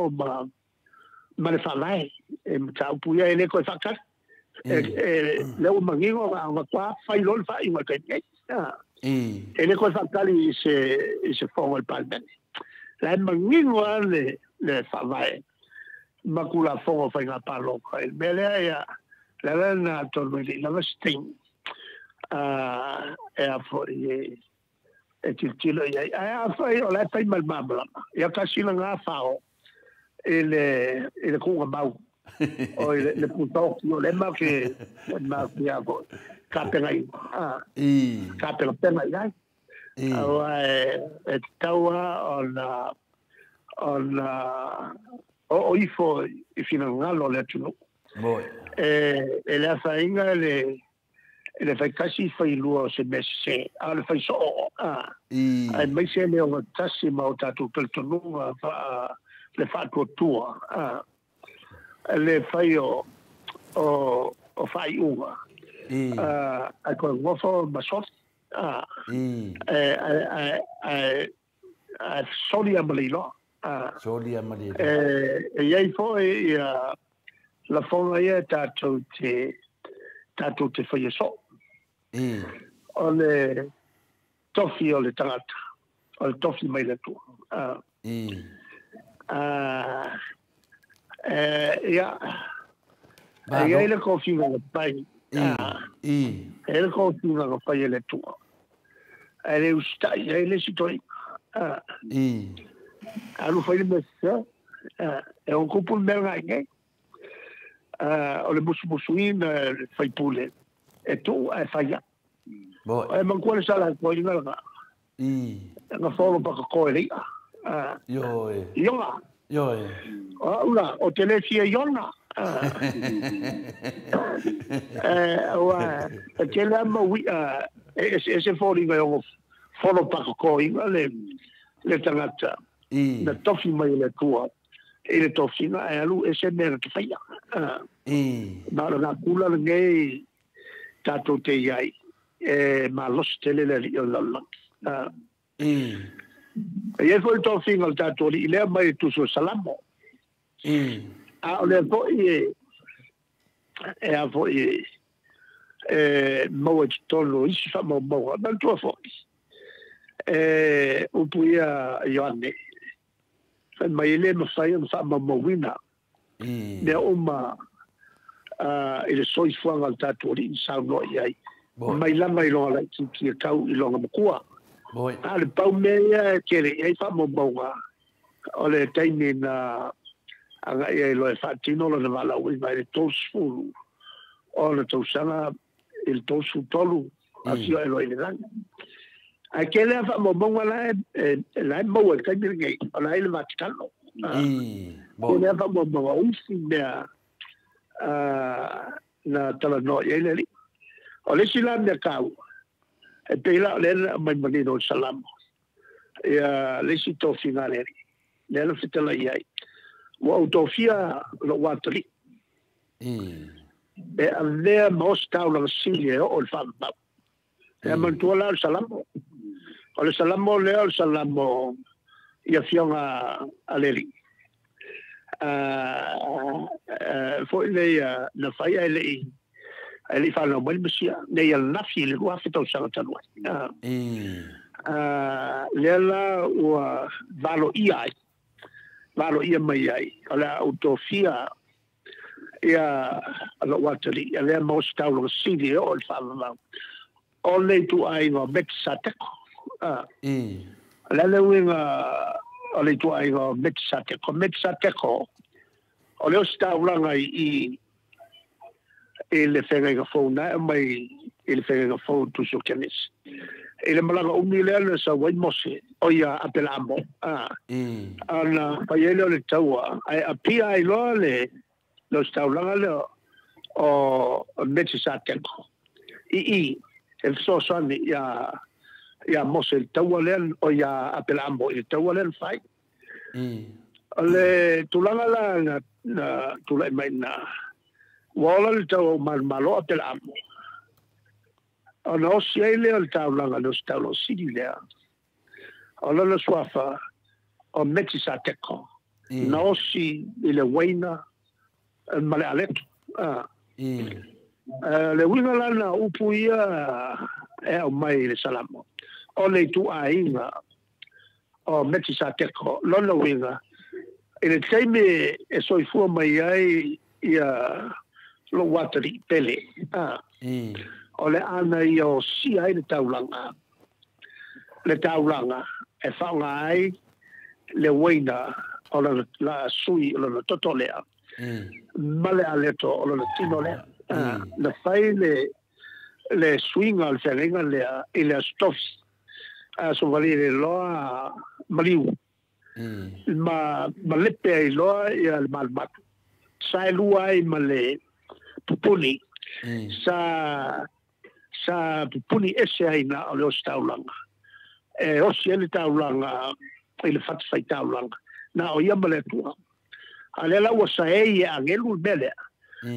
ma le Faavae e mataupu ia e lē toe fa'atali e lea ua manino na toa fai loa le fa'aiuga i taimi nei e lē toe fa'atali i se fono o le Palemene la e manino a le Faavae ma Tulafono o faiga palota i le mea lea. Ia le ala na atonu e le'i lava se taimi e a fo'i e tilotilo i ai ae afai o la e fai ma le malamalama ia tasi lagā fao i le kuga mau o i le putoki o le ma ke ma ke a fo'i kapega i kapegapega i ai aua e tatau a ona o ifo i finagalo o le atunuu e le afaina le faitasi failua o se mea sesē a o le fai so'o ae maise le ogatasi ma o tatou talitonuga le fa'atuatua le fai o fa'ai'uga ae toe gofo ma soli ae soli a ma le iloa. Soli a ma le iloa. E iai fo'i ia lafoga ia tatou te faia so'o o le tofi o le tagata o le tofi mai le Atua. Ia e iai le kofiga na pai e le kofiga na fai e le Atua ae le usita'i ai le isi toeaiga alu fai le mea sesē e ono tupu le mea laga'i nei o le musumusuina le faipule e tu'u ae fai a'i e manatua le sala toeaiga laga na folo pakatō e le i'a. Ioe. Iona. Ioe. O a'u la o te lē fia iona ua e tele a mau i'a e ese ese foliga e ogo folo pakatōina le tagata na tofi mai e le Atua i le tofiga ae alu ese mea na te faia ma o le gakula lenei tatou te iai e malosi tele le ali'i o le lalolagi. E iai fo'i le tofiga o le tatou ali'i lea mai e tusi o Salamo a o lea fo'i e a fo'i e maua i totonu o isi fa'amaumauga manatua fo'i e upu ia Ioane fai mai e lē mafai ona fa'amaumauina mea uma i le soifuaga o le tatou ali'i na saunoa i ai mai lava i loga laitiiti e tau i loga matua a le pau mea ia e tele i ai fa'amaumauga o le taimi na aga'i ai loa e fa'atino lona valaauiga i le 30 ona tausaga i le 33 afio e loa i le lagi ae tele a fa'amaumauga la e maua i le taimi lenei o la e i le Vatikano tele a fa'amaumauga o isi mea na talanoa i ai le ali'i. O le isi la mea kāua e pei la o lea na aumai manino o le Salamo ia le isi tofiga a le ali'i lea na fetalai ai ua ou tofia lo'u atali'i e avea ma osi taulaga sili e o'o i le fa'avavau e manatua la o le Salamo o le Salamo lea o le Salamo i afioga a le ali'i fo'i lea na fai ae le'i fanau mai le Masia nei alanafi i le 2000 tausaga talu ai lea la ua valo'ia ai valo'ia mai ai o le a ou tofia ia lo'u atali'i avea ma osi taulaga sili e o'o i le fa'avavau o le itu'aiga o Metisateko o le a le uiga o le itu'aiga o Metisateko. Metisateko o le osi taulaga i le fegaiga fou na e mai i le fegaiga fou tusi o Kenesi i le malaga umi lea na sau ai Mose o ia Apelaamo ana fai ai lea o le taua ae apia ai loa le Le ositaulaga lea o Metisateko i e fesoasoani ia Mose i le taua lea o ia Apelaamo i le taua lea na fai. O le tulaga la na tulai mai na ua ola le tau malomalo Apelaamo ona osi ai lea o le taulaga le ositaulaga sili lea o lona suafa o Metisateko na osi i le uaina ma le aleto. Le uiga la na upu ia e au mai i le Salamo o le ituaiga o Metisateko lona uiga i le taimi e soifua mai ai ia lou atalii pele o le ana ia osia ai le taulaga e faaaoga ai le uaina o lona la sui o lona toto lea ma le aleto o lona tino lea. Na fai le suiga o le feagaiga lea i le aso tofi aso vali le loa maliu ma lepe ai loa ia le malumatu sa e lua ai ma le pupuni sa pupuni ese ai na o le ositaulaga e osi ai le taulaga i le fatafaitaulaga na o ia ma le Atua a lea la ua saei e agelu le mea lea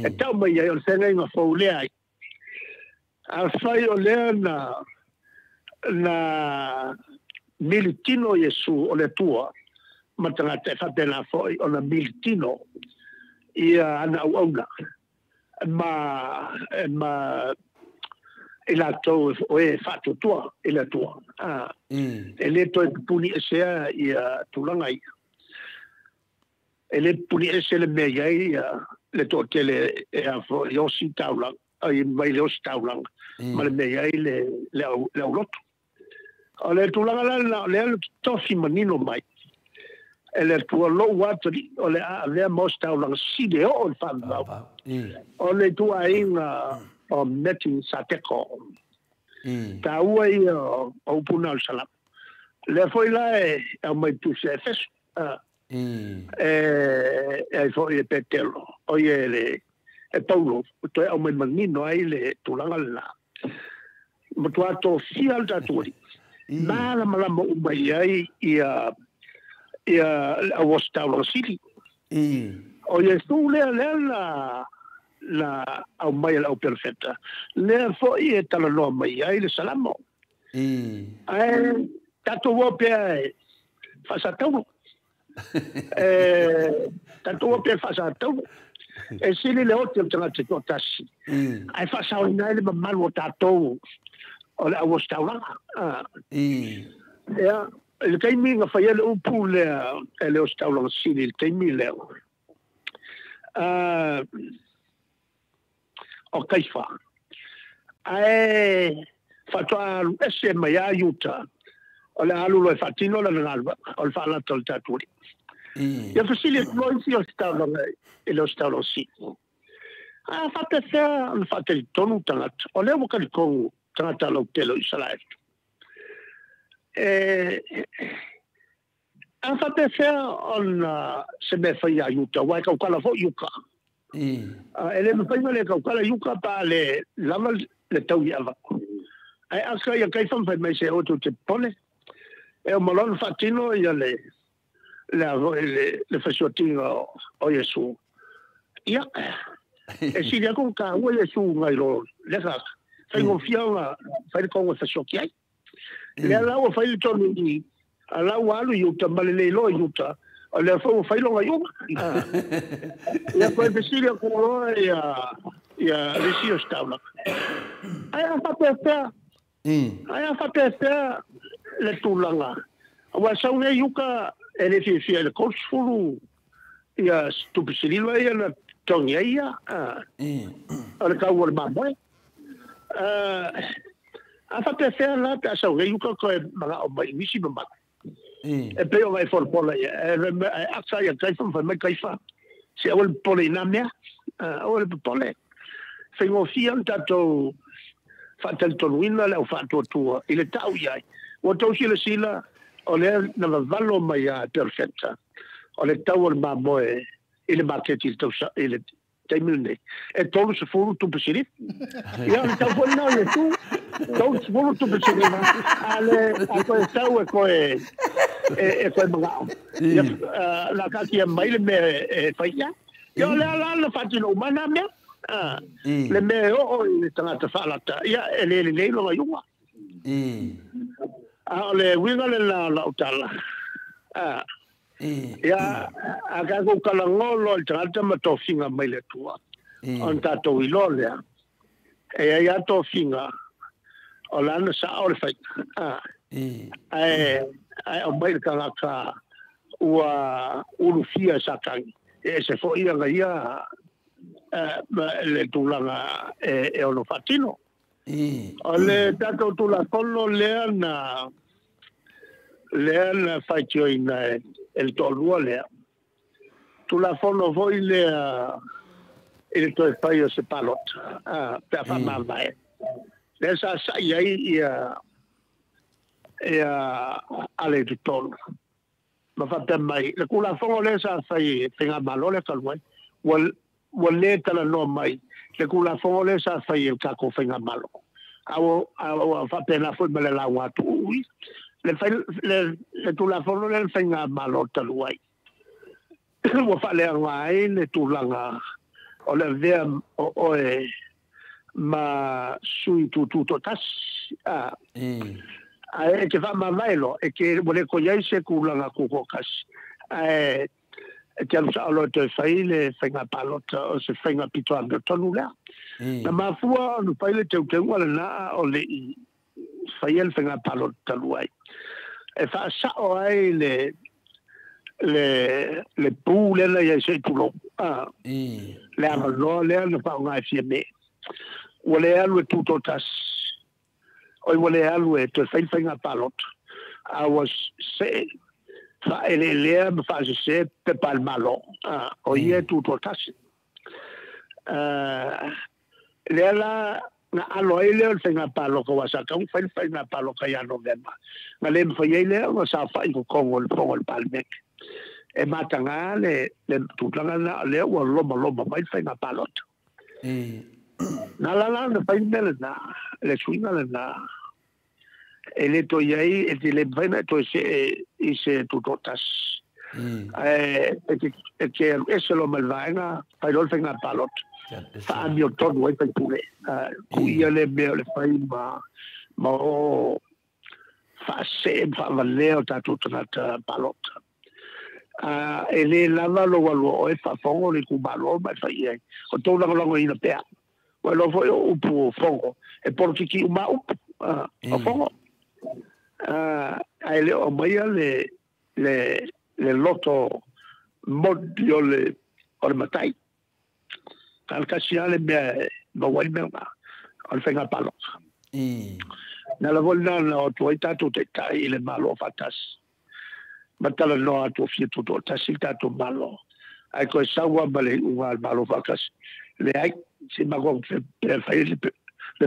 e tau mai ai o le feagaiga fou lea ai afai o lea na militino Iesu o le Atua ma tagata e faapena fo'i ona militino ia ana auauna ma i latou o e faatuatua i le Atua. E lē toe pupuni esea ia tulaga ia e lē pupuni ese le mea iai ia le to'atele e afo'i osi taulaga ai mai le osi taulaga ma le mea iai le aulotu. O le tulaga la o lea le tofi manino mai e le Atua lou atalii o le a avea ma ositaulaga sili e oo i le faavavau o le ituaiga o Metisateko taua ia o upu na o le Salamo lea foi la e aumai tusi a Efeso e ai fo'i e Petelo o ia e Paulo toe aumai manino ai le tulaga lena matuā tofia le tatou alii malamalama uma i ai ia le auositaulaga sili. O Iesu lea lea na aumai e le auperofeta lea fo'i e talanoa mai ai le Salamo. Ae tatou o pea e faasataulo tatou o pea e faasataulo e sili le oti o le tagata to'atasi ae faasaoina ai le mamalu o tatou o le auositaulaga. Ia i le taimi na faia le upu lea e le ositaulaga sili i le taimi lea o Kaifa ae faatoa alu ese mai a Iuta o le alu loa e faatino lana galuega o le faalata o le tatou alii. Ia fesili atu loa isi ositaulaga i le ositaulaga sili a faapefea ona faatalitonu tagata o lea ua talitonu tagata lautele o Isaraelu a faapefea ona se mea fai ia Iuta ua e taukala fo'i Iuka e lē mafai ona le taukala Iuka pa le lava le tau i avatu ae aka ia Kaifa ma fai mai se o tou te pole e o ma loa ona faatino ia le le fasiuatiga o Iesu. Ia e sili aku taua Iesu ngai lo lea tagata faigofia ona fai le togo e fasioti ai lea la ua fai le tonu i a la ua alu i uta ma le leiloa i uta o lea foi ua fai loga iuga. Ia koe fesili aku loa ia lisi o setaulaga ae a faapefea ae a faapefea le tulaga ua sau nei uka e le fiafia i le 30 ia tupe silila ia na togi ai ia o le tau o le mamoe. A faapefea la pe a sau nei uka koe magao mai nisi mamalu e pei ona e folafola ia e aka ia Kaifa ma fai mai Kaifa se aua le popole i nā mea aua le popole faigofia ona tatou faatalitoluina le au faatuatua i le tau i ai ua tou silasila o lea na vavalo mai a perofeta o le tau o le mamoe i le maketi i le taimi lenei e 30 tupe silifi. Ia o le tau foi lena o Iesu, 30 tupe silifi, a le a toe sau e toe e toe manao. Ia la taatia mai le mea e fai i ai. Ia o le ala na faatino uma ai na mea. Le mea e oo i le tagata faalata, ia e le lelei lona iuga. A o le uiga lena o lau tala. Ia, a tatou talanoa loa i le tagata ma tofiga mai le Atua, ona tatou iloa lea, e i ai lava tofiga o lana sao le faiga, ae aumai le tagata ua ulufia e Satani, e ese foi ana ia le tulaga e ono faatino. O le tatou Tulafono lea na lea na faitioina e le toalua lea, Tulafono foi lea i le toe fai o se palota pe a faamavae, lea sa sa'i ai ia ale i totonu ma faapea mai, le Tulafono lea sa fai e Faigamalo lea talu ai, ua le talanoa mai le Tulafono lea sa fai e le tatou Faigamalo, a ua faapena foi ma le lauga a Tuui, le Tulafono lea le Faigamalo talu ai, ua faaleaga ai le tulaga o le avea o oe ma sui tutu toatasi. Ae e te faamavae loa, e te ua le toe i ai se tulaga tutoatasi, ae e te alu sao loa e toe fai le faiga palota o se faiga pito amiotonu lea. Na mafua ona fai le teuteuga lena a o le i faia le faiga palota talu ai, e faasao ai le pu lea na i ai se i tulou, le avanoa lea na faaaoga e Fiame. Ua le alu e tutoatasi, oi ua le alu e toe fai le faiga palota, a ua see faaeleelea ma faasese pepa a le Malo, o ia e tutoatasi. Lea la na alo ai lea o le faiga palota, ua sa tatau ona fai le faiga palota ia Novema, na le mafai ai lea ona saofai i totonu o le fono a le Palemene. E mataga le tulaga lena, o lea ua lomaloma mai le faiga palota. Na la la na fai le mea lena, le suiga lena, e le toe i ai, e te le mafai ona e toe see i se tutoatasi. Ae e te alu ese loa ma le vaega, fai loa le faiga palota, faamiotonu ai faipule. Kuia le mea o le fai ma o faasee ma faavalea o tatou tagata palota. E le lava lou alua oe faafogo le itumalo ma e fai i ai. O tou lagolagoina pea. Ua iloa foi o upu o fogo, e polokiki uma upu o fogo. Ae le o aumaia le loto moni o le matai. Na o le tasi lava le mea e maua ai le mea lena, o le faiga palota. Na ala foi lena na o atu ai tatou taitai i le Malo faatasi, ma talanoa atu o fia tutoatasi le tatou Malo. Ae toe sau lava ma le iuga a le Malo faatasi, leai, se matou pea fai le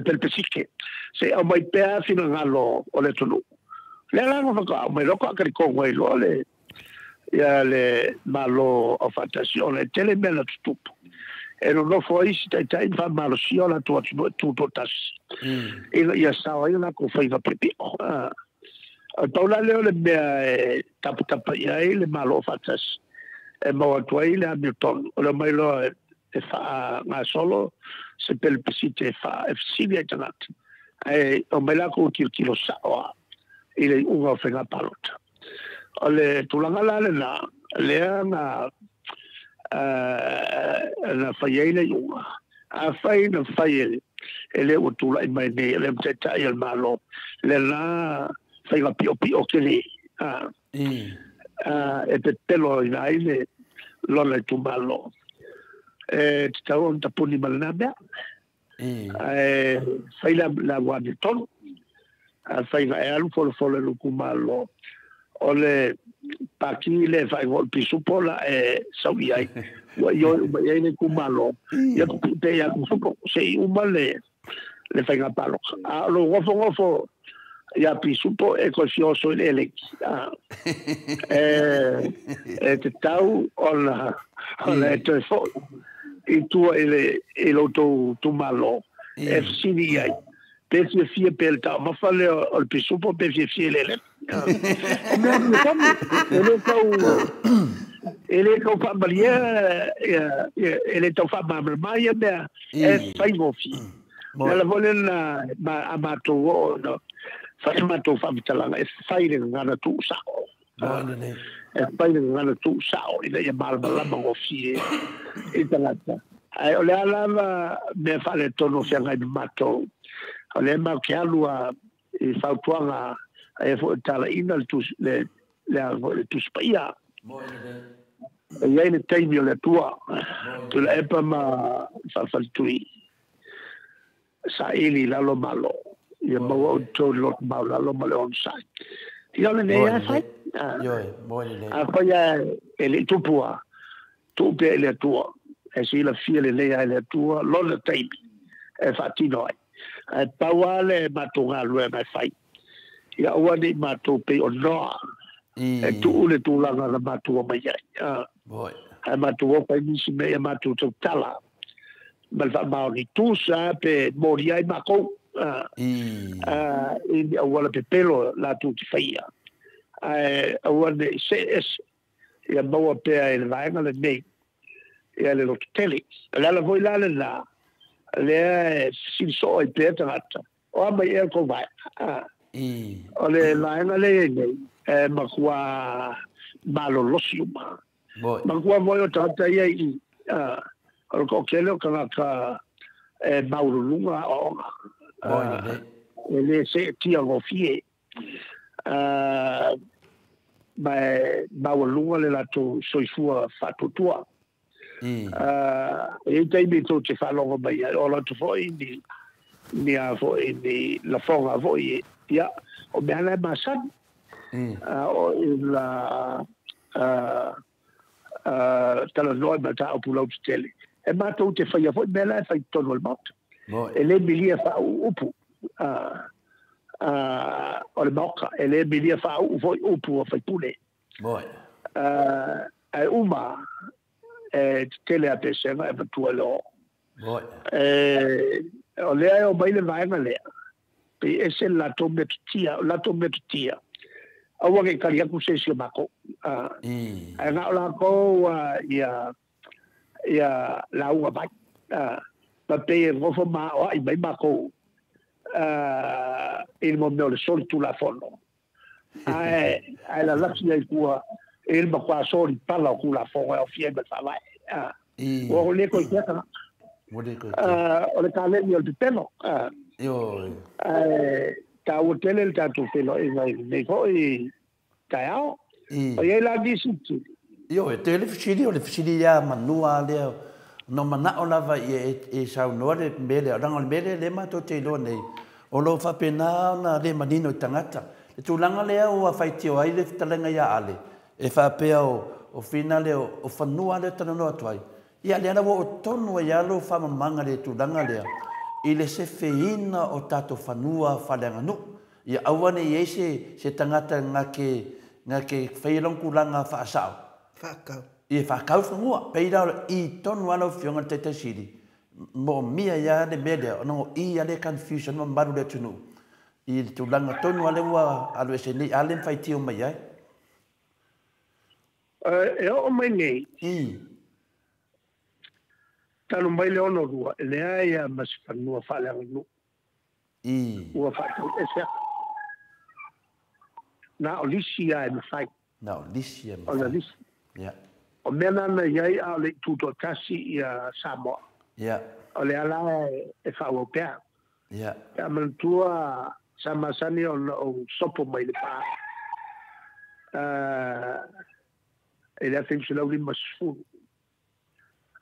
pelepesike, se i aumai pea finagalo o le atunuu. Lea la na faatoa aumai loa toakalikonu ai loa le ia le Malo Aufaatasi, ona e tele mea na tutupu. E nonofo ai isi taitai ma faamalosia o latou atunuu e tutoatasi, ina ia sao ai o latou faiva piopio. O le pau la lea o le mea e tapatapa i ai le Malo Aufaatasi, e maua atu ai le amiotonu, o le omai loa e faagasolo se pelepesite e fesili ai tagata, ae omai latou tilotilo sao lava i le iuga o faiga palota. O le tulaga la lena, lea na fai ai le iuga. Afai na fai e le ua tulai mai nei, le taitai o le Malo, lena faiga piopio tele, e pepelo ina ai le lona itumalo. E tatau ona tapuni ma lena mea. Ae fai la ua amiotonu. A fai na e alu folofolo e lou itumalo, o le pati le faaigoa o le pisupo la e sau i ai. Ua ioe uma i ai le itumalo, ia pe ia pisupo, se i uma le faiga palota. A o lou gofogofo ia pisupo e toe fia oso i le eleki. E tatau ona e toe foi. I tua i le i lo outou itumalo e fesili i ai, pe fiafia pe le taumafa lea o le pisupo pe fiafia i le eleni. O mea amiotonu, e le tau e le tau faamalie e le tau faamalamalama ia mea e faigofie. O le ala foi lea na a matou oo ina fai a matou faamatalaga e fai le gagana tuusao. E fai le gagana tuusao ina ia malamalama gofie i tagata. Ae o le a lava mea faaletonu o feagai ma matou, o lea matou te alu lava i fautuaga aia foi o talaiina le tusi le le a foi le Tusi Paia. E i ai le taimi o le Atua, Tuilaepa ma Faafaletui. Saili i lalo malo, ia maua outou i le loto maualalo ma le onosai. Ia o lenei lava e fai. Afai lava e le i tupu lava, tuu pea i le Atua, e silafia lelei lava e le Atua lona taimi e faatino ai. Ae pau lava le matou galuega e fai, ia aua ne i matou pei o Noa, e tuu le tulaga na matou omai ai. Ae matou o fai nisi mea ia matou tautala ma le faamaoni tusa pe molia ai makou i ni auala pepelo latou te faia, ae aua ne i see ese, ia maua pea i le vaega lenei ia le loto tele. O le ala foi la lena lea e fesili soo ai pea tagata, o a mai ea kou vaega? O le vaega lea i ai nei, e matua malolosi uma. Manatua foi o tagata ia i i, o le toatele o tagata e maualuluga aoaoga, e le seetia gofie, ma e maualuluga le latou soifua faatuatua. E i ai taimi tou te faalogo mai ai, o latou foi ni, ni a foi ni lafoga foi, ia, o mea la e masani. O i la talanoa i mataupu lautetele. E matou te faia foi mea la e fai i totonu o le Maota. E le milia faauu upu o le Maota, e le milia faauu foi upu a faipule. Ae uma e tetele a pesega e matua i le oo. O lea e omai le vaega lea, pei ese le latou metotia, o le latou metotia, aua ne i tali atu se isi o matou. Ae na o latou ia, ia lauga mai, ma pei e nofo ma aoai mai matou i le mea o le solitulafono, ae, ae lalasi ai tua i le matua solipala o Tulafono e aofia ai ma le Faavae. Ua le toe kea tagata. O le kaleni o le pepelo. Ae taua tele le tatou feiloaiga i lenei foi taeao. O i ai la nisi fesili? Ioe, tele fesili, o le fesili ia manua lea, na manao lava ia e saunoa le mea lea, leaga o le mea lea lea matou te iloa nei, o lo o faapena ona le manino i tagata. Le tulaga lea ua faitio ai le fetalaiga ia Ale, e faapea o Fina lea, o fanua lea e talanoa atu ai, ia lea la ua oo tonu ai lava lou faamamaga i le tulaga lea, i le sefeina o tatou fanua faaleaganuu. Ia aua ne i i ai se tagata na te faia lona tulaga faasao. Faakau. Ia faakau fanua. Pei la o le i tonu lava lau Afioga i le Taitai Sili, moomia ai lava le mea lea, ona o i lava lea e confusion ma mamalu le atunuu i le tulaga tonu lava lea ua alu ese nei Ale ma faitio mai ai. E oo mai nei, talu mai le 62, e leai lava ma se fanua faaleaganuu ua faatauese atu. Na o lisi lava e mafai. Na o lisi e mafai. O le lisi. O mea na na i ai a o le i tutoatasi ia Samoa. O lea la e faaauau pea. Pe a manatua sa masani ona ou sopo mai le pa i le 1950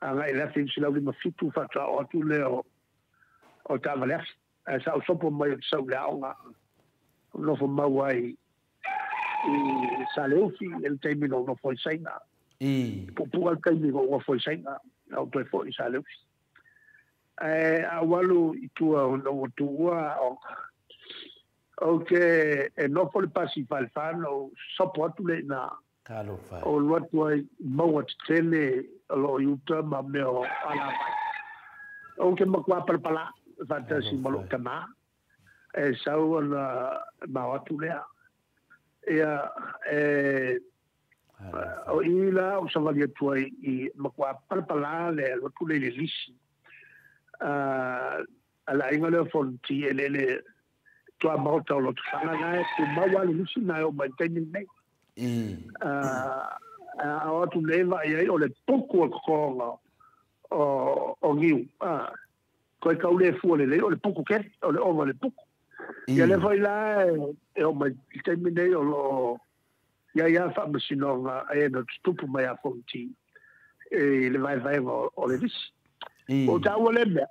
agai i le 1957 faatoa oo atu lea o taavale afi. Ae sa ou sopo mai ou te sau i le aoga, ou nofo mau ai i Saleufi i le taimi na ou nofo ai i Saina. Puupuu lava le taimi na ou nofo ai i Saina, na ou toe foi i Saleufi. Ae a ou alu i tua ona ua tuua aoga, ou te e nofo le pasi i Falefa na ou sopo atu lea i ina. Talofa e. Ou alu atu ai i mauga tetele o lo i uta ma mea o alavai. Ou te matua palapala faatasi ma lou tamā e sau ona mao atu lea. Ia e o i la o savali atu ai i matua palapala le alu atu lea i le lisi. A le aiga lea o Fonoti eleele tuamaota o Lotofaga na e tumau lava le lisi na e oo mai i le taimi lenei. A o atu nei vaai ai o le puku o le totoga o niu. Toe tau le fua lelei o le puku tele, o le ova o le puku. Ia lea foi la e oo mai i le taimi nei o lo o i ai lava faamasinoga e na tutupu mai a Fonoti i le vaevaega o le lisi. Ua ou taua lea mea,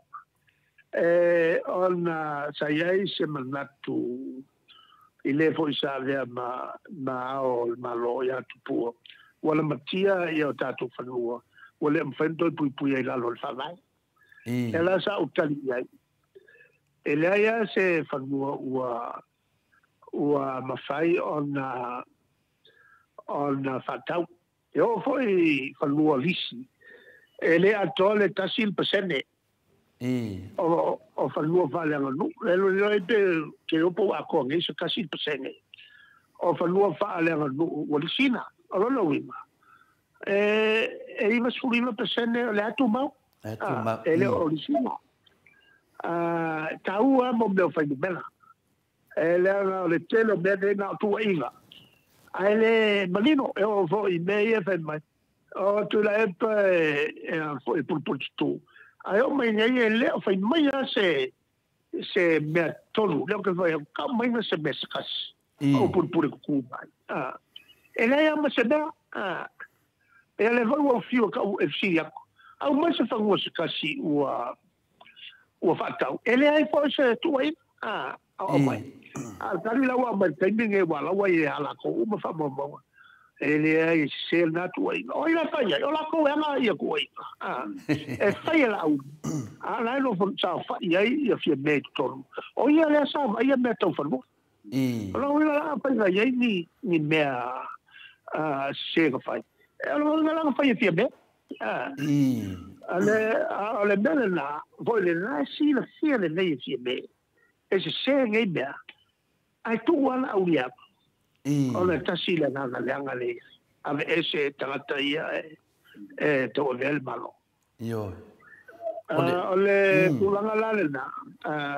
e ona sa i ai se manatu i le foi sa avea ma ao o le Malo ia Tupua, ua lamatia ia o tatou fanua, ua le mafai ona toe puipui ai i lalo o le Faavae. Ia la sa ou tali i ai, e leai lava se fanua ua mafai ona faatau. E oo foi i fanua lisi, e le atoa le 1% o fanua faaleaganuu. Le iloa ai pe te iloa po ua atoa nei se 1% o fanua faaleaganuu ua lisiina. O lona uiga, e 99% o lea tumau, e le o lisiina. E taua lava mo mea o fuainumera. E leaga o le tele o mea nei na o tuuaiga, ae le manino. E oo foi i mea ia e fai mai, o Tuilaepa e pulupulu tutū, ae oo mai nei e le o fai mai lava se mea tonu. Lea ou te fai atu, tau mai se mea se tasi o pulupulu tutū mai. E leai lava ma se mea. Ia lea foi ua ou fiu e kau e fesili atu, aumai se fanua se tasi ua faatau. E leai foi se tuuaiga o aumai. A o le tali la ua aumai i le taimi lenei ua laua ai e a latou uma faamaumauga. E leai e sese lena tuuaiga. O ai la e fai ai? O latou e aga ia tuuaiga. E fai e Laauli. A o la e nofo saofai ai ia Fiame i totonu. O ia lea sa vaaia mea tau fanua. O lona uiga la afai na i ai ni mea sese na fai, o lona uiga la na fai e Fiame. A o le mea lena, foi lena e silafia lelei e Fiame, e sese nei mea, ae tuu lava Laauli e alu. Ona e tasi le agaga leaga lea i ai, aveese e tagata ia e tauavea le Malo. Ioe. O le tulaga la lena,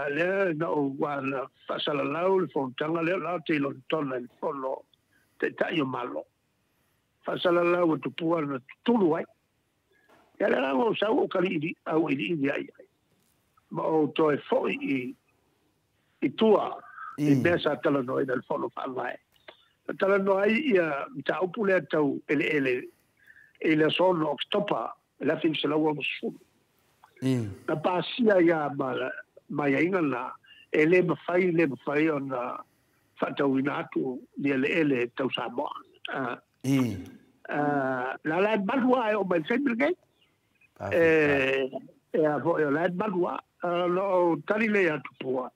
lea na ou na faasalalau le fonotaga lea o la ou te i Lonetona i le fono Taitai o Malo. Faasalalau e Tupua na tutulu ai. Ia lea la na ou sau ou kaliili auiliili ai ai ma ou toe foi i tua i mea sa talanoaina i le fono faavae. Na talanoa ai ia mataupu lea tau eleele i le aso 6 o Oketopa i le 1960. Na pasia ia ma aiaiga na e le mafai le mafai ona faatauina atu ni eleele tau Samoa. La la e malu lava e oo mai i le taimi lenei. E a foi o la e malu lava. Na ou tali lea ia Tupua,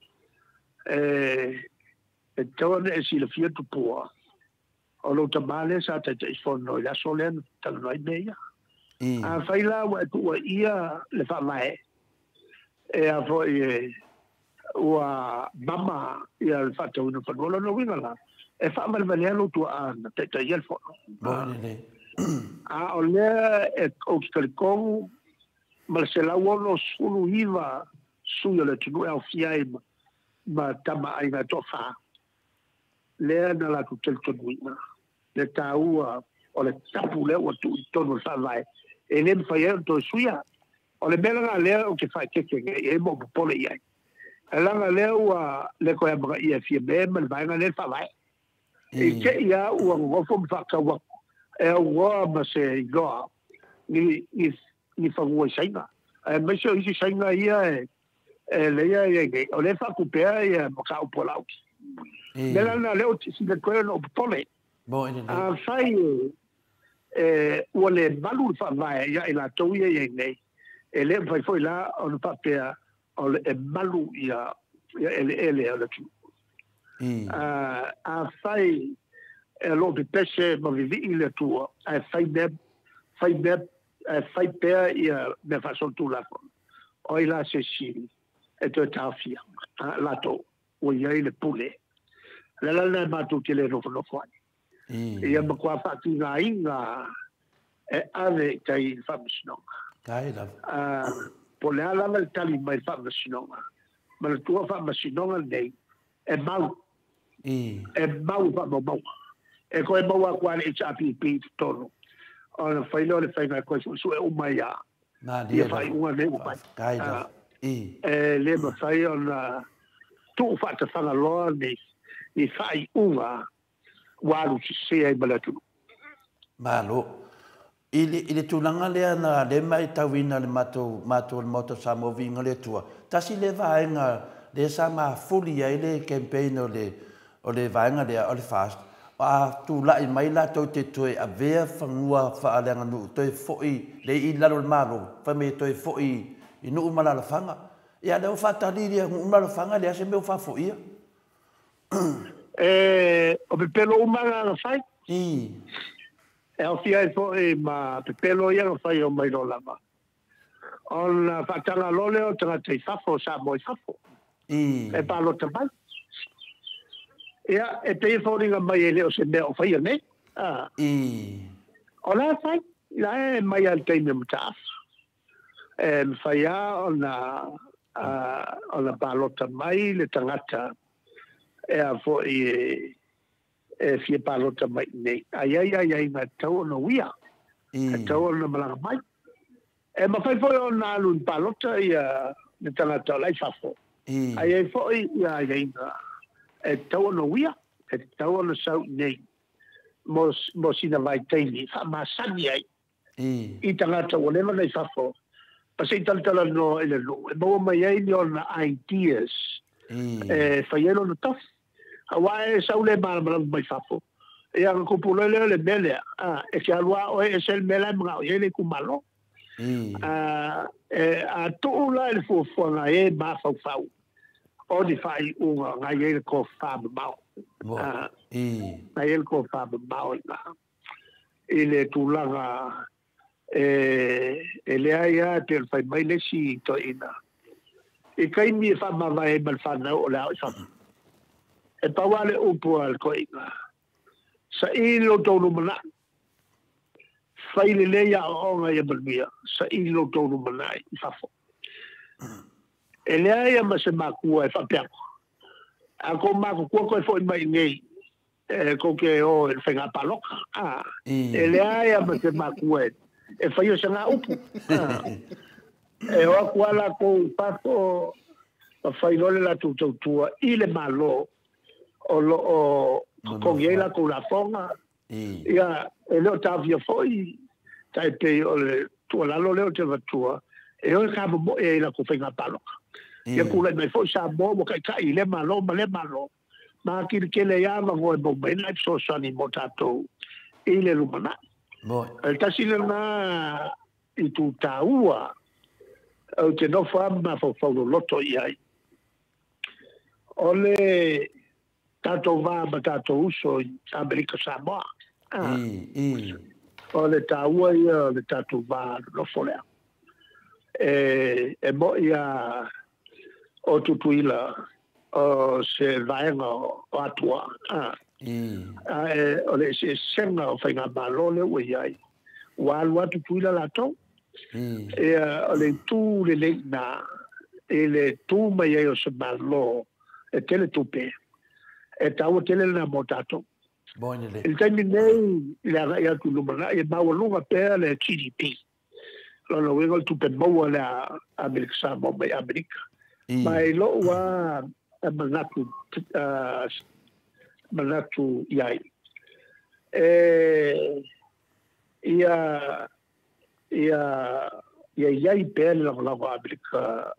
e tatau ona e silafia Tupua, o lou tamā lea sa Taitaifono i le aso lea na talanoa ai mea ia. Afai la ua e tuuaia le Faavae, e a foi e ua mama ia le faatauina o fanua, lona uiga la, e faavalevalea lou tuaa na taitaia le fono. A o lea e ou te talitonu ma le 169 sui o le atunuu e aofia ai ma tama aiga e toafa, lea na latou talitonuina le taua o le tapu lea ua tuu i totonu o le Faavae, e le mafai ai ona toe suia. O le mea lena lea ou te faaeteete nei i ai ma ou popole i ai, leaga lea ua le toe amanaia e Fiame ma le vaega lea le Faavae. I te i lava ua nonofo ma faatau atu e aunoa ma se igoa ni fanua i Saina, aemaise o isi Saina ia e leia i ai nei, o lea e faatupea ia mataupu a Lauti. Mea la lena lea ou te sili atu ai ona ou popole. Afai e ua le malu le Faavae ia i latou ia i ai nei, e le mafai foi la ona faapea o le e malu ia eleele o le atunuu. Afai e o lo o pepese ma vivii le Atua, ae fai mea e fai pea ia mea faasolitulafono, o ai la se isi e toe taofia latou ua i ai le pule. O le ala lena e matou te le nofonofo ai. Ia matua faatigaina e ave i tai i le faamasinoga. Tai lava. Po o le a lava le tali mai i le faamasinoga, manatua faamasinoga lenei e mau. E mau i faamaumauga. E toe maua atu lava le HRPP i totonu ona fai lea o le faiga e toe suesue uma ai lava ia faaiuga nei ua fai. E le mafai ona tuu faatafagaloa ni faaiuga ua alu sese ai ma le atunuu. Malo. I le, i le tulaga lea na lea matauina le matou, matou le Maota o Samoa Viiga le Atua, tasi lea vaega lea sa mafuli ai le campaign o le, o le vaega lea o le FAST, a tulai mai latou te toe avea fanua faaleaganuu toe foi le i lalo o le Malo, fai mai e toe foi i nuu ma alaalafaga. Ia lea ua faatali ia nuu ma alaalafaga e leai se mea ua faafoia. E, o pepelo uma na na fai. I. E aofia ai foi ma pepelo ia na fai o mai loa lava. Ona faataga loa lea o tagata i fafo, o Samoa i fafo. I. E palota mai. Ia, e pei e foliga mai e le o se mea o faia nei. A. I. O la e fai, la e mai lava i le taimi o Mataafa. E mafai lava ona ona palota mai le tagata e a foi e fia palota mai i inei. A i ai aiaiga e tatau ona uia, e tatau ona malaga mai. E mafai foi ona alu i le palota ia le tagata o la e i fafo. A i ai foi ia aiaiga e tatau ona uia, e tatau ona sau i inei mo sina vaitaimi e faamasani ai i tagata ua leva ona i fafo, ma se i talatalanoa i le nuu e maua mai ai ni ona ideas e fai ai lona tofi. Aua e sau le malamalama mai fafo, ia ona kupu loa lea o le mea lea, e te alu lava oe e ese le mea la e manao i ai le itumalo. A tuu la i le fuafuaga a e mafaufau o ni faaiuga na i ai le tofa mamao. Na i ai le tofa mamao i ina i le tulaga e leai lava e pei ona fai mai le isi toeaina i taimi e faamavae ai ma le fanau o le a o i fafo. E pau lava le upu a le toeaina, saili lo outou lumanai, fai lelei aoaoga ia manuia, saili lo outou lumanai i fafo. E leai lava ma se makua e faapea atu, a kou matutua toe foi mai i inei, e tou te o i le faiga palota. A, e leai lava ma se makua e faia sana upu. A, e o atu lava latou i fafo ma fai loa le latou tautua i le Malo o lo o totogi ai latou lafoga. Ia, e le o taofia foi, tai pei o le tuualalo lea ou te avatua, e o e tamomoe ai i latou faiga palota. Ia tulai mai foi Samoa ua taitai i lea Malo ma lea Malo, ma atili tele ai lava avanoa e maua mai ai nai fesoasoani mo tatou i le lumanai. O le tasi lena itu taua ou te nofo lava ma mafaufau loloto i ai, o le tatou va ma tatou uso i Amerika Samoa. O le taua ia o le tatou va nonofo lea. E mo'i lava o Tutuila o se vaega o Atua, ae o le eseesega o faigamalo lea ua i ai, ua alu lava Tutuila latou. Ia, o le itu lelei i ina, i le tu mai ai o se Malo e tele tupe, e taua tele lena mo tatou. I le taimi nei, i le agai atu i lumanai, e maualuga pea le GDP. Lona uiga o le tupe maua lea a Amerika Samoa mai Amerika. Ma i lou lava manatu, manatu i ai, e, ia, ia, ia i ai pea le lagolago a Amerika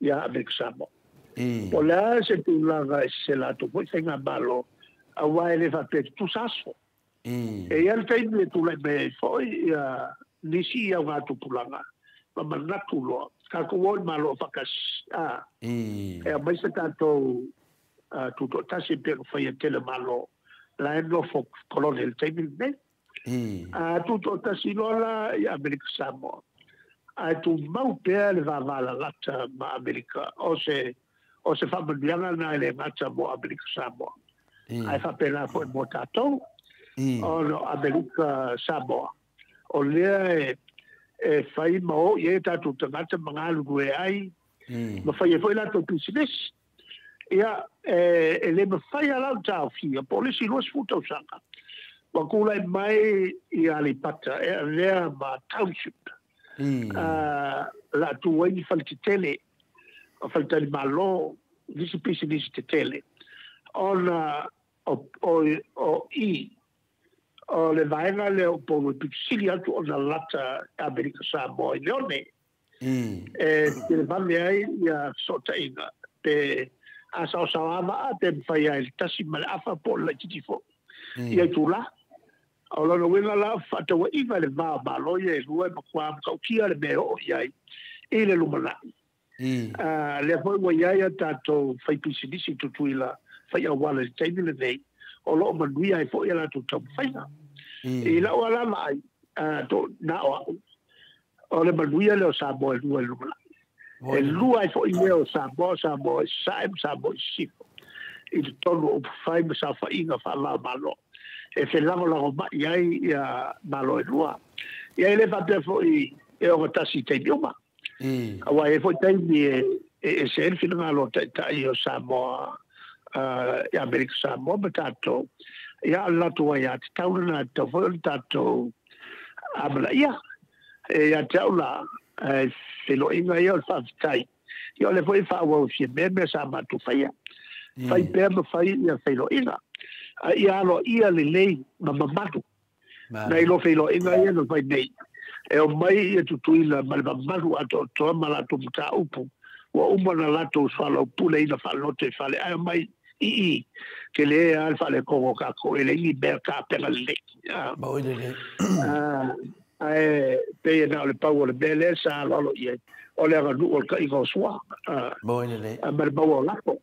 iā Amerika Samoa. Po o le a se tulaga i se latou foi faigamalo, aua e le faapea e tutusa aso. E i ai le taimi e tulai mai ai foi ia nisi i augatupulaga ma manatu loa, tatou o i Malo Faatasi, a, e aumai se tatou tutoatasi e pei ona fai e tele Malo la e nofo kolone i le taimi lenei. A tutoatasi loa la i Amerika Samoa, ae tumau pea le vavalalata ma Amerika. O se faamanuiaga lena e le gata mo Amerika Samoa, ae faapena foi mo tatou, ona o Amerika Samoa o lea e fai ma o i ai tatou tagata ma galulue ai ma fai ai foi latou pisinisi. Ia, e le mafai lava la ona taofia po o le isi 20 tausaga ua tulai mai i Aleipata e avea ma township, la tu ai ni fale tetele o faletalimalo, nisi pisinisi tetele, ona o i o le vaega lea o Upolu e pito sili atu ona lata Amerika Samoa i Leone, e televave ai ia fesootaiga pe a saosaoa vaa pe mafai ai le 1.5 po o le laitiiti foi ia itulā. O lona uiga la, faatauaiga i le va o Malo ia e lua e matua matautia le mea e oo i ai i le lumanai. Lea foi ua i ai a tatou faipisinisi i Tutuila fai auala i le taimi lenei, o lo o manuia ai foi a latou taumafaiga. I lau ala vaai, to, na o au, o le manuia lea o Samoa e lua i le lumanai. E lua ai foi lea o Samoa, Samoa i Sasae ma Samoa i Sisifo, i totonu o upufai ma saofaiga faava-o-Malo e felagolagomai ai ia Malo e lua. Ia e le faapea foi e ogatasi i taimi uma. Aua e i ai foi taimi e ese ai le finagalo o taitai o Samoa i Amerika Samoa ma tatou. Ia, o le latou aiatatau lena e tatau foi ona tatou amanaia. E ia te au la, feiloaiga ia o le faafetai. Ia o lea foi e faaauau e fia mea mea sa matou faia. Fai pea ma fai ia feiloaiga. A ia aloaia lelei ma mamalu. Nai lo feiloaiga ia na fai nei. E omai ia Tutuila ma le mamalu atoatoa ma latou mataupu ua uma ona latou soalaupuleina faaloto i fale, ae omai i i, tele lava le faaletogo o tatou, e leai ni mea tapena lelei. Maui lelei. Ae pei e na o le pau o le mea lea sa aloalo i ai, o le aganuu o le taiga o sua Maui lelei. ma le maua o lafo.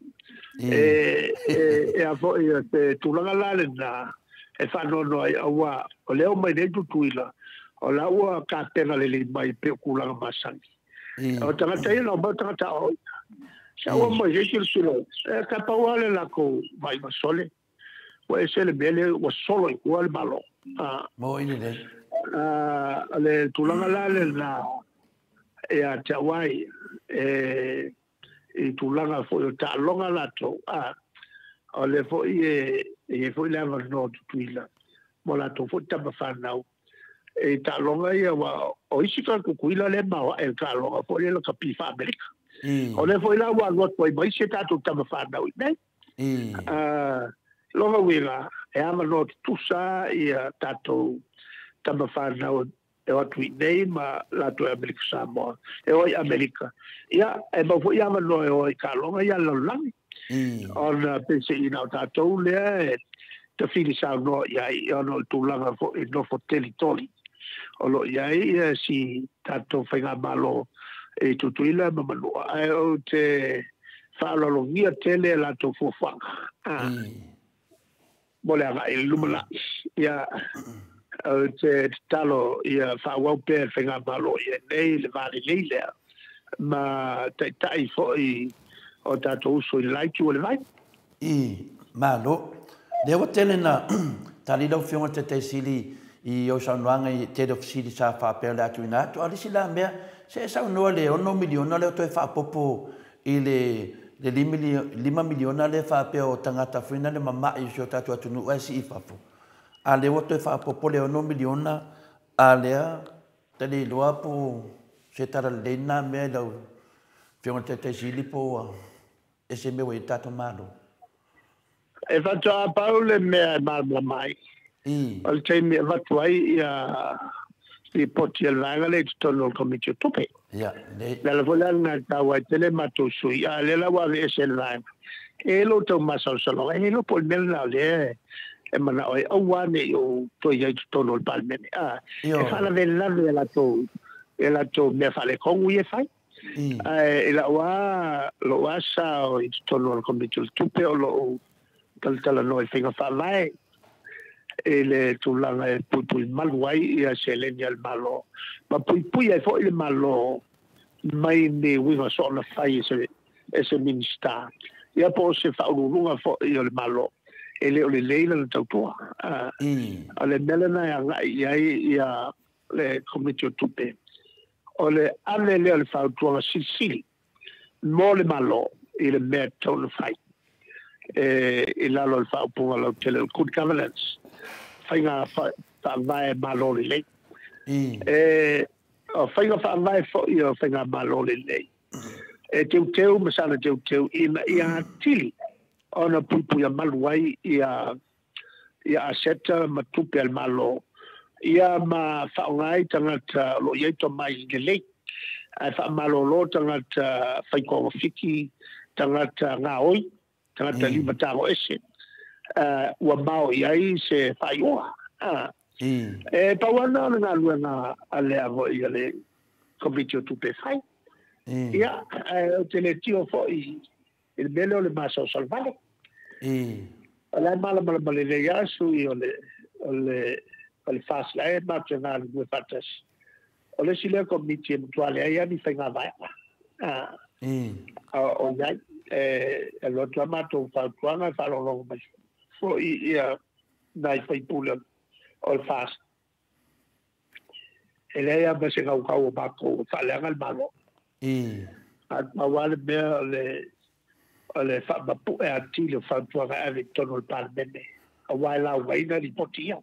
E a foi te tulaga la lena e faanoanoa ai, aua o lea o mai nei Tutuila, o la ua tapena lelei mai pe o tulaga masani. O tagata ia na omai o tagata aoaoina. Sa ua mai se silasila, e ka pau lava le latou vaaiga sole, ua ese le mea lea ua solo i tua le Malo. Maui lelei. O le tulaga la lena ia te au ai, e i tulaga foi o taaloga latou, o lea foi e i ai foi le avanoa o Tutuila mo latou foi tama fanau e i taaloga ia, ua o isi tagata Tutuila lea e maoae i le taaloga foi lea lakapi faa-Amerika. O lea foi la ua alu atu ai ma isi a tatou tama fanau i inei. Lona uiga, e avanoa tutusa ia tatou tama fanau e o atu i inei ma latou e Amerika Samoa, e o i Amerika. Ia, e mau foi avanoa e o ai i taaloga ia a le lalolagi. Ona peiseai na o tatou lea e tafili saunoa i ai, ona o le tulaga foi nofo territory o lo o i ai ia si tatou faigamalo i Tutuila ma Manua, ae ou te faaaloalogia tele latou fuafuaga mo le agai i le lumanai. Ia, ou te tatalo ia faaauau pea le faigamalo i ai nei le va lelei lea ma taitai foi o tatou uso i le la itu o le vai. Malo. Lea ua tele na tali lau Afioga i le Taitaisili i ou saunoaga i tele o fesili sa faapea o le a tuuina atu. A o le isi la mea, se e saunoa i le 6 miliona lea o toe faaopoopo i le 5 miliona lea faapea o tagata foi na le mama'i o si o tatou atunuu ae sii i fafo. A lea ua toe faaopoopo le 6 miliona, a lea ta le iloa po se tala lelei lena mea i lau Afioga i le Taitaisili po ua ese mea ua i ai le tatou Malo. E faatoa pau le mea e malamalama ai. O le taimi e avatu ai ia lipoti a le vaega lea i totonu o le Komiti o Tupe. Ia, lelei. Le ala foi la lena e taua ai tele matou sui, a o lea la ua aveese e le vaega. E lo tau masalosaloga, e iloa po o le mea lena o lea e manao ai, aua ne i ou toe i ai i totonu o le Palemene. E faalavelave e latou mea faaletonu ia e fai. Ae i lau lava lou lava sao i totonu o le Komiti o le Tupe o lou talatalanoa i faiga faavae. I le tulaga e puipui malu ai ia seleni a le Malo ma puipui ai fo'i le Malo mai ni uiga soona fai e se Minista ia po o se faauluuluga fo'i o le Malo e lē o lelei lana tautua. O le mea lena e aga'i i ai ia le Komiti o Tupe o le ave lea o le fautuaga silisili mo le Malo i le mea tatau ona fai e i lalo o le faaupuga lautele o le good governance, faiga faavae malo lelei. E o faiga faavae fo'i o faiga malo lelei e teuteu ma sana teuteu ina ia atili ona puipuia malu ai ia aseta ma tupe a le Malo ia ma faaaoga ai tagata o loo i ai tomai lelei ae faamalōlō tagata faitogafiti, tagata gaoi, tagata lima tago ese ua mao i ai se faaiuga. E pau ana o le galuega a le avo'i a le Komiti o Tupe fai. Ia, ae ou te le tio fo'i i le mea lea o le masaosalovale. O la e malamalama lelei lava sui o le FAST la e matou te galulue faatasi. O le isi lea komiti e matua leai lava ni faiga vaega. O i ai, e alu atu lava matou fautuaga e faalogologo mai fo'i ia nai faipule o le FAST. E leai lava ma se gaugau o matou e faaleaga le Malo. A pau lava le mea o le faamapu'e atili o fautuaga e ave i totonu o le Palemene auā e laugaina lipoti ia.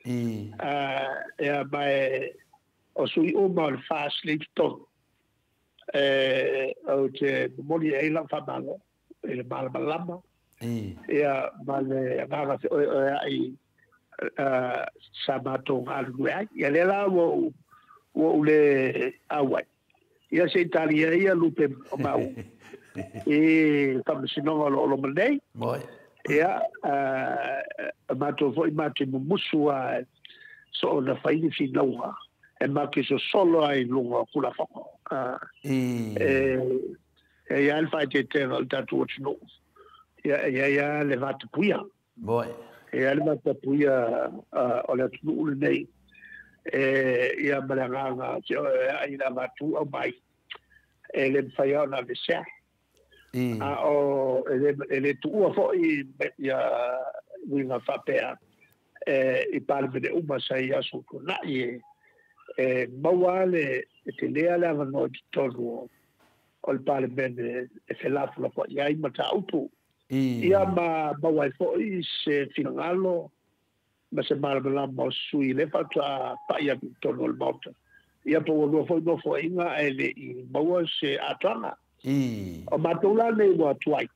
Ia ma e o sui uma o le FAST le i totonu e ou te momoli ai lau faamalo i le malamalama ia ma le agaga feoeoea'i sa matou galulue ai. Ia lea la ua ou le auai. Ia se i talia ia lupe o mau i faamasinoga o lo o loma nei. Moi. Ia, matou fo'i matou mumusu a soona fai ni finauga e matou sosolo ai i luga o Tulafono. E i ai le faaeteetega o le tatou atunuu. Ia, e i ai lava le vatapuia. Moi. E i ai le vatapuia o le atunuu lenei. E ia ma le agaga feoeoea'i le avatu au mai. E le mafai lava ona avesea. A o e le tuua fo'i ia uiga faapea e i Palemene uma sa i aso tuana'i e maua le e telea le avanoa i totonu o le Palemene e felafolafoai ai mataupu. Ia ma maua ai fo'i se finagalo ma se malamalama o sui le faatoa pa'i atu i totonu o le Maota. Ia po ua lua foi nofoaiga ae le i maua se atoaga. O matou la nei ua tuai,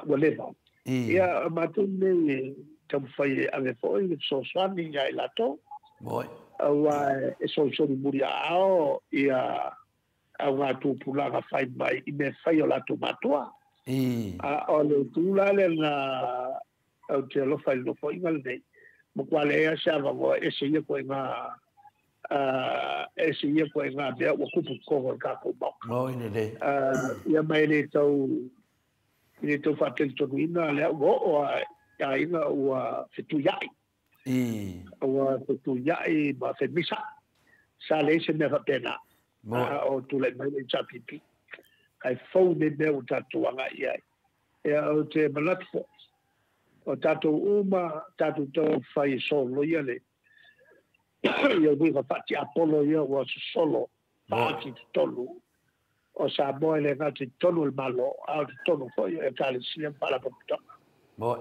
ua leva. Ia, o matou nei taumafai e ave fo'i le fesoasoani ia i latou. Moi. Auā e solisoli muliaao ia auga tupulaga fai mai i mea fai o latou matua. A o le tula lena ou te alofa i le nofoaiga lenei. Matua leai lava se avanoa ese ia koʻiga ese ia koʻiga mea ua tupu i totonu o le tatou Maota. Moi lelei. Ia ma e le tau faatalitonuina lea ua oo a aiga ua fetuia'i. Ua fetuia'i ma femisa. Sa leai se mea faapena. Moi. A o tulai mai le HRPP. Ae fou nei mea ua tatou aga'i ai. Ia ou te manatu fo'i. O tatou uma, tatou taumafai e soloia le ia uiga faatiapolo ia ua sosolo faati i totonu o Samoa e le gata i totonu o le Malo, a o totonu foi o Ekalesia ma Faalapotopotoga. Moi.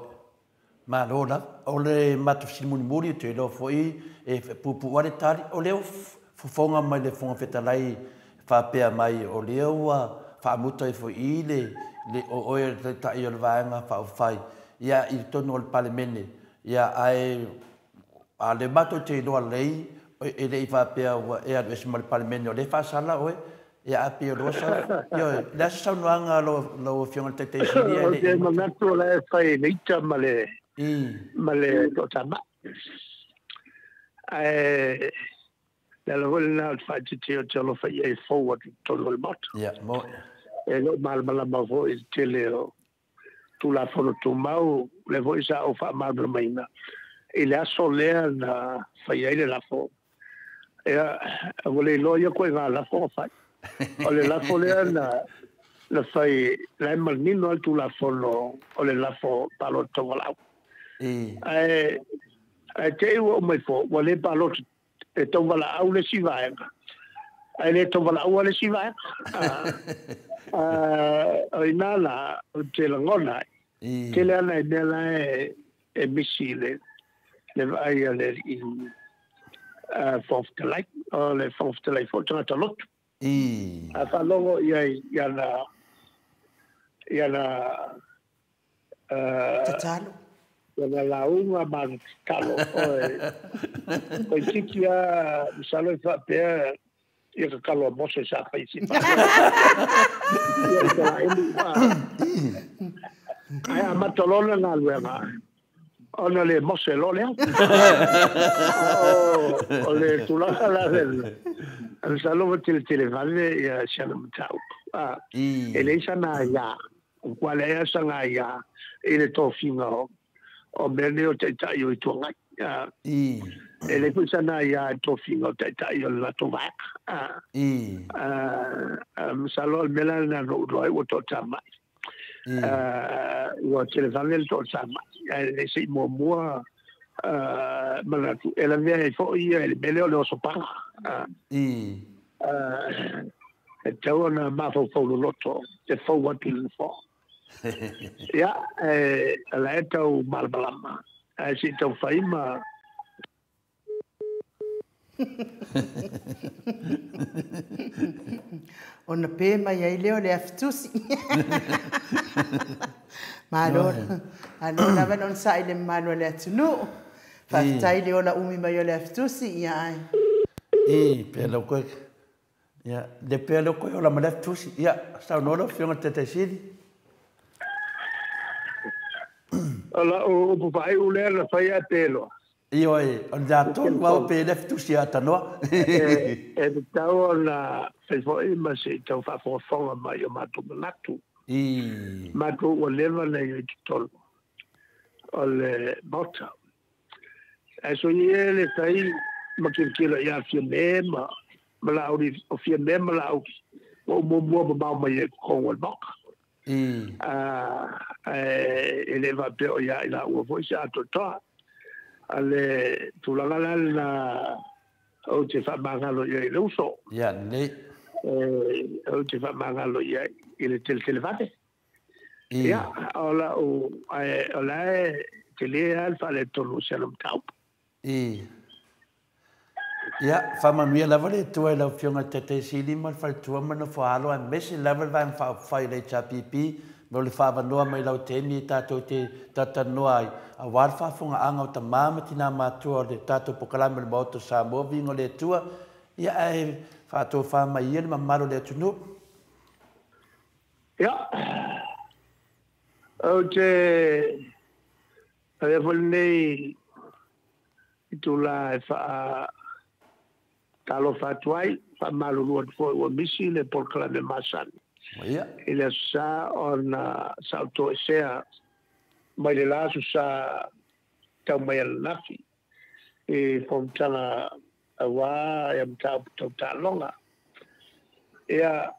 Malo lava. O le matou fesili mulimuli te iloa fo'i e puupuu lava le tali. O lea fofoga mai le Fofoga Fetalai faapea mai o lea ua faamuta ai foi i le o oe le Taitai o le Vaega Faaupufai ia i totonu o le Palemene. Ia ae a le matou te iloa lelei e le i faapea ua e alu ese ma le Palemene o lea e faasala oe. Ia a pei o lua sa ioe, le a se saunoaga lau Afioga i le Taitai Sili ae Ou le te i manatu o la e fai le ita ma le ma le toatama'i. Ae le ala foi lena o le faaeteete ou te alofa i ai e fou atu i totonu o le Maota. Ia, moi. E le o malamalama foi i le tele o Tulafono Tumau, lea foi sa ou faamalamalamaina. I le aso lea na fai ai le lafo. Ia, ua le iloa ia koe ngā lafo na fai. O le lafo lea na fai, la e manino lava le Tulafono o le lafo palota tauvalaau. Ae te i ua uma ifo, ua le palota e tauvalaau le isi vaega, ae le tauvalaua le isi vaega. O ina la, ou te lagona ai, tele ana i mea la e misi le vaai a le alii Fofoga Fetalai. O le Fofoga Fetalai foi o le tagata lotu. A faalogo i ai i ana tatalo. Ana lauga ma ana tatalo. Oi titi a masalo e faapea ia tatalo a Mose sa fai si pa. Ai a matolona galuega ona le Mose loa lea. O le tulaga la le masalo ua teletele vave ia si ana mataupu. E leai sana aia, ua leai lava sana aia i le tofiga o mea nei o taitai o Itu Agai. E leai foi sana aia i le tofiga o taitai o le latou vaega. Masalo o le mea la lena na ou iloa ai ua toatamai. Ua televave le toatamai. Ae le se i muamua manatu e lavea ai foi ia i le mea lea o le osopaga. E tatau ona mafaufau loloto e fou atu i le nofoa. Ia, o la e tau malamalama, ae se i tau fai ma Ona pe mai ai lea o le afitusi. Malo, malo lava le onosai i le mamalu o le atunuu. Faafetai i le ola umi mai o le afitusi, ia ai. I, pea lau koe, ia, le pea lau koe ola ma le afitusi. Ia, saunoa lau Afioga i le Taitaisili. O lau upu faaiu lea na fai ae pe loa. Ioe, o le tonu lava pe le afitusi a tanoa. E tatau ona fai foi ma se i tau faafogafoga mai o matou manatu. Matou ua leva ona i ai i totonu o le Maota. Ae soia le tai ma tilotilo ia Fiame ma Laauli, o Fiame ma Laauli ua ou muamua mamao mai ai i totonu o le Maota. Ae e le faapea o ia i laua foi se atoatoa. A le tulaga la lena ou te faamagalo i ai i le uso. Ia, lelei. Ou te faamagalo i ai i le teletelevave. Ia, o lau, ae o la e tele lava le faaletonu o si ana mataupu. Ia, faamanuia lava le Atua i lau Afioga i le Taitaisili ma le faletua ma le nofoaalo aemaise lava le Vaega Faaupufai o le HRPP mo le faaavanoa mai lau taimi e tatou te talatalanoa ai aua le faafofogaaga o tama ma tina matua o le tatou Polokalame o le Maota o Samoa, Viiga o le Atua, ia ae faatofa mai ia le mamalu o le atunuu. Ia, ou te avea foi lenei itula e faatalofa atu ai, faamalulu atu foi ua misi le polokalame masani i le Aso Sa ona sa ou toesea mai le la Aso Sa tau mai ananafi i fonotaga aua ia mataupu tau taaloga. Ia,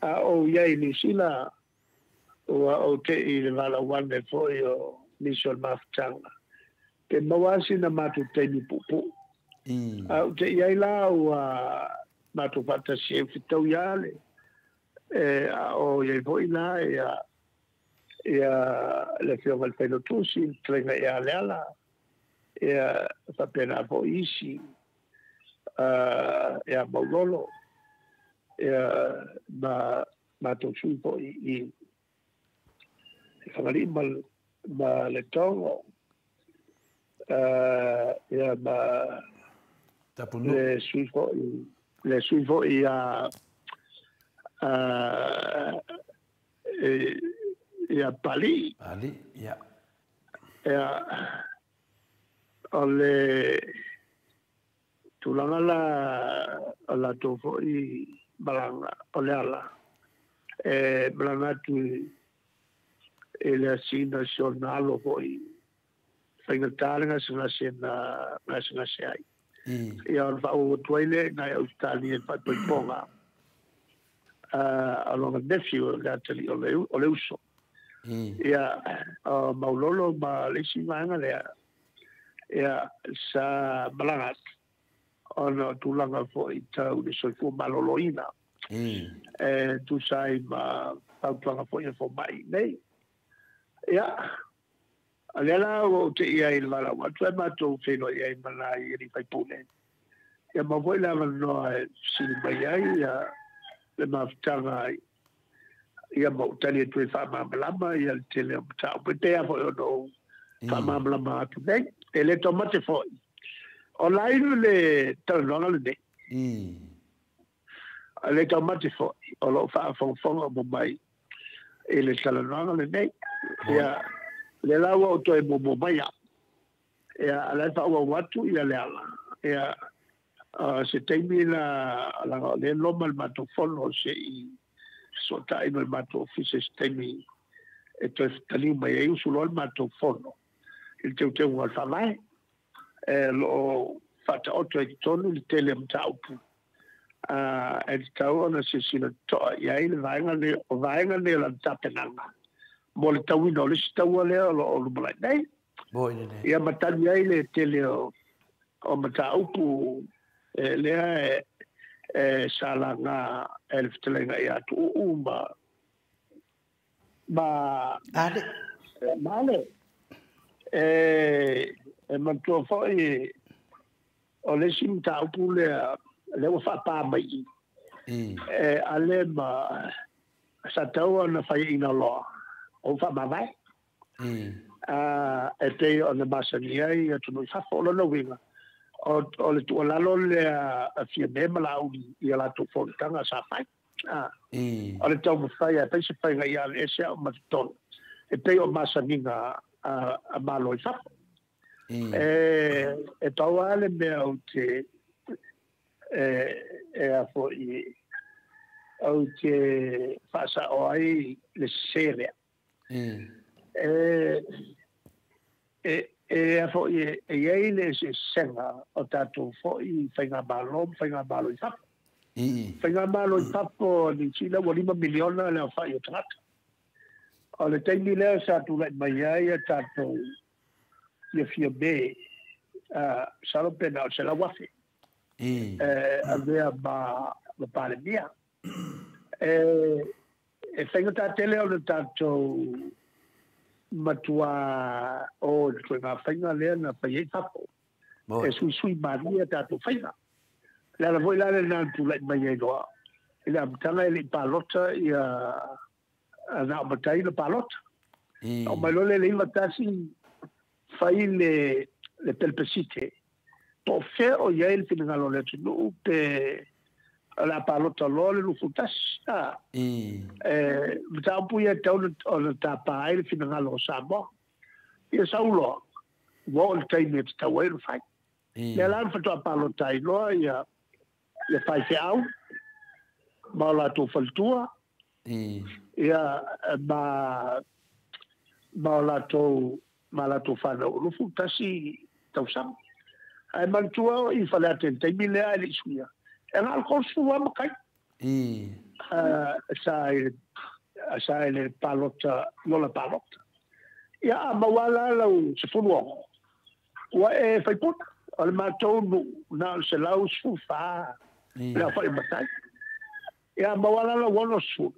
a ou i ai i Niu Sila, ua ou te i le valaau ane foi o nisi o le mafutaga, pe maua lava sina matou taimi puupuu. A ou te i ai la ua matou faatasi ai, ua fetaui lava le, a o i ai foi la ia, ia le Afioga i le Failautusi, le Fetalaiga ia Leala, ia faapena foi isi, ia Maulolo, ia ma matou sui foi i Fagalii ma Letogo, ia ma Tapunuu. Le sui foi, le sui foi ia ia Palii. Palii, ia. Ia, o le tulaga la o latou foi malaga, o le ala e malaga atu i le asina o si ona alo foi. Faigata le gasegase na gasegase ai. Ia ona faaauau atu ai lea i nai Ausetalia i le faatoipoga a lona nephew le atalii o le, o le uso. Ia, o Maulolo ma le isi vaega lea, ia, sa malaga atu ona o tulaga foi tau le soifua maloloina e tusa ai ma fautuaga foi a fomai nei. Ia, O lea la ua ou tei ai i le valaau atu ae matou feiloai ai ma nai alii faipule. Ia maua foi le avanoa e fesili mai ai ia le mafutaga ia ma ou tali atu ai faamalamalama ia le tele o mataupu e pei lava foi ona ou faamalamalama atu nei. E le taumate foi. O live le talanoaga lenei. E le taumate foi o lo o faafogafoga uma mai i le talanoaga lenei. Ia, lea la ua ou toe muamua mai au. Ia, a la e faaauau atu ia Leala. Ia, se taimi la, leaga o lea e loma le matou fono se i fesootai ma le matou ofisa i se taimi e toe taliu mai ai usu loa le matou fono i le teuteuga o le Faavae. E o lo o faataoto ai i totonu le tele o mataupu e tatau ona silasila totoa i ai le vaega lenei, o vaega nei o lana tapenaga mo le tauina o le isi taua lea o lo o lumanai nei. Ia ma tali ai le tele o mataupu lea e sa laga e le fetalaiga ia Tuuu ma Ale. Ma Ale. E manatua foi o le isi mataupu lea lea ua faapā mai i e Ale ma sa tatau ona faiaina loa o faamavae e pei ona masani ai atunuu i fafo. O lona uiga o le tuualalo lea a Fiame ma Laauli i a latou fonotaga sa fai. O le taumafai e fai se faiga ia aveese au ma totonu e pei o masaniga a Malo i fafo. E pau lava le mea ou te e a foi ou te faasao ai le sese lea. E a foi e i ai le eseesega o tatou foi faigamalo ma faigamalo i fafo. Faigamalo i fafo a Niu Sila ua 5 miliona le aofai o tagata. O le taimi lea sa tulai mai ai a tatou ia Fiame, masalo pe na o le 100,000 e avea ma Palemia. E faigata tele ona tatou matua o i le ituaiga faiga lea na fai ai fafo. E suisui malie a tatou faiga. Le ala foi la lena na tulai mai ai loa i le amataga e le i palota ia na o matai na palota. Oo mai loa lea i le 91 fai le pelepesite po o fea o i ai le finagalo o le atunuu pe o le a palota loa le 21. E mataupu ia e tatau ona tapa ai le finagalo o Samoa. Ia sau loa, ua oo i le taimi e tatau ai ona fai. Lea la na faatoa palota ai loa ia le faifeau ma o latou faletua, ia ma o latou ma latou fanau o 21 tausaga. Ae manatua o i Faleata i le taimi lea ae le i suia, e na o le 30 lava matai sa i le palota, lola palota. Ia a maua la lau 16, ua e faipuna. O le matou nuu na o le 114 le aofai o matai. Ia a maua la lau 60,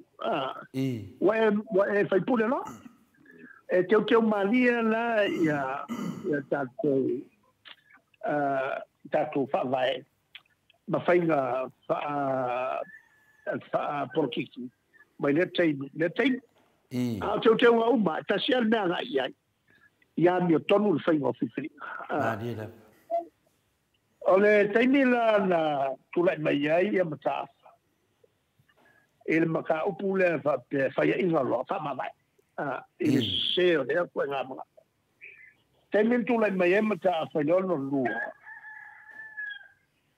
ua e faipule loa. E teuteu malie la ia tatou tatou faavae ma faiga faapolokiki mai lea taimi i lea taimi. A o teuteuga uma, e tasi lava le mea agai i ai, ia amiotonu le faiga o filifiliga. O le taimi la na tulai mai ai ia Mataafa i le mataupu lea faapea faiaina loa faamavae i le sese o lea ituaiga manatu. Taimi na tulai mai ai Mataafa i le 62,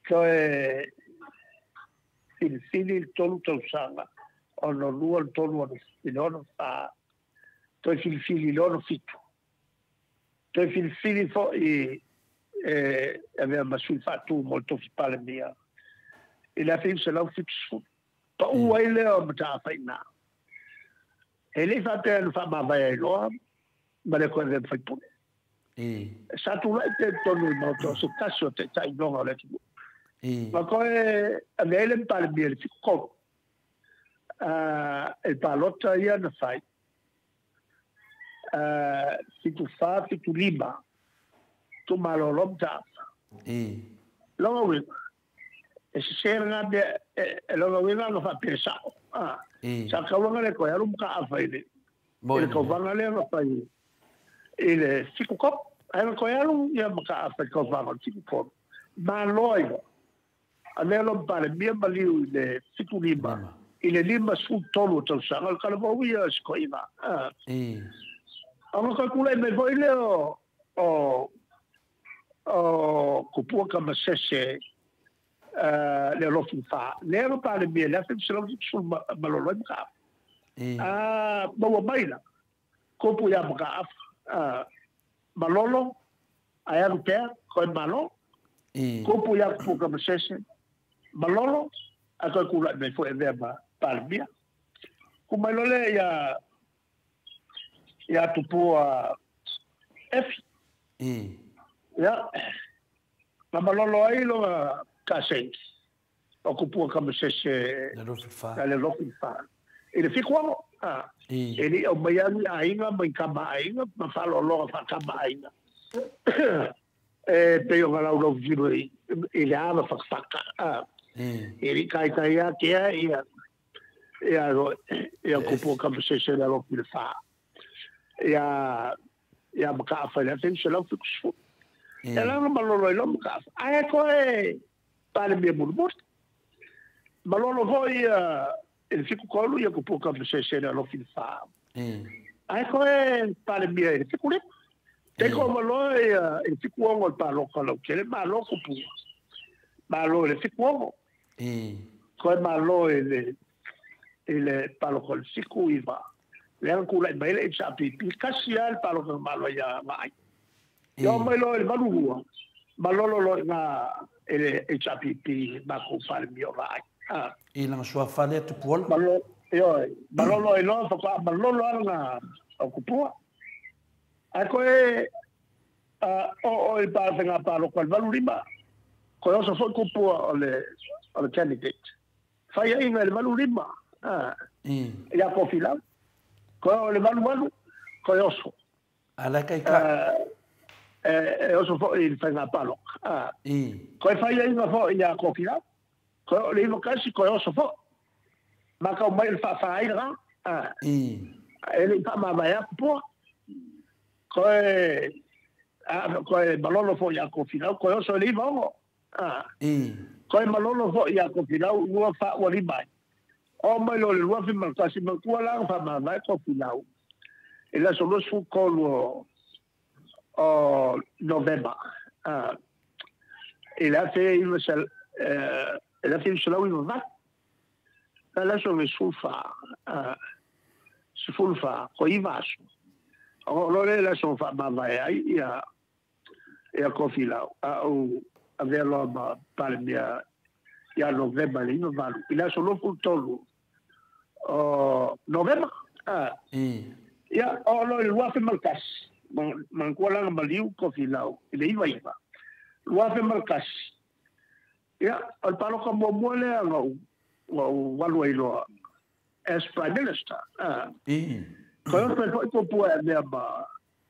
toe filifili le 3 tausaga, 62, le 3, i le 64, toe filifili i le 67. Toe filifili fo'i e avea ma sui faatū mo le tofi Palemia i le 1970. Pa'ū ai lea o mataafaina. E lei faapea na faamavae ai loa ma le koe avea ma faipule. Sa tula'i pea i totonu o le Maota o se tasi o taitainoga o le atunuu. Ma koe avea ai le ma Palemia i le 73. I le palota ia na fai, 74, 75, tuumalōlō mataafa. Lona uiga, e sesē lena mea, e lona uiga na faapea sa'o. Sa tatau ona le toe alu mataafa i le tauvaga lea na fai i le 73. Ae na toe alu ia mataafa i le tauvaga o le 73. Malo ai loa. Avea loa ma Palemia maliu i le 75, i le 53 o tausaga, o le talavou ia o si toeaina. Ona toe tulai mai foi lea o Tupua Tamasese le alofi fa. Lea na Palemia i le 1970 malolo ai Mataafa. Maua mai la, tupu ia Mataafa. Malolo, ae alu pea, koe malo. Tupu ia Tupua Tamasese, malolo, ae toe tulai mai foi avea ma Palemia. Ku mai loa lea ia Tupua Efi. Ia, na malolo ai lona kasei o Tupua Tamasese le alofi fa. I le 76, e lei aumaia ni aiga ma i tama aiga ma faaaloaloga faatama aiga. E pei o laulau filo i le ava whakawhaka. E ri kai tai a kea ia ia Tupua Tamasese le alofi le wha. Ia makaafa i le 1970. E langa malolo i lo makaafa. Ae koe Palemia mulimuli. Malolo foi i le 73 ia Tupua Tamasese le alofi le wha. Ae koe Palemia i le 75. Te ko maloa ia i le 76 o le paloka lau tele, malo kupua. Malo i le 76. Koe malo i le paloka o le 79. Lea na tulai mai le HRPP, kasi lava le paloka na malo ia Vaai. Ia o mai loa i le 82, malolo loa i ngā i le HRPP makou Palemia o Vaai. I lana suafa lea Tupuola? Malolo, ioe, malolo ai loa, faatoa malolo lava lana o kupua. Ae koe o i pāwhenga pāloko al 85, koe oso foi kupua o le candidate. Whai ainga i le 85, ia Kofi Lau. Koe o le 88, koe oso. Ala kai ka. E oso foi i le whainga pāloka. Koe whai ainga foi ia Kofi Lau. Koe o le 91, koe oso foi. Makau mai le whaawhaira. E le whaamavaea kupua. Koe malolo foi ia Kofi Lau, koe oso e le 96. Koe malolo foi ia Kofi Lau, lua whaua limai. O mai lo le 2001, matua la whaamavae Kofi Lau. E le aso 23 o Novema. E le 1998. Le aso le 14, koe iva aso. O lo le aso whaamavae ai ia Kofi Lau. A o avea loa ma Palemia ia Novema le 98. I le aso 23 o Novema. Ia o lo le 2001. Manatua lana maliu Kofi Lau i le 99. 2001. Ia o le paloka muamua lea na ou alu ai loa as Prime Minister. Koe oso e foi kupua e mea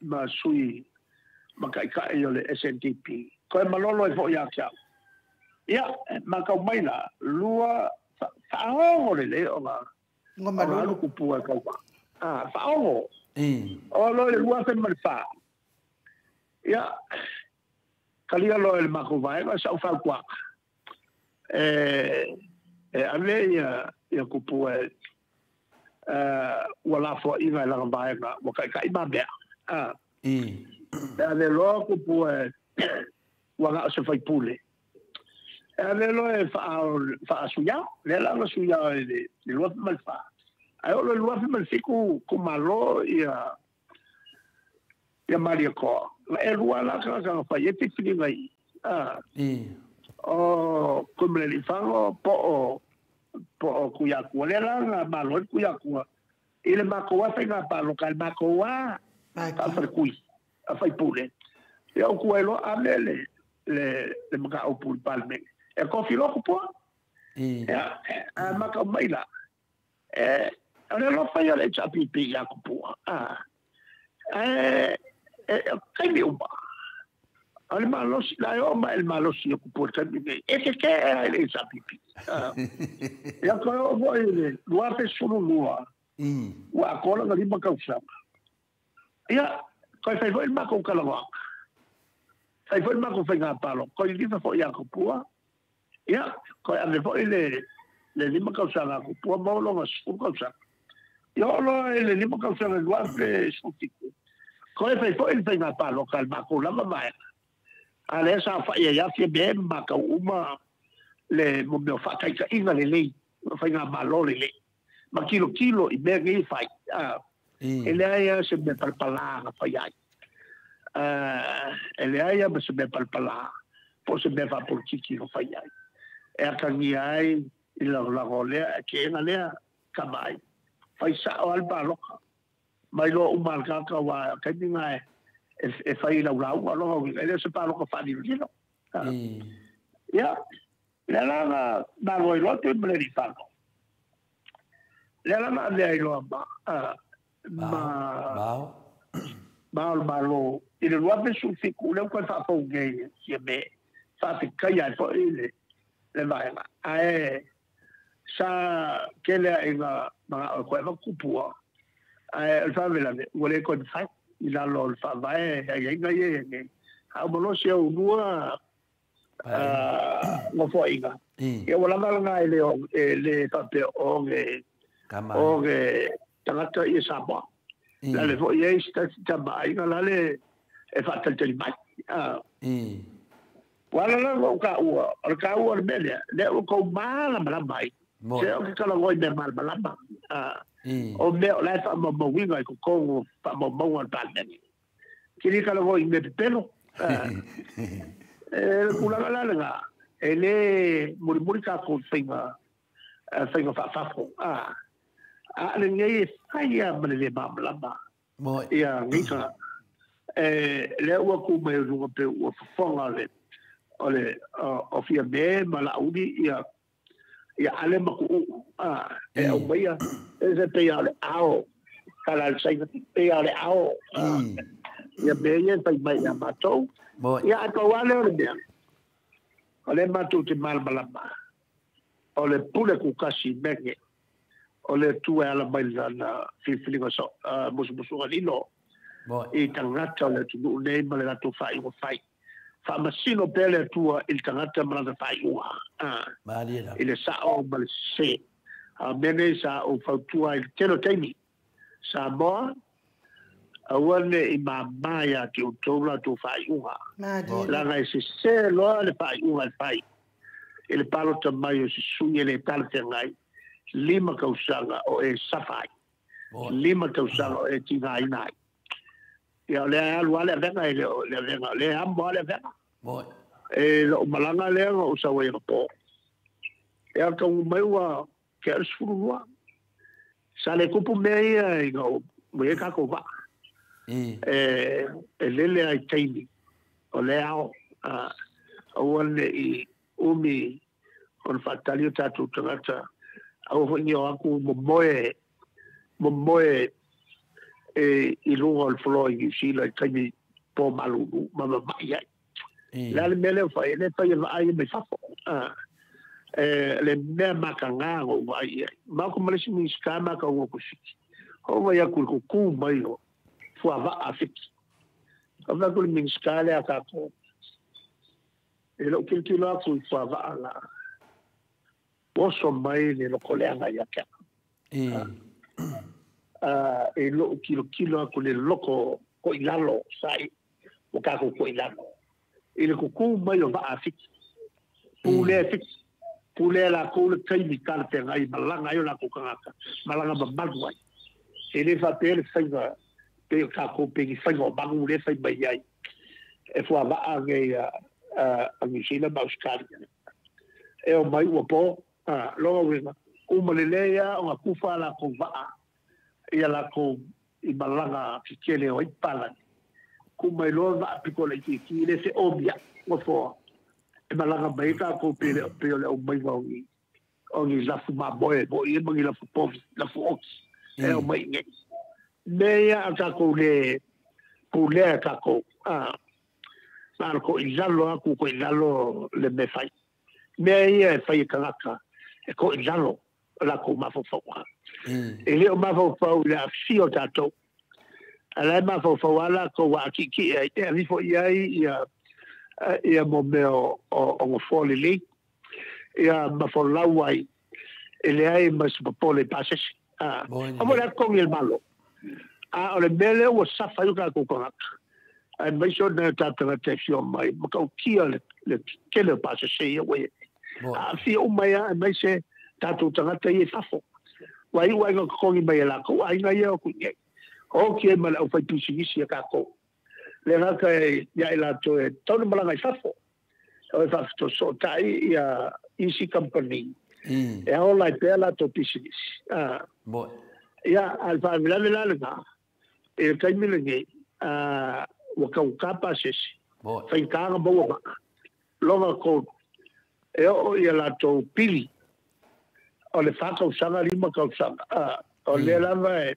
ma sui ma kaikai o le SNDP. Koe malolo e foi ia te au. Ia, makau mai la, lua, whaongo le le o ngā alu kupua e kaua. Whaongo. O loa le 2004. Ia, kalia loa le mako vaega, sa ufautuaga. E ave ia kupua e ua lafoaiga e lana vaega, ua kaikai mamea. E ave loa kupua e ua gao se faipule. E ave loa e faasuiao, lea la na suiao i le 2004. Ae o le 2007 kumalo ia Maria Koa. E lua la ka fai e filifiliga i o Tuimalealiifano po o Tuiatua lea la na malo ai Tuiatua i le matou lava faiga paloka le matou lava faafaletui a faipule. Ia ou tuai loa ave le mataupu i le Palemene e tofi loa Tupua. Ia a matau mai la o le alofa ia o le HRPP ia Tupua. Taimi uma o le malosi la e oo mai le malosi o Tupua i le taimi nei e tetee ai le HRPP. Ia toe oo foi i le 2012 ua atoa lona 5 tausaga. Ia toe fai foi le matou talanoaga, fai foi le matou faiga palota, toe lilifa foi ia Tupua. Ia toe ave foi le 5 tausaga a Tupua maua lona 10 tausaga. Ia oo loa i le 5 tausaga i le 2017, toe fai foi le faiga palota a le matou lava vaega. A lea sa fa'i ai afi me ma matau uma le mo mea o faataitaiga lelei, faiga malo lelei. Ma tilotilo i mea nei fai. E leai lava se mea palapala na fai ai. E leai lava se mea palapala po o se mea faapolitiki na fai ai. E atagia ai i le lagolago o lea, e keena lea kama ai. Fai sa'o lava le palota. Mai loa uma a le tagata aua taimi na e fai i laulauga lona uiga, e le o se palota faalilolilo. Ia, lea la na malo ai loa Tuimalealiifano. Lea la na avea ai loa ma ma o le Malo i le 2017 lea ua toe faafou nei ia me faafetaia ai foi le vaega. Ae sa tele aiga mana'o e toe avatu Tupua, ae o le faalavelave ua le toe mafai i lalo o le faavae aiaiga ia i ai nei. A o malosi au lua nofoaiga, ia ua lava lena e le faapea o ge tagata ia Samoa. La le foi ai se tasi tamaaiga la le e faatalitali mai. Ua la la o taua, o le taua o le mea lea, lea ua tou malamalama ai. Se o ke talanoa i mea malamalama. O mea o la e faamaumauina i totonu o faamaumauga a le Palemene. Ke le talanoa i mea pepelo. E le tulaga la lena, e le mulimuli tatou i faiga faafafo. A lenei e fai lava ma le le malamalama ia nei tagata. Lea ua tu mai o luga pe ua fofoga o le o Fiame ma Laauli ia Ale ma Tuuu. E aumaia e se pei o le ao tala le saina pei o le ao ia mea ia e fai mai ia matou. Ia a pau lava lea o le mea o lea matou te malamalama o le pule kukasi mege o le Atua e ala mai lana filifiliga musumusuga lilo i tagata o le atunuu nei ma le latou faaiuga fai. Faamasino pea le Atua i le tagata ma lana faaiuga i le sa'o ma le sese. A o mea nei sa ou fautua ai i le tele o taimi. Samoa, aua ne i māmā iā te outou latou faaiuga. Leaga e sese loa le faaiuga e fai i le palota mai o se sui e le talafeagai, 5 tausaga o e safa ai. 5 tausaga o e tigaina ai. Ia o lea e alu lava le avega e le o le avega, o lea e amo lava le avega. E lou malaga lea na ou sau ai anapo. Ia taunuu mai ua tea le 12. Sa le tupu mea ia ina ua i ai tatou vaa. E lele ai taimi o lea ao. Aua ne i umi ona faatali o tatou tagata. Aua foi ni o atu momoe i luga o le floa i Niu Sila i taimi po malulu ma mama'i ai. Le a le mea lea ua fai, e le fai e vaai mai fafo. Le mea mataga na ou vaai i ai. Matou ma le isi Minisita matou o Fiti. Ho'o mai atu i le kukū mai o fuava'a a Fiti. Ka fai atu le Minisita lea a tatou, e lou tilotilo atu i fuava'a la, oso mai le lokoleaga ia te au. E lou tilotilo atu le loko ko'ilalo sa'i o tatou ko'ilalo. I le kukū mai o va'a a Fiti. Pulea e Fiti. Pulea latou le taimi talafeagai malaga ai o latou tagata, malaga mamalu ai. E le faapea le faiga pe o tatou pe ni faiga o manu lea fai mai ai. E fuava'a nei a Niu Sila ma Ausetalia e o mai ua po lona uiga uma lelei a ona kufa a lakou va'a ia lakou i malaga tetele o ai papalagi ku mai loa va'a pito laitiiti le fe'omia'i nofoa e malaga mai ai tatou pe le pe o le aumaiga o ni lafu mamoe mo'i ia ma ni lafu povi lafu oti e aumai iinei mea ia a tatou le pulea e tatou na o le to'ilalo atu to'ilalo le mea fai. Mea ia e fai e tagata e to'ilalo latou mafaufauga. E le o mafaufau i le aafia o tatou. Ae la e mafaufau lava latou ua ati'iti'i ai e aveifo i ai ia ia mo mea o nofoa lelei ia ma folau ai e leai ma se popole i pasese. Aua le totogi e le Malo. A o le mea lea ua safa ai o tatou tagata aemaise o nai o tatou tagata e fia omai, matautia le tele o pasese ia ua i ai nei. Aafia uma ai lava aemaise tatou tagata ia i fafo. Ua iu ai ina totogi mai e latou aiga ia o atu i inei. Oti ai ma le aufaipisinisi a tatou. Le gata ia i latou e tatau ona malaga i fafo, o e faafesootai ia isi kamupani e ola ai pea latou pisinisi. Ia, a o le faalavelave la lena, i le taimi lenei, ua taugata pasese, faigata ona maua vaa. Lona tolu, e oo i a latou pili o le 4 tausaga, 5 tausaga, o lea lava e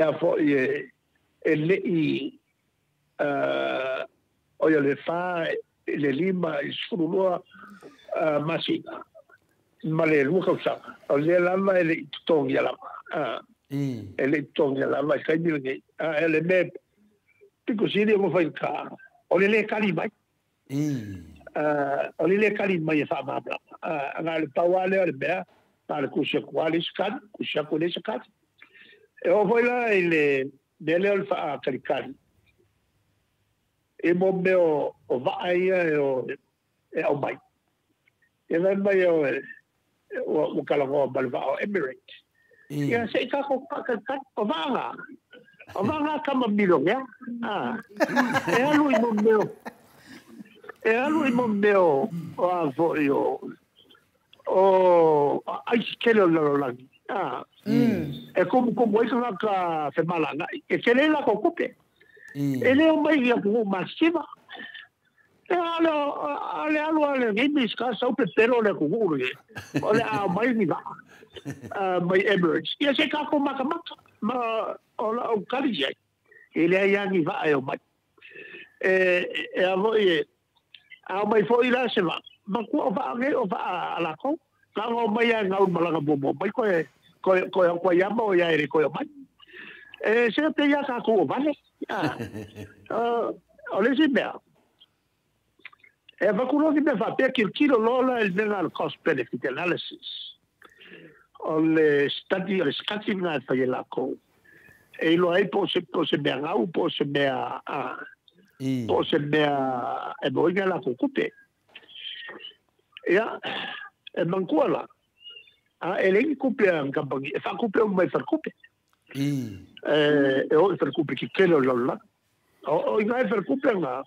a foi e le i oi o le 4 i le 5 i le 12 masina ma le 2 tausaga, o lea lava e le i totogia lava, e le i totogia lava i le taimi lenei. A o le mea pito sili ona faigata, o le lē kali mai. O le lē kali mai e faamalamalama. Na o le pau lava lea o le mea, na o le tusi atu lava le isi kali, tusi atu le isi kali. E oo foi la i le mea lea o le faatalikali, i mo mea o vaa ia e aumai. Ia fai mai o ua talanoa ma le vaa o Emirates. Ia se i tatou faatalitali, o vaa na, o vaa na tama milionea. E alu i mo mea e alu i mo mea o a foi o aisi tele o le lalolagi. E tumutumu ai tagata femalagaai, e tele latou tupe. E le omai i atunuu matitiva. A o le alu a lenei Minisita sau pepelo le atunuu lenei, o le a aumai ni vaa mai Emirates. Ia se i tatou matamata ma o lau tali i ai, e leai lava ni vaa e omai. E a foi e, a omai foi la se vaa, matua o vaa nei o vaa a latou. Na ona omai lava e gau i malaga muamua mai toe toe atu ai lava ma o ia e le toe omai. E se pei lava tatou o vale. O le isi mea, e avatu loa se mea faapea, tilotilo loa la i le mea lena o le cost benefit analysis. O le study, o le study lena e fai e latou. E iloa ai po o se mea gau, po o se mea, po o se mea e maua ai ni a latou tupe. Ia, e manatua la, a e leai ni tupe a ni kamupani, e faatupe uma mai faletupe. E oo i faletupe tetele o le lalolagi. O i ina i faletupe lena,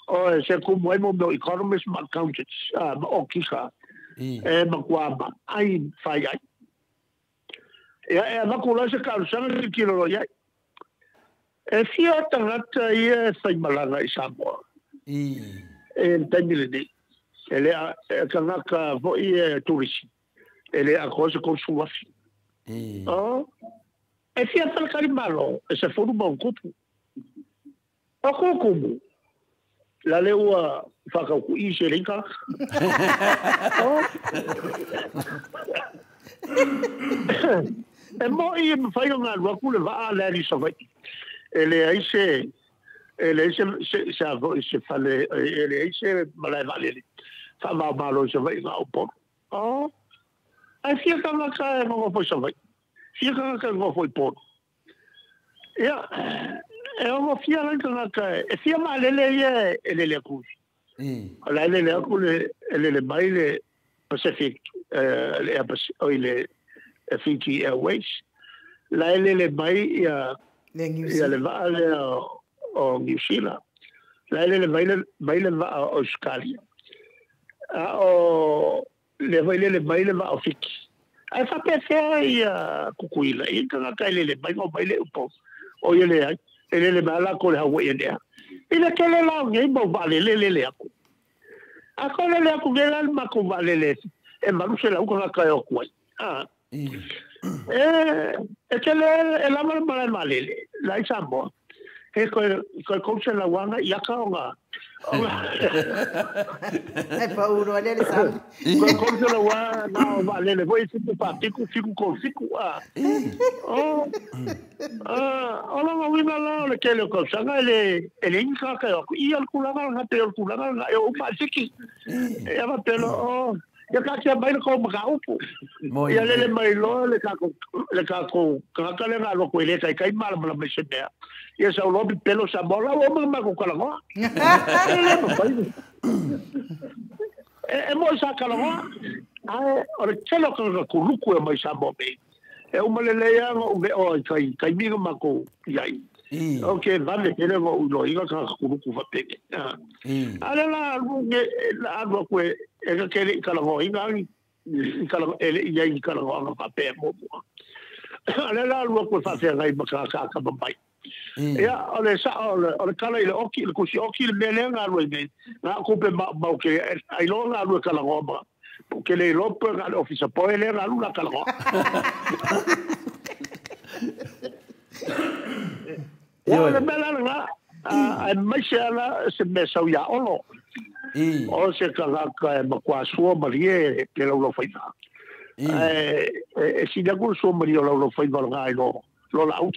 o se kumu ai mo mea o economists ma accountants, ma okika, e matua maai fai ai. Ia, e avatu la se talosaga tilotilo loa i ai. E fia tagata ia e faimalaga i Samoa i le taimi lenei. E le e tagata foi e turisi, e le atoa se 30,000. Oh, e fia faletalimalo e 10 ma ono tupu. O kukumu, la le ua whakauku'i se leika. Oh. E mo'i e mawhai o ngā luaku le waa le ali Savaii. E leai se e leai se se se a foi se fale e leai se malae vaalele faavaomalo i Savaii na o Upolu. Oh. Ae fia tagata e nonofo i Savaii. Fia tagata e nonofo i Upolu. Ia, e ono fia la tagata e fia vaalele ia e lele atu. O la e lele atu le e lele mai le Pacific le Air oi le Fiji Airways. La e lele mai ia Le New ia le Zealand. Vaa lea o New Zealand. La ele le mai le vaa o Australia. A o le vai le mai le vaa o Fiti. Ai faapefea ia Kukuila i tagata e lele mai ma mai le upo. O ia le ai, e lele mai la ko le Hawaii nea. I le tele la o nei mau vaalele lele aku. A ko lele aku le la ma ko vaalele e malu se lau ka e o kuai. Ah. E tele e lava le malae vaalele, la i Samoa. E koe kou se lauanga i aka o ngā. E pauro ale le sami. Koe kou se lauanga nā o vaalele foi fiku pāpiku, fiku kou fiku. O, o longa uiga la o le tele o kausaga e le ingi kaka e o aku. I al kulaga nga te o kulaga nga e o upa siki. E ava pelo o... Ia katia mai le kou makaupu. Ia lele mai loa le kako kaka le ngā loko e le kai kai malamala mai se mea. Ia sa ulopi pelo sa mola o mga mako kalangoa. E le mawhai. E mo sa kalangoa. Ae, o le tele o kanga kuluku e mai sa mo mei. E umalele ia nga ume o kai kai minga mako iai. O ke vave tele nga ulo inga kanga kuluku wapenge. Ale la la alua kue e ka kele i kalangoa inga angi. E ia i kalangoa nga wapea mo mua. Ale la alua kue whawhea ngai maka kaka mamai. Ia, o le sa, o le kala i le oki, le kusi oki le mea lea ngā alua i nei. Ngā kupe mau ke, ai loa ngā alua kalangoa ma. Ke le lopo ngā le ofisa poe lea ngā alua kalangoa. Ia, o le mea la ngā, ai mai se ala se mea sau ia olo. O se kangaka e makua sua marie le laulau whaiva. E sina kuru sua marie o laulau whaiva o ngā i lo. Lola au.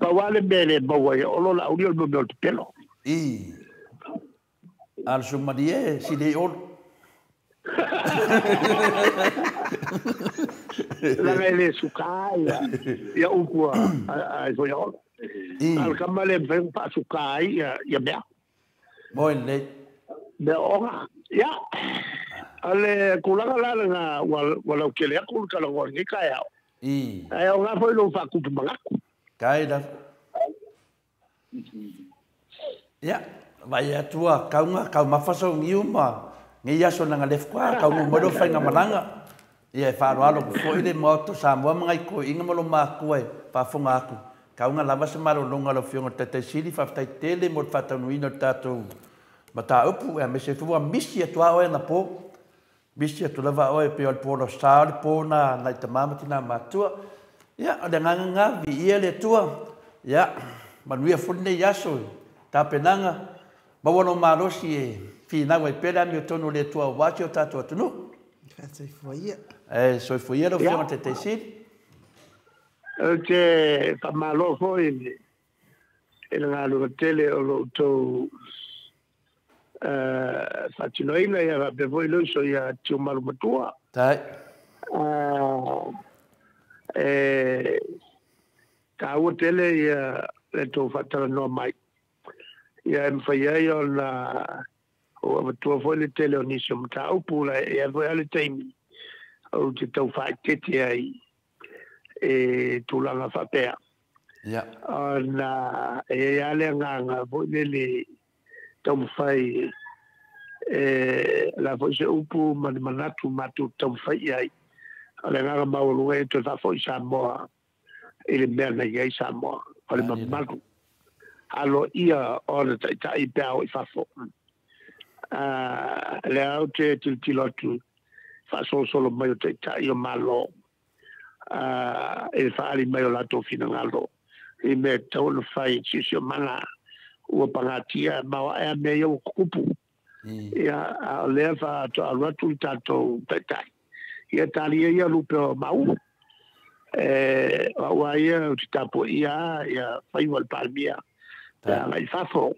Pawale mele maua ia o lola au ni o le mea o te pelo. Al sumarie si le olo. Langa ele suka ia upu a i foia olo. Al kama le mwhenga pa suka ai ia mea. Moi le. Mea onga. Ia. Ale kulaga la nga walau kele aku kala ngoa ni kai au. Ai o ngā foi lo whakupu mangaku. Kai la. Ia, vai atua kaunga, kau mawhasa o ngiu ma ngi aso nanga lefkoa, kau ngu moro whainga malanga. Ia, e wharoalo ku foi le moto Samoa mangai koe inga malo mākua e whaafonga aku. Kaunga lava se maro longa lo fionga tete sili, whaftai tele mo whataunuina o tātou mataupu. Ea mese fua misi atua oe na pō. Misi atu lava oe pe o le pō lo sa o le pō nā nai te mamati nā mātua. Ia, o le nganga ngā vi ia le tua. Ia, manuia fuli nei aso e tāpenanga. Maua no malosi e whinawa i pera mi o tono le tua o wāti o tātou atunu. Soifua ia. E, soifua ia lau fionga te teisiri. O te whamalo foi e le ngā lua tele o lo tau whatinoina ia whape foi luso ia tio maru matua. Tai. E tāua tele ia le tō whatara noa mai. Ia e mwhai ai o nā o awatua foi le tele o nisi o mataupu la e awai ale teimi o te tau whaitete ai e tūlanga whapea. Ia. O nā e ale ngā foi lele taumawhai e la foi se upu ma le manatu mātou taumawhai ai. O le nganga maualuga e toe faafoi Samoa i le mea na iai Samoa. O le mamalu. Alo ia o le taitai pea o i fafo. Le au te tilotilo atu faasolosolo mai o taitai o malo. E le faali mai o latou finagalo. I mea tau ona fai sisi o mana ua pangatia maua ea mea ia ua kukupu. Ia, a o lea wha alu atu i tātou taitai. Ia tālia ia lupe o mau. E, ua ia o te tāpo ia, ia whaiwa le palmia. Pea ngai fafo.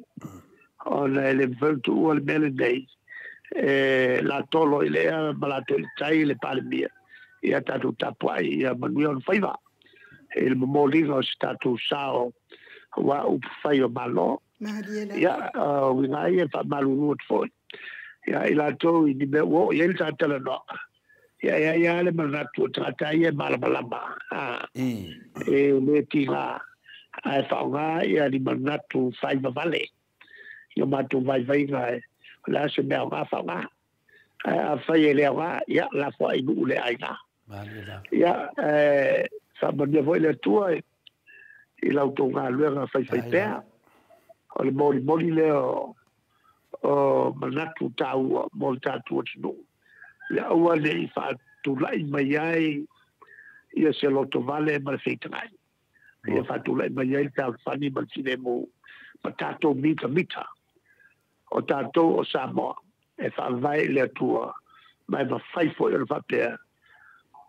O na ele mwhautu ua le mele nei. E, la tolo i le ea ma la toli tai le palmia. Ia tātou tāpo ai ia manuia o le whaiwa. E le momoliga o se tātou sao wa upu whai o malo. Ia, winga ia wha malu foi. Ia, i lātou i ni mea o, ia i le tātala noa. Ia, ia, ia, le manatu o tangata ia malamalama. E le tinga, ai whaonga, ia ni manatu whai vavale. I o matou vaivaiga e o le a se mea aoga faaaoga. Ae afai e le aoga, ia lafoai i nuu le aiga. Ia, e faamanuia foi le Atua i la outou galuega faifaipea. O le molimoli lea o manatu taua mo le tatou atunuu. Ia aua ne i faatulai mai ai ia se lotovale ma le feitagai. Ia faatulai mai ai le fealofani ma le filemu ma tatou mitamita. O tatou o Samoa e faavae i le Atua, ma e mafai foi ona faapea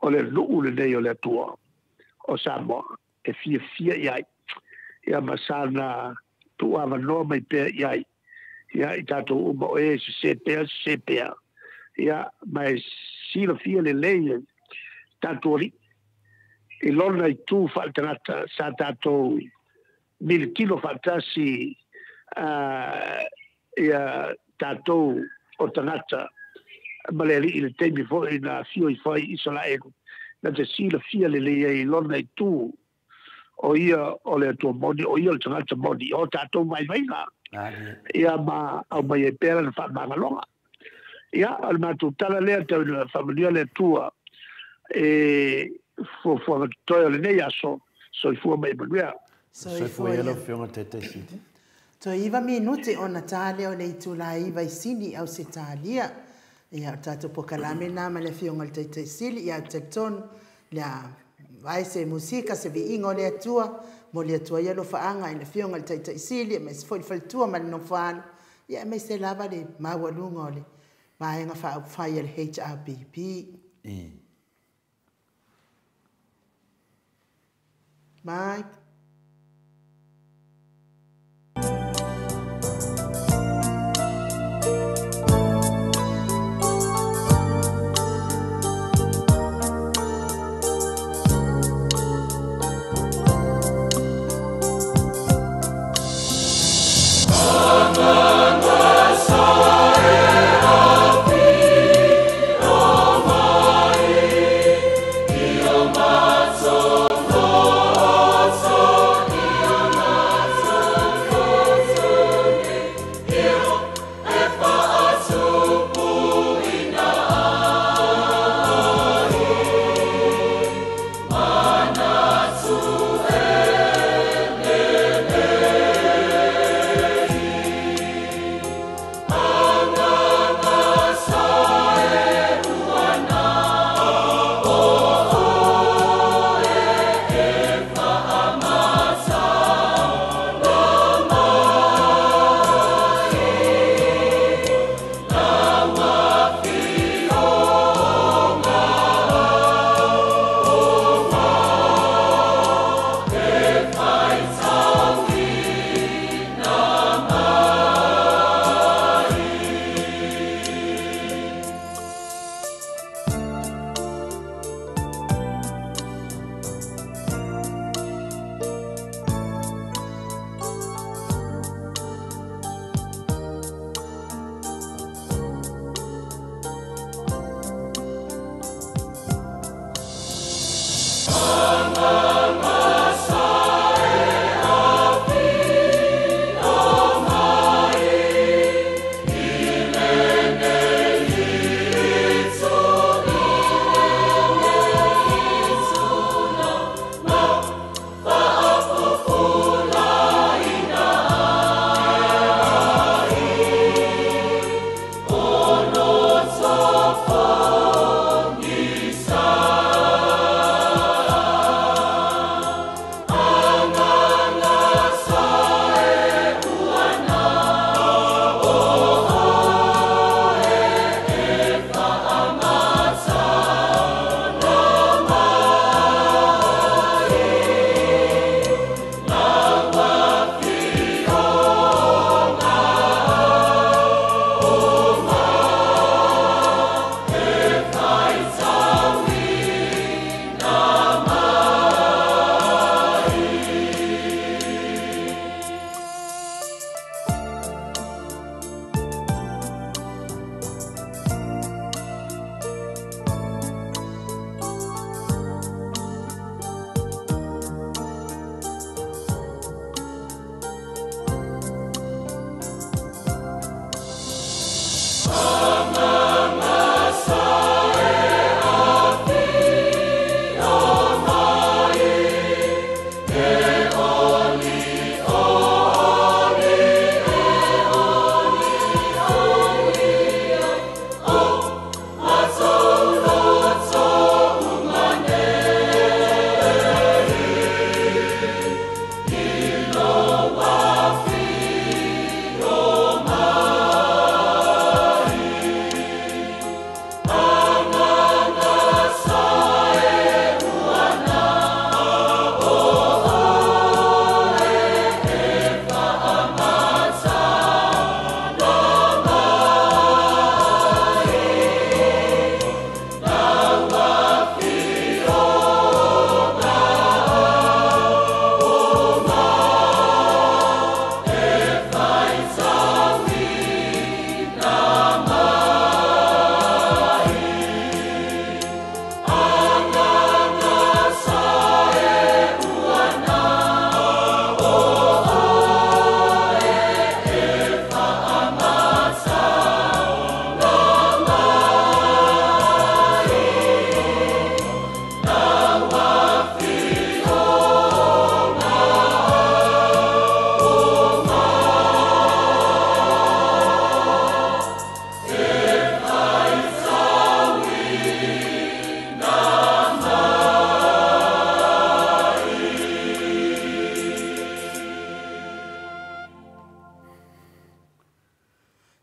o le nuu lenei o le Atua o Samoa e fiafia i ai. Ia ma sana tuuavanoa mai pea i ai. Ia i tatou uma o e sese pea, sese pea. Ia ma e silafia lelei e tatou alii i lona itu faaletagata sa tatou militilo faatasi ia tatou o tagata ma le alii i le taimi foi na afio ifo ai Isaraelu, na te silafia lelei ai i lona itu o ia o le Atua moni, o ia o le tagata moni, o tatou vaivaiga. Ia ma aumai ai pea lana faamagaloga. Ia, o le matou tala lea tau ina faamanuia le Atua e fuafuaga totoe o lenei aso. Soifua ma ia manuia. Soifua ia lau Afioga i le Taitaisili. Toe 9 minute ona ta lea o le itula 9 i Sini, Ausetalia. Ia, o le tatou pokalame lena ma le Afioga i le Taitaisili. Ia, ou te talitonu, le a vae se musika, se viiga o le Atua, momoli atu ai alofaaga i le Afioga i le Taitaisili, aemaise foi le faletua ma le nofoaalo, ia aemaise lava le maualuga o le Vaega Faaupufai a le HRPP. Mike.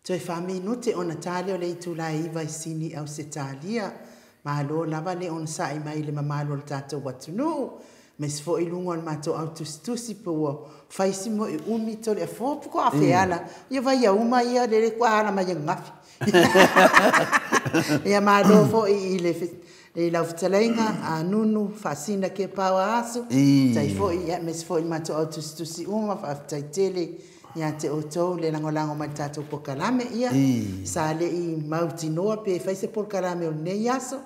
Toe faaminute ona ta lea o le itula e 9 i Sini, Ausetalia. Malo lava le onosa'i mai i le mamalu o le tatou atunuu, aemaise foi i luga o le matou au tusitusi pe ua fai si mo'i umi tole afo po ko afe ala ia vai uma ia lele kua ala mai ananafi. Ia malo foi i le i lau fetalaiga a Nunu Faasina Kepa Aso tai foi ia aemaise foi i le matou au tusitusi uma. Faafetai tele ia te outou le lagolago mai i le tatou polokalame. Ia sa le'i mautinoa pe fai se polokalame o lenei aso.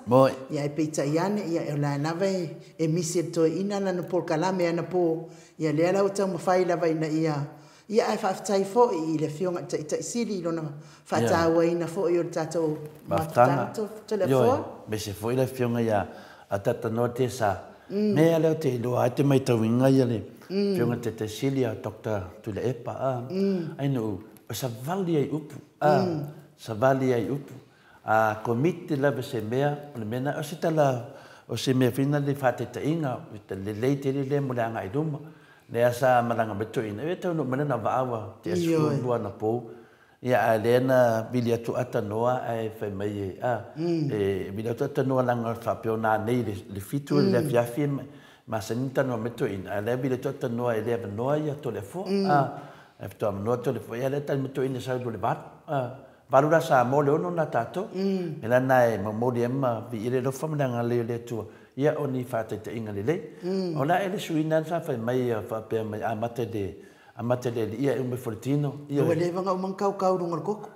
Ia ae peitai ane ia o la lava e misi e le toeaina lana polokalame anapo. Ia lea la ua taumafai lava ina ia ia ae faafetai foi i le afioga i le Taitai Sili i lona faatauaina foi o le tatou mafutaga Toleafoa. Aemaise foi le afioga ia Atatanoa Tesa. Mea lea ou te iloa ai te matauina ia le afioga i le Taitai Sili a Dr. Tuilaepa a. Ai nuu o savali ai upu a. Savali ai upu. A komiti lava se mea o le mea na o se tala o se mea fina le faataitaiga lelei tele lea mo le agai i luma. Lea sa malaga mai toeaina e taunuu mai lana vaaua te 12 na pou. Ia a lea na vili atu atanoa ae fai mai e a e vili atu atanoa langa faapea ona nei le 7 le afiafi masani tanoa mai toeaina ae lea vili atu atanoa e le avanoa ia Toleafoa a e faatoa avanoa Toleafoa ia lea tali mai toeaina sau i le 8 a 8 la Samoa le 6 na tatou e lana e momoli ai ma viia le alofa ma le agalelei o le Atua ia o ni faataitaiga lelei. O la e le suina sa fai mai faapea mai amata le amata le ia e ume foletino. Ua leva ona uma ona kaukau luga o le koko.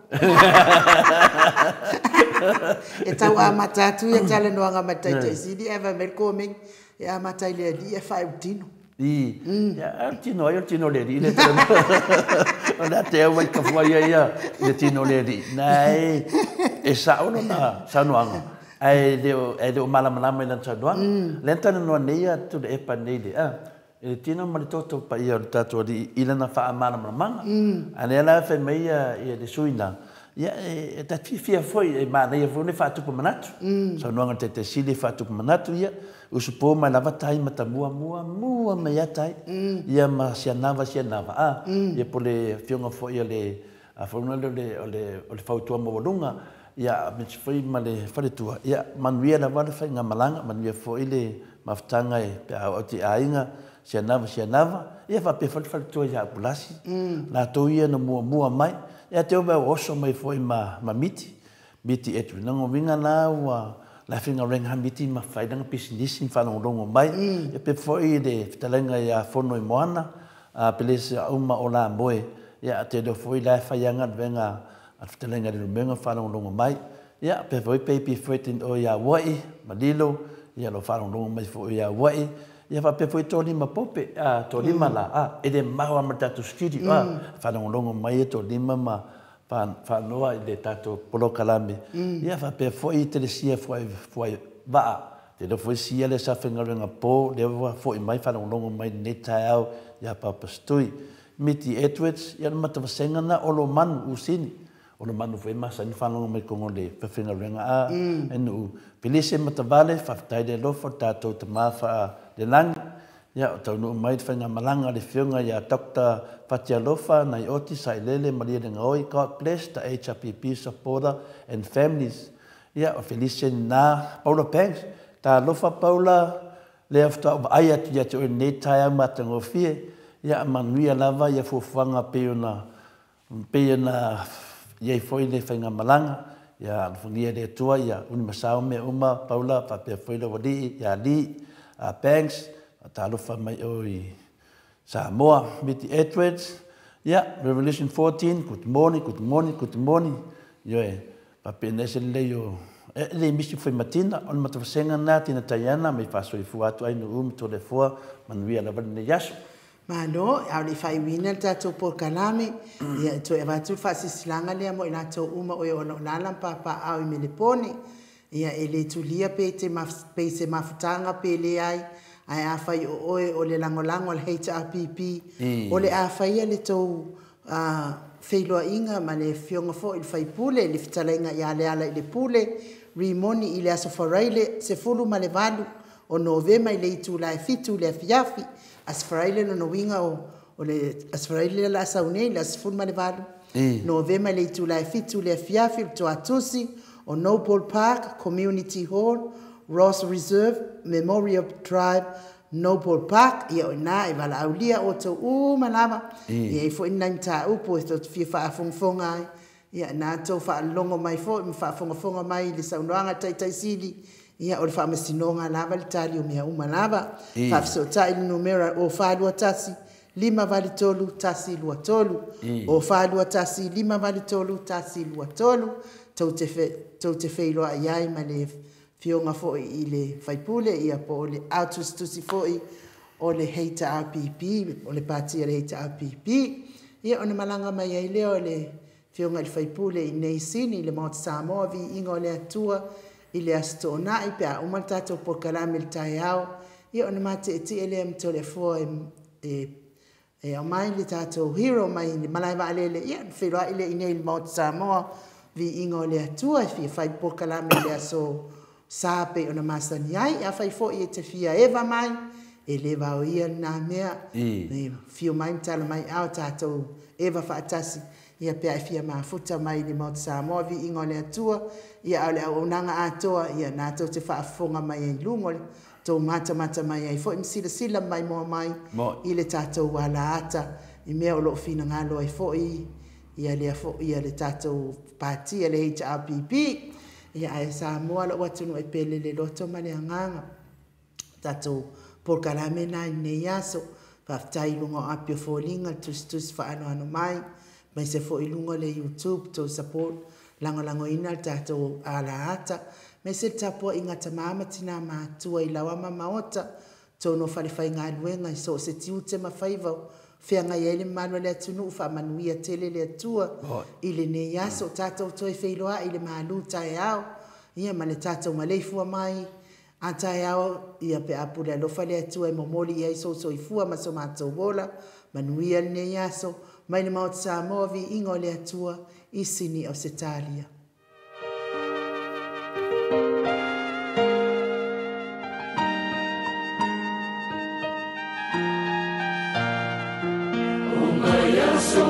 E tau amata atu ia talanoaga ma le Taitai Sili ae fai mai le komeni e amata i le alii e faaiutino. I, ia, o le tino ai o le tino le alii le talanoa. O le a te au ai kafua ia ia i le tino le alii. Nai, e sao lona saunoaga. Ae le o malamalama i lana saunoaga. Le talanoa nei ia Tuilaepa nei le a. E le tino ma le toto paia o le tatou alii i lana faamalamalamaga. A lea la fai mai ia le suina, ia e ta fiafia foi e manaia foi le faatupu manatu. Saunoaga Taitai Sili e faatupu manatu ia, usupo mai lava tai ma tamua mua mua mai ia tai. Ia ma sianava sianava a. Ia po le afioga foi o le afioga o le fautua maualuga, ia aemaise foi ma le faletua. Ia manuia lava le faigamalaga, manuia foi le mafutaga e pe a oo atu i aiga, sianava sianava, ia faapea foi le faletua ia Apulasi. Latou ia na muamua mai, ia te ova oso mai foi ma miti, miti Edwin. Nango winga la ua la finga renga miti ma failanga pisinisi whalongolongo mai. Ia pe foi le fitalenga ia fono i moana, a pelese a uma o la moe, ia te leo foi la whaianga venga a fitalenga le lumenga whalongolongo mai. Ia pe foi peipi foi tin o ia wai, malilo, ia lo whalongolongo mai foi ia wai. Ia faapea foi tō lima pope, a tō lima la, a e le maua ma tatou studio, a whalongolongo mai e tō lima ma whanoa i le tatou polokalame. Ia faapea foi i telesia fuai vaa. Te leo foi sia le sa whengarenga pō, lea ua foi mai whalongolongo mai nei taeao ia Papastui. Miti Edwards, ia le matavasenga na olo manu usini. Olo manu foi masani whalongo mai kongo le whengarenga a. E nuu Pelise matavale, whafetai le alofa, tatou te mawha le langi. Ia, o taunuu mai le whaingamalanga le fionga ia Dr. Fatialofa, Naioti, Sailele, Maria le Ngaoi. God bless the HRPP supporter and families. Ia, o Felice nā Paula Banks. Ta alofa Paula, le awhita o ai atu ia te oe nei tae au matangofie. Ia, manuia lava ia fuafuaga pe ona iai foi le whaingamalanga. Ia, alofagia le Atua, ia unimasao mea uma, Paula, faapea foi le walii, ia Lee, Banks, talofa mai o i Samoa, Miti Edwards, ia, Revolution 14, good morning, good morning, good morning. Ioe, faapena se lelei o, e le misi foi matina, o le matavasenga na tina taiana, mai faasoifua atu ai nuu ma Toleafoa, manuia lava lenei aso. Malo, a o le faaiuina le tatou polokalame, ia e toe avatu le faasisilaaga lea mo i latou uma o e o loo lala ma papaao i Melepone. Ia e le tulia pe te pe se mafutaga pe leai, ae afai o oe o le lagolago a le HRPP, o le a faia le tou feiloaiga ma le afioga foi i le faipule le fetalaiga ia Leala i le Pule Rimoni i le aso Faraile 18 o Novema i le itula e 7 le afiafi. Aso Faraile lona uiga o le aso Faraile la sau nei le aso 18. Novema i le itula e 7 i le afiafi i le Toatusi o Noble Park Community Hall, Ross Reserve, Memorial Drive, Noble Park. Ia o i ina e valaaulia outou uma lava. E i ai foi ni nai mataupu e tou te fia faafogafoga ai. Ia na tou faalogo mai foi ma faafogafoga mai i le saunoaga a le Taitaisili, ia o le faamasinoga lava le tali o mea uma lava. Faafesootai i le numera 0421 583 123. 0421 583 123. Tou te, tou te feiloai ai ma le afioga foi i le faipule, ia po o le autusitusi foi o le HRPP, o le pati a le HRPP. Ia ona malaga mai ai lea o le afioga i le faipule i nei Sini i le Maota Samoa, viiga o le Atua i le Aso Toonai pe a uma le tatou polokalame i le taeao. Ia ona matietie lea ma Toleafoa e aumai le tatou hero mai le malae vaalele, ia ona feiloai lea i nei i le Maota Samoa, viiga o le Atua. E fia fai le polokalame i le aso Sa pei ona masani ai. Afai foi e te fia eva mai, e le vaoia lena mea. E fio mai ma tala mai ao tatou eva faatasi, ia pe a e fia mafuta mai i le Maota Samoa, viiga o le Atua. Ia a o le auaunaga atoa, ia na tou te faafofoga mai ai i luga o le tou matamata mai ai foi ma silasila maimoa mai i le tatou alaata i mea o lo o finagalo ai foi ia lea foi ia le tatou pati a le HRPP. Ia ae Samoa lou atunuu e pele le loto ma le agaga. Tatou polokalame na i lenei aso. Faafetai i luga o api o foliga le tusitusi faanoano mai, aemaise foi i luga o le YouTube tou support lagolagoina le tatou alaata, aemaise le tapuaiga a tama ma tina matua i laoa ma maota, tonu o falefaigaluega i so o se tiute ma faiva o feagai ai le mamalu o le atunuu. Faamanuia tele le Atua i lenei aso. Tatou toe feiloai i le malu taeao, ia ma le tatou maleifua mai a taeao, ia pe a pule alofa le Atua e momoli i ai sou soifua ma so matou ola. Manuia lenei aso mai le Maota Samoa, viiga o le Atua i Sini Ausetalia. O mai aso